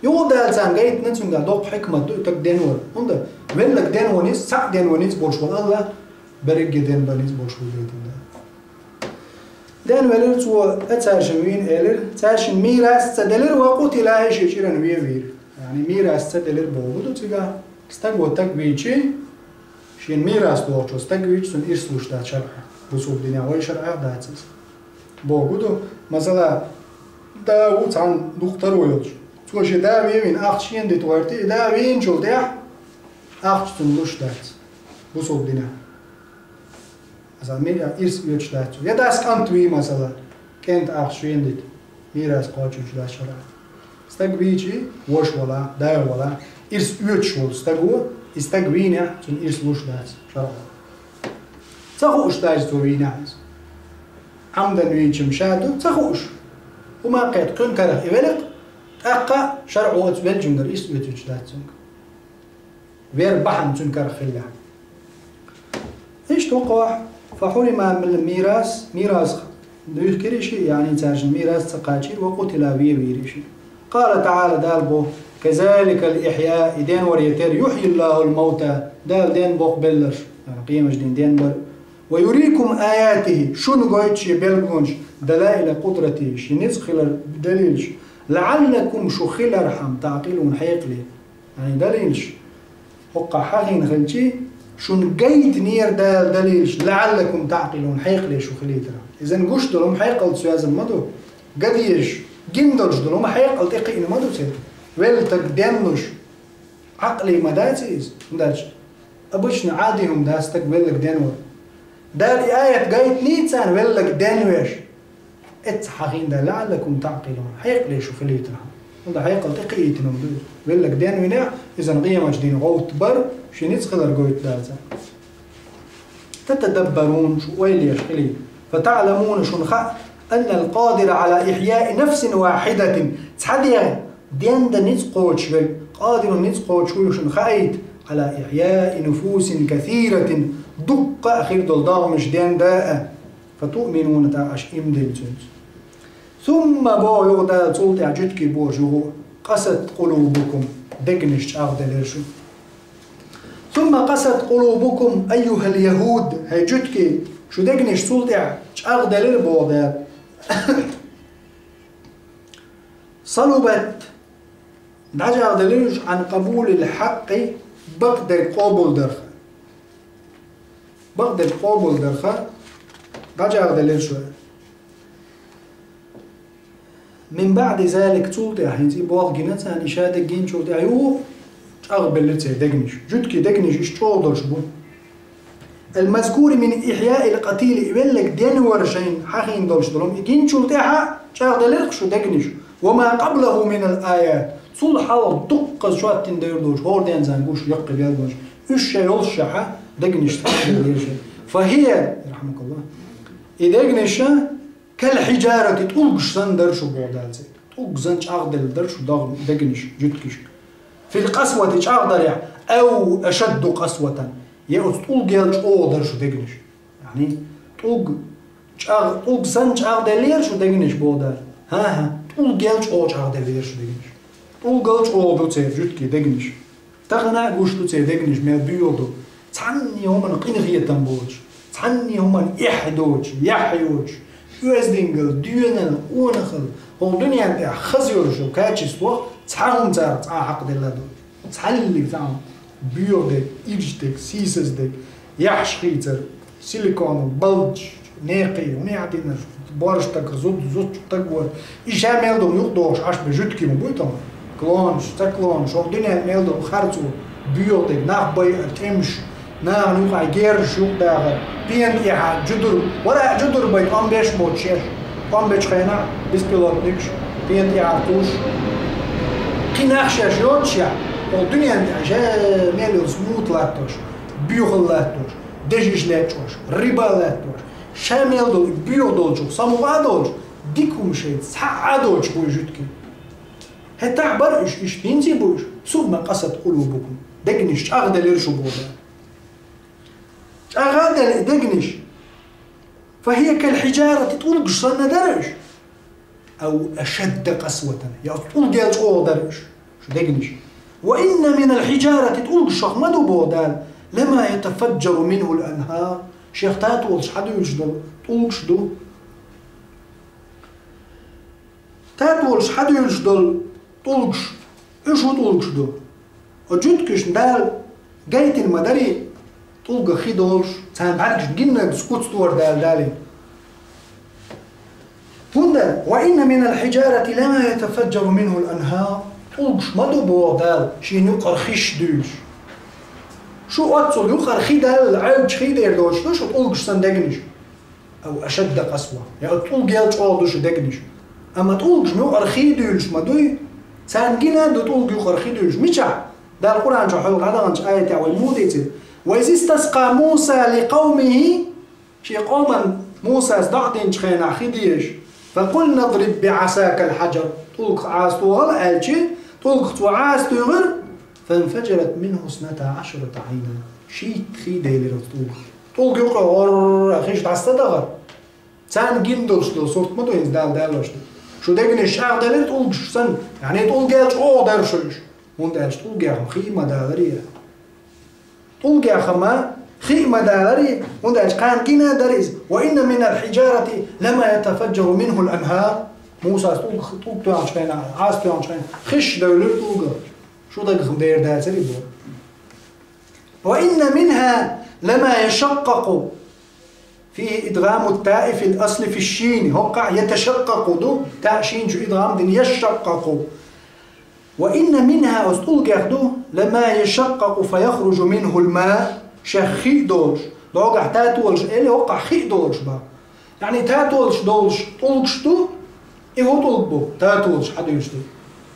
Юха Дала царна гайтина, цуьнгахь доккха хьикмат ду и стаг денвар. ХӀунда веллаг денван иза, цхьаъ денван иза болуш волу Аллах, берриге денбан иза болуш ву гайтина Дала. Денвелира цо, а цаьршинна вийна элира, цаьршинна мирас ца делира, وقتلا, и шен чӀиран вен вийра. Яъни мирас ца делира бохург ду цигахь, стаг ву, стаг вийча, шена мирас дохучо стаг вийча, цунна ирс луш дац шарӀа. Бусулба динехь вай шарӀа дац иза. Бохург ду, масала, да ву цхьана дукха таро йолчу. Цо шен да вен вина ахча шена дита гӀерта, и да вийначул тӀаьхьа ахча цунна луш дац. Бусулба динехь. Масала, ми-, ирс оьцуш дац цо. Я дас кӀант вий, масала, кӀентан ахча шена дита, мирас кхочуьйтуш дац шарӀа. Стаг вийча, ваша валахь, да валахь, ирс оьцуш волу стаг ву, и стаг вийнехь, цунна ирс луш дац шарӀо. Ца хууш даже цо вийнехь иза. Ӏамдан вийча-м ша ду, ца хууш. ХӀума кхетта, кхуьнан карах и велла-кх, тӀаккха шарӀо оцу веллачуьнгара ирс оьцуьйтуш дац цуьнга. Вер бахьана цуьнан карах хилла. Иштта хӀокхо, فحرما من الميراث, мирас дуьхкира ши, яъни цаьршинна мирас ца кхачийра, وقتلا, вен вийра ши. قال تعالى, Дала боху: كذلك الإحياء, и денвар я тера, يحيي الله الموتى, Дала денбо-кх белларш, яъни къематдийнан денбар. ويريكم آياته, шуна гойту шен билгалонаш, دلائل قدرته, шен ницкъ хилар далилаш, لعلكم, шу хилархьама, تعقلون, хьекъале. Яъни далилаш хӀокхахь хьахийна хилча, шуна гайтинера Дала далилаш, لعلكم تعقلون, хьекъале шу хилийтархьама. Иза гуш долу хӀума хьекъалца йоьзна ма ду. Ган дезаш, гина долуш долу хӀума хьекъал тӀекхиъна ма ду церан. Велла стаг денлуш, Ӏакъли ма дац иза, хӀунда аьлча обычно Ӏади хӀума дац стаг веллаг денвар. Дала и аят гайтиний царна веллаг денвеш? Эцца хьахийна Дала, لعلكم تعقلون, хьекъале шу хилийтархьама. ХӀунда хьекъал тӀекхиийтина хӀума ду иза. Веллаг денвинехь, иза къематдийнан гӀовттабар, шен ницкъ хилар гойту Дала царна. تتدبرون, шу ойла еш хилийта. فتعلمون, шуна хаьа, أن القادر على إحياء نفس واحدة, цхьа дегӀ дендан ницкъ кхочуш верг, قادر, ницкъ кхочуш ву шуна хаийта, على إحياء نفوس كثيرة, дуккха а хир долу догӀмаш дендан а. فتؤمنون, тӀаккха аша ийман дина цуьнца. ثم, боху юха Дала, цул тӀаьхьа жуьгтий бохуш юха, قست قلوبكم, дегнаш чӀагӀделира шун. ثم قست قلوبكم أيها اليهود, хӀай жуьгтий, шун дегнаш цул тӀаьхьа чӀагӀделира боху Дала. صلبت, дӀачӀагӀделира уьш, عن قبول الحق, бакъдерг къобалдарх. Бакъдерг къобалдарх дӀачӀагӀделира шун. من بعد ذلك, цул тӀаьхьа, хӀинца и болх гина царна, и шадерг гиначул тӀаьхьа юха чӀагӀбеллера церан дегнаш. Жуьгтий, дегнаш иштта чӀогӀа долуш бу. المذكور من إحياء القتيل, и велларг денвар шайна хьахийна долуш долу, и гиначул тӀаьхьа чӀагӀделира шун дегнаш. وما قبله من الآيات, цул хьалха дуккхаза шоттина девр долуш, хӀора денна царна гуш яккхий белгалш, уьш шайн йолушшехь дегнаш цхьаъ деллера шайн. فهي, رحمك الله, и дегнаш كالحجارة, тӀулгаш санна дара шун боху Дала церан. ТӀулг санна чӀагӀделла дара шун дагна дегнаш, жуьгташ. في القسوة, чӀагӀдарехь, أو أشد قسوة, я оцу тӀулгал чӀогӀа дара шун дегнаш. Яъни, тӀулг чӀагӀ-, тӀулг санна чӀагӀделлера шун дегнаш боху Дала. ХӀан-хӀа, тӀулгал чӀогӀа чӀагӀделлера шун дегнаш. ТӀулгал чӀогӀа ду церан, жуьгтий, дегнаш. Тахана а гуш ду церан дегнаш мел боьха ду. Цхьанне хӀуманна къинхетам боцуш, цхьанне хӀуманна эхь доцуш, яхь йоцуш, оьздангалла, доьналла, къонахалла, хӀокху дуьненна тӀехь хаза йолуш йолу качествах цхьа хӀума царах цкъа а хьакхаделла ду. Цхьаллиг цхьа хӀума, боьха дерг, ирча дерг, сийсаз дерг, яхьаш хийцар, силиконал, балдаш, некхий, хӀун яхь динарш, борша стаг, зуд-, зудчу стаг вара. И ша мел долу юкъадохуш Ӏаш бен жуьгтий ма буй тхо. Клонаш, ца клонаш, хӀокху дуьненна мел долу харцо, боьха дерг, нах байар, тӀемаш, нахана юкъахь герзаш юкъадахар, пена тӀехь жудур, вара жудур бай, тӀом беш боцуш шаьш, тӀом бечу хенахь, беспилотникаш, пена тӀехь туш. Кхин нах шаьш йоцуш яхь, хӀокху дуьненна тӀехь ша мел йолу смут латтош, боьхалла латтош, дешиш лечкъош, риба латтош, ша мел долу боьха долчух самукъа а долуш, дика хӀума шайца цхьа а доцуш буй жуьгтий. ХӀетахь бара уьш иштта, хӀинца а бу уьш. ثم قست قلوبكم. Дегнаш чӀагӀделира шун боху Дала. ЧӀагӀа а делла и дегнаш. فهي كالحجارة, тӀулгаш санна дара уьш. أو أشد قسوة, я оцу тӀулгал чӀогӀа дара уьш, шун дегнаш. وإن من الحجارة, тӀулгашах ма ду боху Дала, لما يتفجر منه الأنهار, шех татолаш хьадуьйлуш долу тӀулгаш ду. Татолаш хьадуьйлуш долу тӀулгаш, уьш хӀун тӀулгаш ду? Оцу жуьгташна Дала гайтина ма дарий, тӀулгах хи долуш, царна бӀаьргашна гиннарг куц дора Дала далийна. ХӀунда, وإن من الحجارة لما يتفجر منه الأنهار, тӀулгаш ма ду боху Дала, шена юкъара хиш дуьйлуш. Шу оццул юкъара хи Далла, Ӏаьвдачу хи дер доцуш ду шу тӀулгаш санна дегнаш. أو أشد قسوة. Я оцу тӀулгал чӀогӀа ду шу дегнаш. Амма тӀулгаш юкъара хи дуьйлуш ма дуй, царна гина а ду тӀулг юкъара хи дуьйлуш. Мичахь? Дала Къуръан чохь хьоьга дӀадаханчу аятехь вай муха дийцира? وإذ استسقى موسى لقومه, шен къоман Мусас доӀа динчу хенахь хи дезаш, فقلنا اضرب بعصاك الحجر, тӀулгах Ӏаса тухал аьлча, тӀулгах цо Ӏаса туьйхира, فانفجرت منه اثنتا عشرة عينا. Шийтта хи делира оцу тӀулгах. ТӀулг юкъа гӀорра хиш дӀасадахара. Царна гина долуш долу сурт ма ду хӀинца Дала далош ду. Шу дегнаш чӀагӀделира тӀулгаш санна, яъни тӀулгал чӀогӀа дара шу уьш. ХӀунда аьлча тӀулгех-м хи а ма даларий. ТӀулгех-м хи а ма даларий, хӀунда аьлча кхарна гина а дара иза. وإن من الحجارة لما يتفجر منه الأنهار. Мусас тӀулг, тӀулг тоьхначу хенахь, Ӏаса тоьхначу хенахь, хиш девлира тӀулгах. Шу дагах-м дера дацара и боху. وإن منها لما يشقق. فيه إدغام التاء في الأصل في الشين. ХӀокхахь يتشقق ду, таъ шин чу идгӀам дина, يشقق. وإن منها, оцу тӀулгех ду, لما يشقق فيخرج منه الماء, шех хи а долуш, дӀогахь татолаш эли, хӀокхахь хи а долуш боху. Яъни татолаш долуш тӀулгаш ду, и хӀун тӀулг бу, татолаш хьадуьйлуш ду.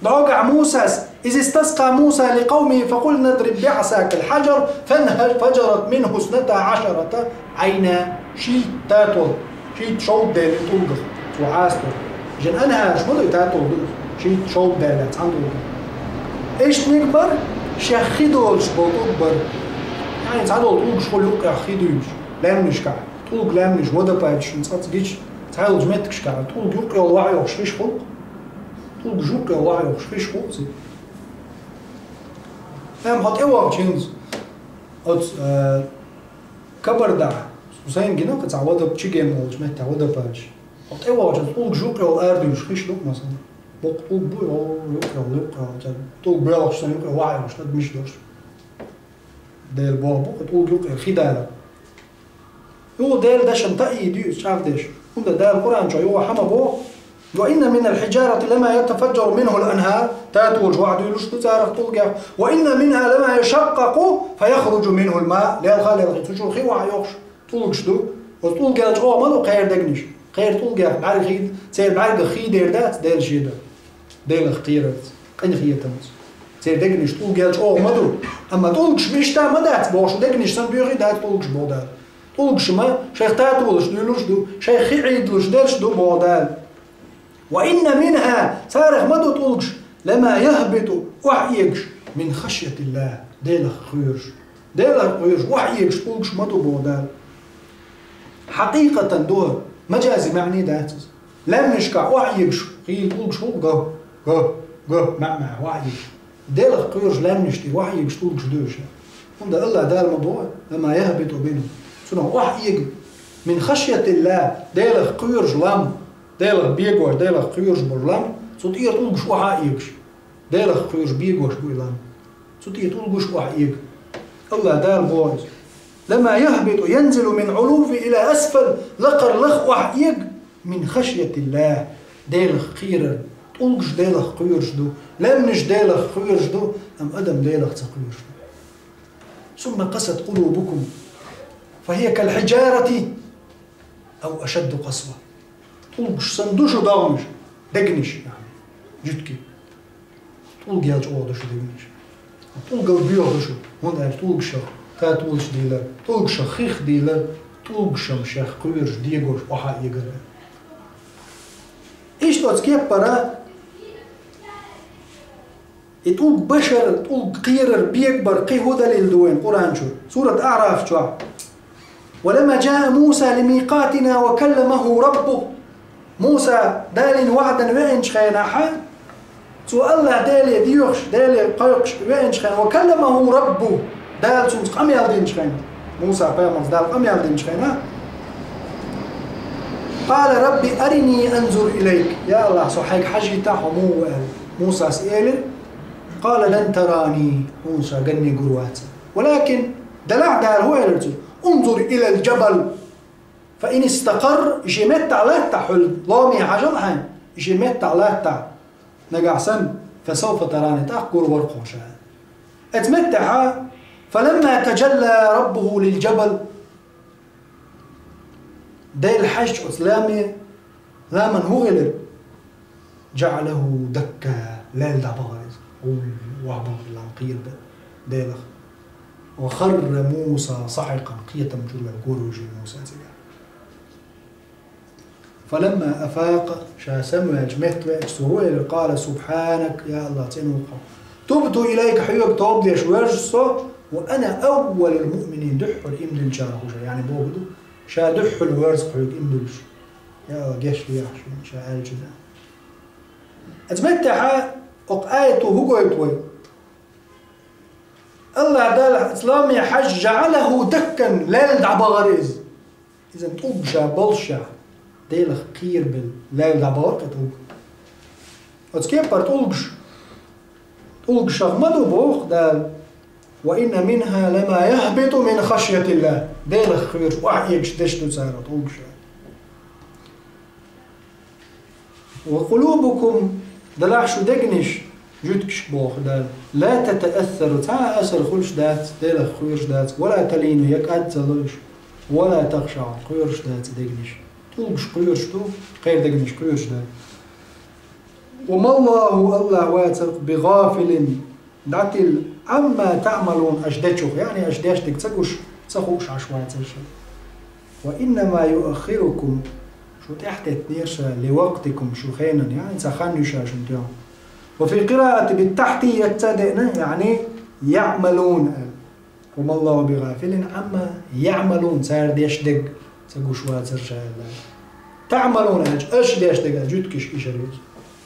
ДӀогахь Мусас, إذ استسقى موسى لقومه فقلنا اضرب بعصاك الحجر فانفجرت منه اثنتا عشرة عينا. Шийтта татол, шийтта шовда делира тӀулгах, цо Ӏаса тухуш. Жин анхьараш ма ду и татол ду, шийтта шовда даьлла цхьана тӀулгах. Иштаниг бара, шех хи долуш болу тӀулг бара. Яъни цхьадолу тӀулгаш хуьлу юккъех хи дуьйлуш, лаьмнашкахь. ТӀулг лаьмнаш, водопадаш, цӀац гича, цхьайолчу меттигашкахь тӀулг юккъе йолу ваха йохуш хиш хуьлу. ТӀулгаш юккъе йолу ваха йохуш хиш хуьлу цигахь. Амма хьо тӀевахча хӀинца, Оцу, э, Кабардахь, Хусайн гина кхин цхьа вада чигем волчу меттехь вада пача. Хьо тӀевогӀучу тӀулгаш юккъе арадуьйлуш хиш ду, масала. Боккха тӀулг бу, о, юккъе, юккъе, тӀулг боьлхуш санна юккъе ваха йолуш, тӀад миш долуш. Делан боху бу, кхин тӀулг юккъе хи дара. Юха Делан дашан таъйид ю иза чӀагӀдеш. ХӀунда Дала Къуръан чохь юха хьама боху: «Ва инна минал хьиджарати лама ятафаджару минхул анхар». Татолаш ваха дуьйлуш ду царах тӀулгех. «Ва инна минха лама яшаккъакъу фаяхруджу минхул ма». Лелха, лелхи цу чуьра хи ваха йохуш тӀулгаш ду. Оцу тӀулгел чӀогӀа ма ду кхеран дегнаш. Кхеран тӀулгех бӀаьрга хи, церан бӀаьргах хи дер дац Делан шен дар. Делах кхерарца, къинхетамца. Церан дегнаш тӀулгел чӀогӀа ма ду. Амма тӀулгаш мишта ма дац бохуш, дегнаш санна боьхий дац тӀулгаш боху Дала. ТӀулгаш ма шайх татолаш дуьйлуш ду, шайх хи Ӏийдалуш дерш ду боху Дала. «Ва инна минха», царах ма ду тӀулгаш, «лама яхбиту», охьаэгаш, «мин хашйатиллах», Делах кхоьруш. Делах кхоьруш, охьаэгаш тӀулгаш ма ду боху Дала. Хьакъикъатан ду, маджази маьӀне дац иза. Лаьмнашкахь охьаэгаш хила тӀулгаш хӀун го, го, го, маьӀ-маьӀ охьаэгаш. Делах кхоьруш лаьмнаш тӀе охьаэгаш тӀулгаш ду уьш. ХӀунда Аллах Дала ма боху: «Ва ма яхбиту минху». Цунах охьаэга, «мин хашйатиллах», Делах кхоьруш лам, Делах бегош, Делах кхоьруш болу лам, цу тӀера тӀулгаш охьа а эгаш. Делах кхоьруш бегош бу и лам. Цу тӀе тӀулгаш охьаэга. Аллах Дала боху иза: «Лама яхбиту, янзилу мин Ӏулуввин ила асфал», лакхара лаха охьаэга, «мин хашйатиллах», Делах кхерар. ТӀулгаш Делах кхоьруш ду, лаьмнаш Делах кхоьруш ду, амма адам Делах ца кхоьруш ду. «Сумма касат къулубукум, фахия кал хьиджарати, ау ашадду касва». ТӀулгаш санна ду шу догӀмаш, дегнаш, яъни, жуьгтий. ТӀулгел чӀогӀа ду шу дегнаш. ТӀулгал боьха ду шу, хӀунда аьлча тӀулгашах татолаш дийлар, тӀулгашах хих дийлар, тӀулгашах шех кхоьруш дегош охьа а эгара. Иштта оцу кеппара и тӀулг башар, тӀулг кхерар бегабар кхин хӀун далил ду вайн Къуръан чу? Сурат АӀраф чохь: «Ва лама джаа Муса лимикъатина ва калламаху Раббу». Муса Далин ваӀдан веанчу хенахь, цо Аллах Деле доьхуш, Деле кхойкхуш веанчу хенахь, «ва калламаху Раббу», Дала цуьнца къамел динчу хенахь, Муса пайхамарца Дала къамел динчу хенахь, «къала Рабби арини анзур илайк». «Я Аллах, со хьайга хьажийта, хьо муха ву», – аьлла. Мусас элира: «Къала лан тарани», хьуна ша ганне гур вац. Валакин, делахь Дала хӀун элира цуьнга: «Унзур илал джабал, фа ин истакъарра», и шен меттахь латтахь хьуьлла, ломе хьажал хьайна, и шен меттахь латтахь, нагахь санна, «фа савфа тарани», тӀаккха гур вара хьо ша. Оцу меттехь, «фаламма таджалла раббуху лил джабал», Дела хьаьжча оцу ламе, ламан хӀун хилира? «ЖаӀалаху дакка», лаьлла дӀабахара иза. Гул вахбахара лам кхерабелла Делах. «Ва харра Муса саӀикъан», кхетам чуьра ваьлла гур ву Муса цигахь. «Фаламма афакъа», ша самаваьлча, меттавеача, цо хӀун элира? «Къала субхьанак», я Аллах, цӀена ву хьо. «Тубту илайка», хьоьга тоба деш воьрзу со, «ва ана аввалул муъминин», дуьххьара иман диллинчарах ву ша, яъни бохург ду, ша дуьххьара воьрзу хьоьга иман диллуш. Я Аллах, гечдехьа шуна, ша аьллачунна. Оцу меттехь оцу аято хӀун гойту вай? Аллах Дала оцу ламе хьаьжча, «жаӀалаху даккан», лаьлла дӀабахара иза. Иза тӀулгаш болуш ша, Делах кхерабелла, лаьлла дӀабахара кхин тӀулг. Оцу кеппара тӀулгаш, тӀулгашах ма ду боху Дала: «Ва инна минха лама яхбиту мин хашйатиллах». Делах кхоьруш охьаэгаш дерш ду цара тӀулгаш. «Ва къулубукум», делахь шу дегнаш, жуьгташка боху Дала, «ла татаассару», цхьа а асар хуьлуш дац, Делах кхоьруш дац, «ва ла талину», я кӀад ца ло уьш, «ва ла тахшаӀу», кхоьруш дац дегнаш. ТӀулгаш кхоьруш ду, кхеран дегнаш кхоьруш дац. «Ва маллаху», Аллах вацара, «би гӀафилин», дӀатилла, «Ӏамма таӀмалун», аша дечух, яъни аша деш дерг ца гуш, ца хууш Ӏаш вацара ша. «Ва иннама юаххирукум», шу тӀаьхьатеттинера ша, «ли вакътикум», шу хенан, яъни цхьа хан ю ша шуна тоьхна. «Ва фи къираати бит тахьтийя», ца деана, яъни «яӀмалун», аьлла. «Ва маллаху би гӀафилин Ӏамма яӀмалун», цара деш дерг ца гуш вацара ша аьлла. «ТаӀмалун» аьлча, аша деш дерг аьлла, жуьгташка иштта ю иза.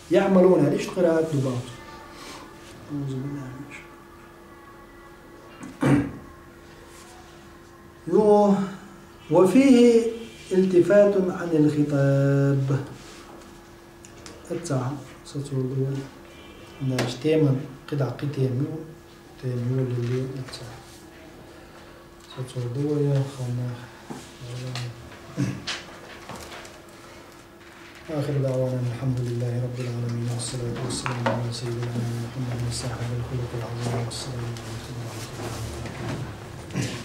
«ЯӀмалун» аьлча, иштта къираат ду боху. Йо, وفيه التفات عن الخطاب. Аца, сацо дуа. Наш тема, кхидӀа кхы тема ю, тема ю лили аца. Сацо дуа я, хана. آخر دعوانا أن الحمد لله رب العالمين، والصلاة والسلام على سيد الأنام محمد صاحب الخلق العظيم. والسلام عليكم ورحمة الله وبركاته.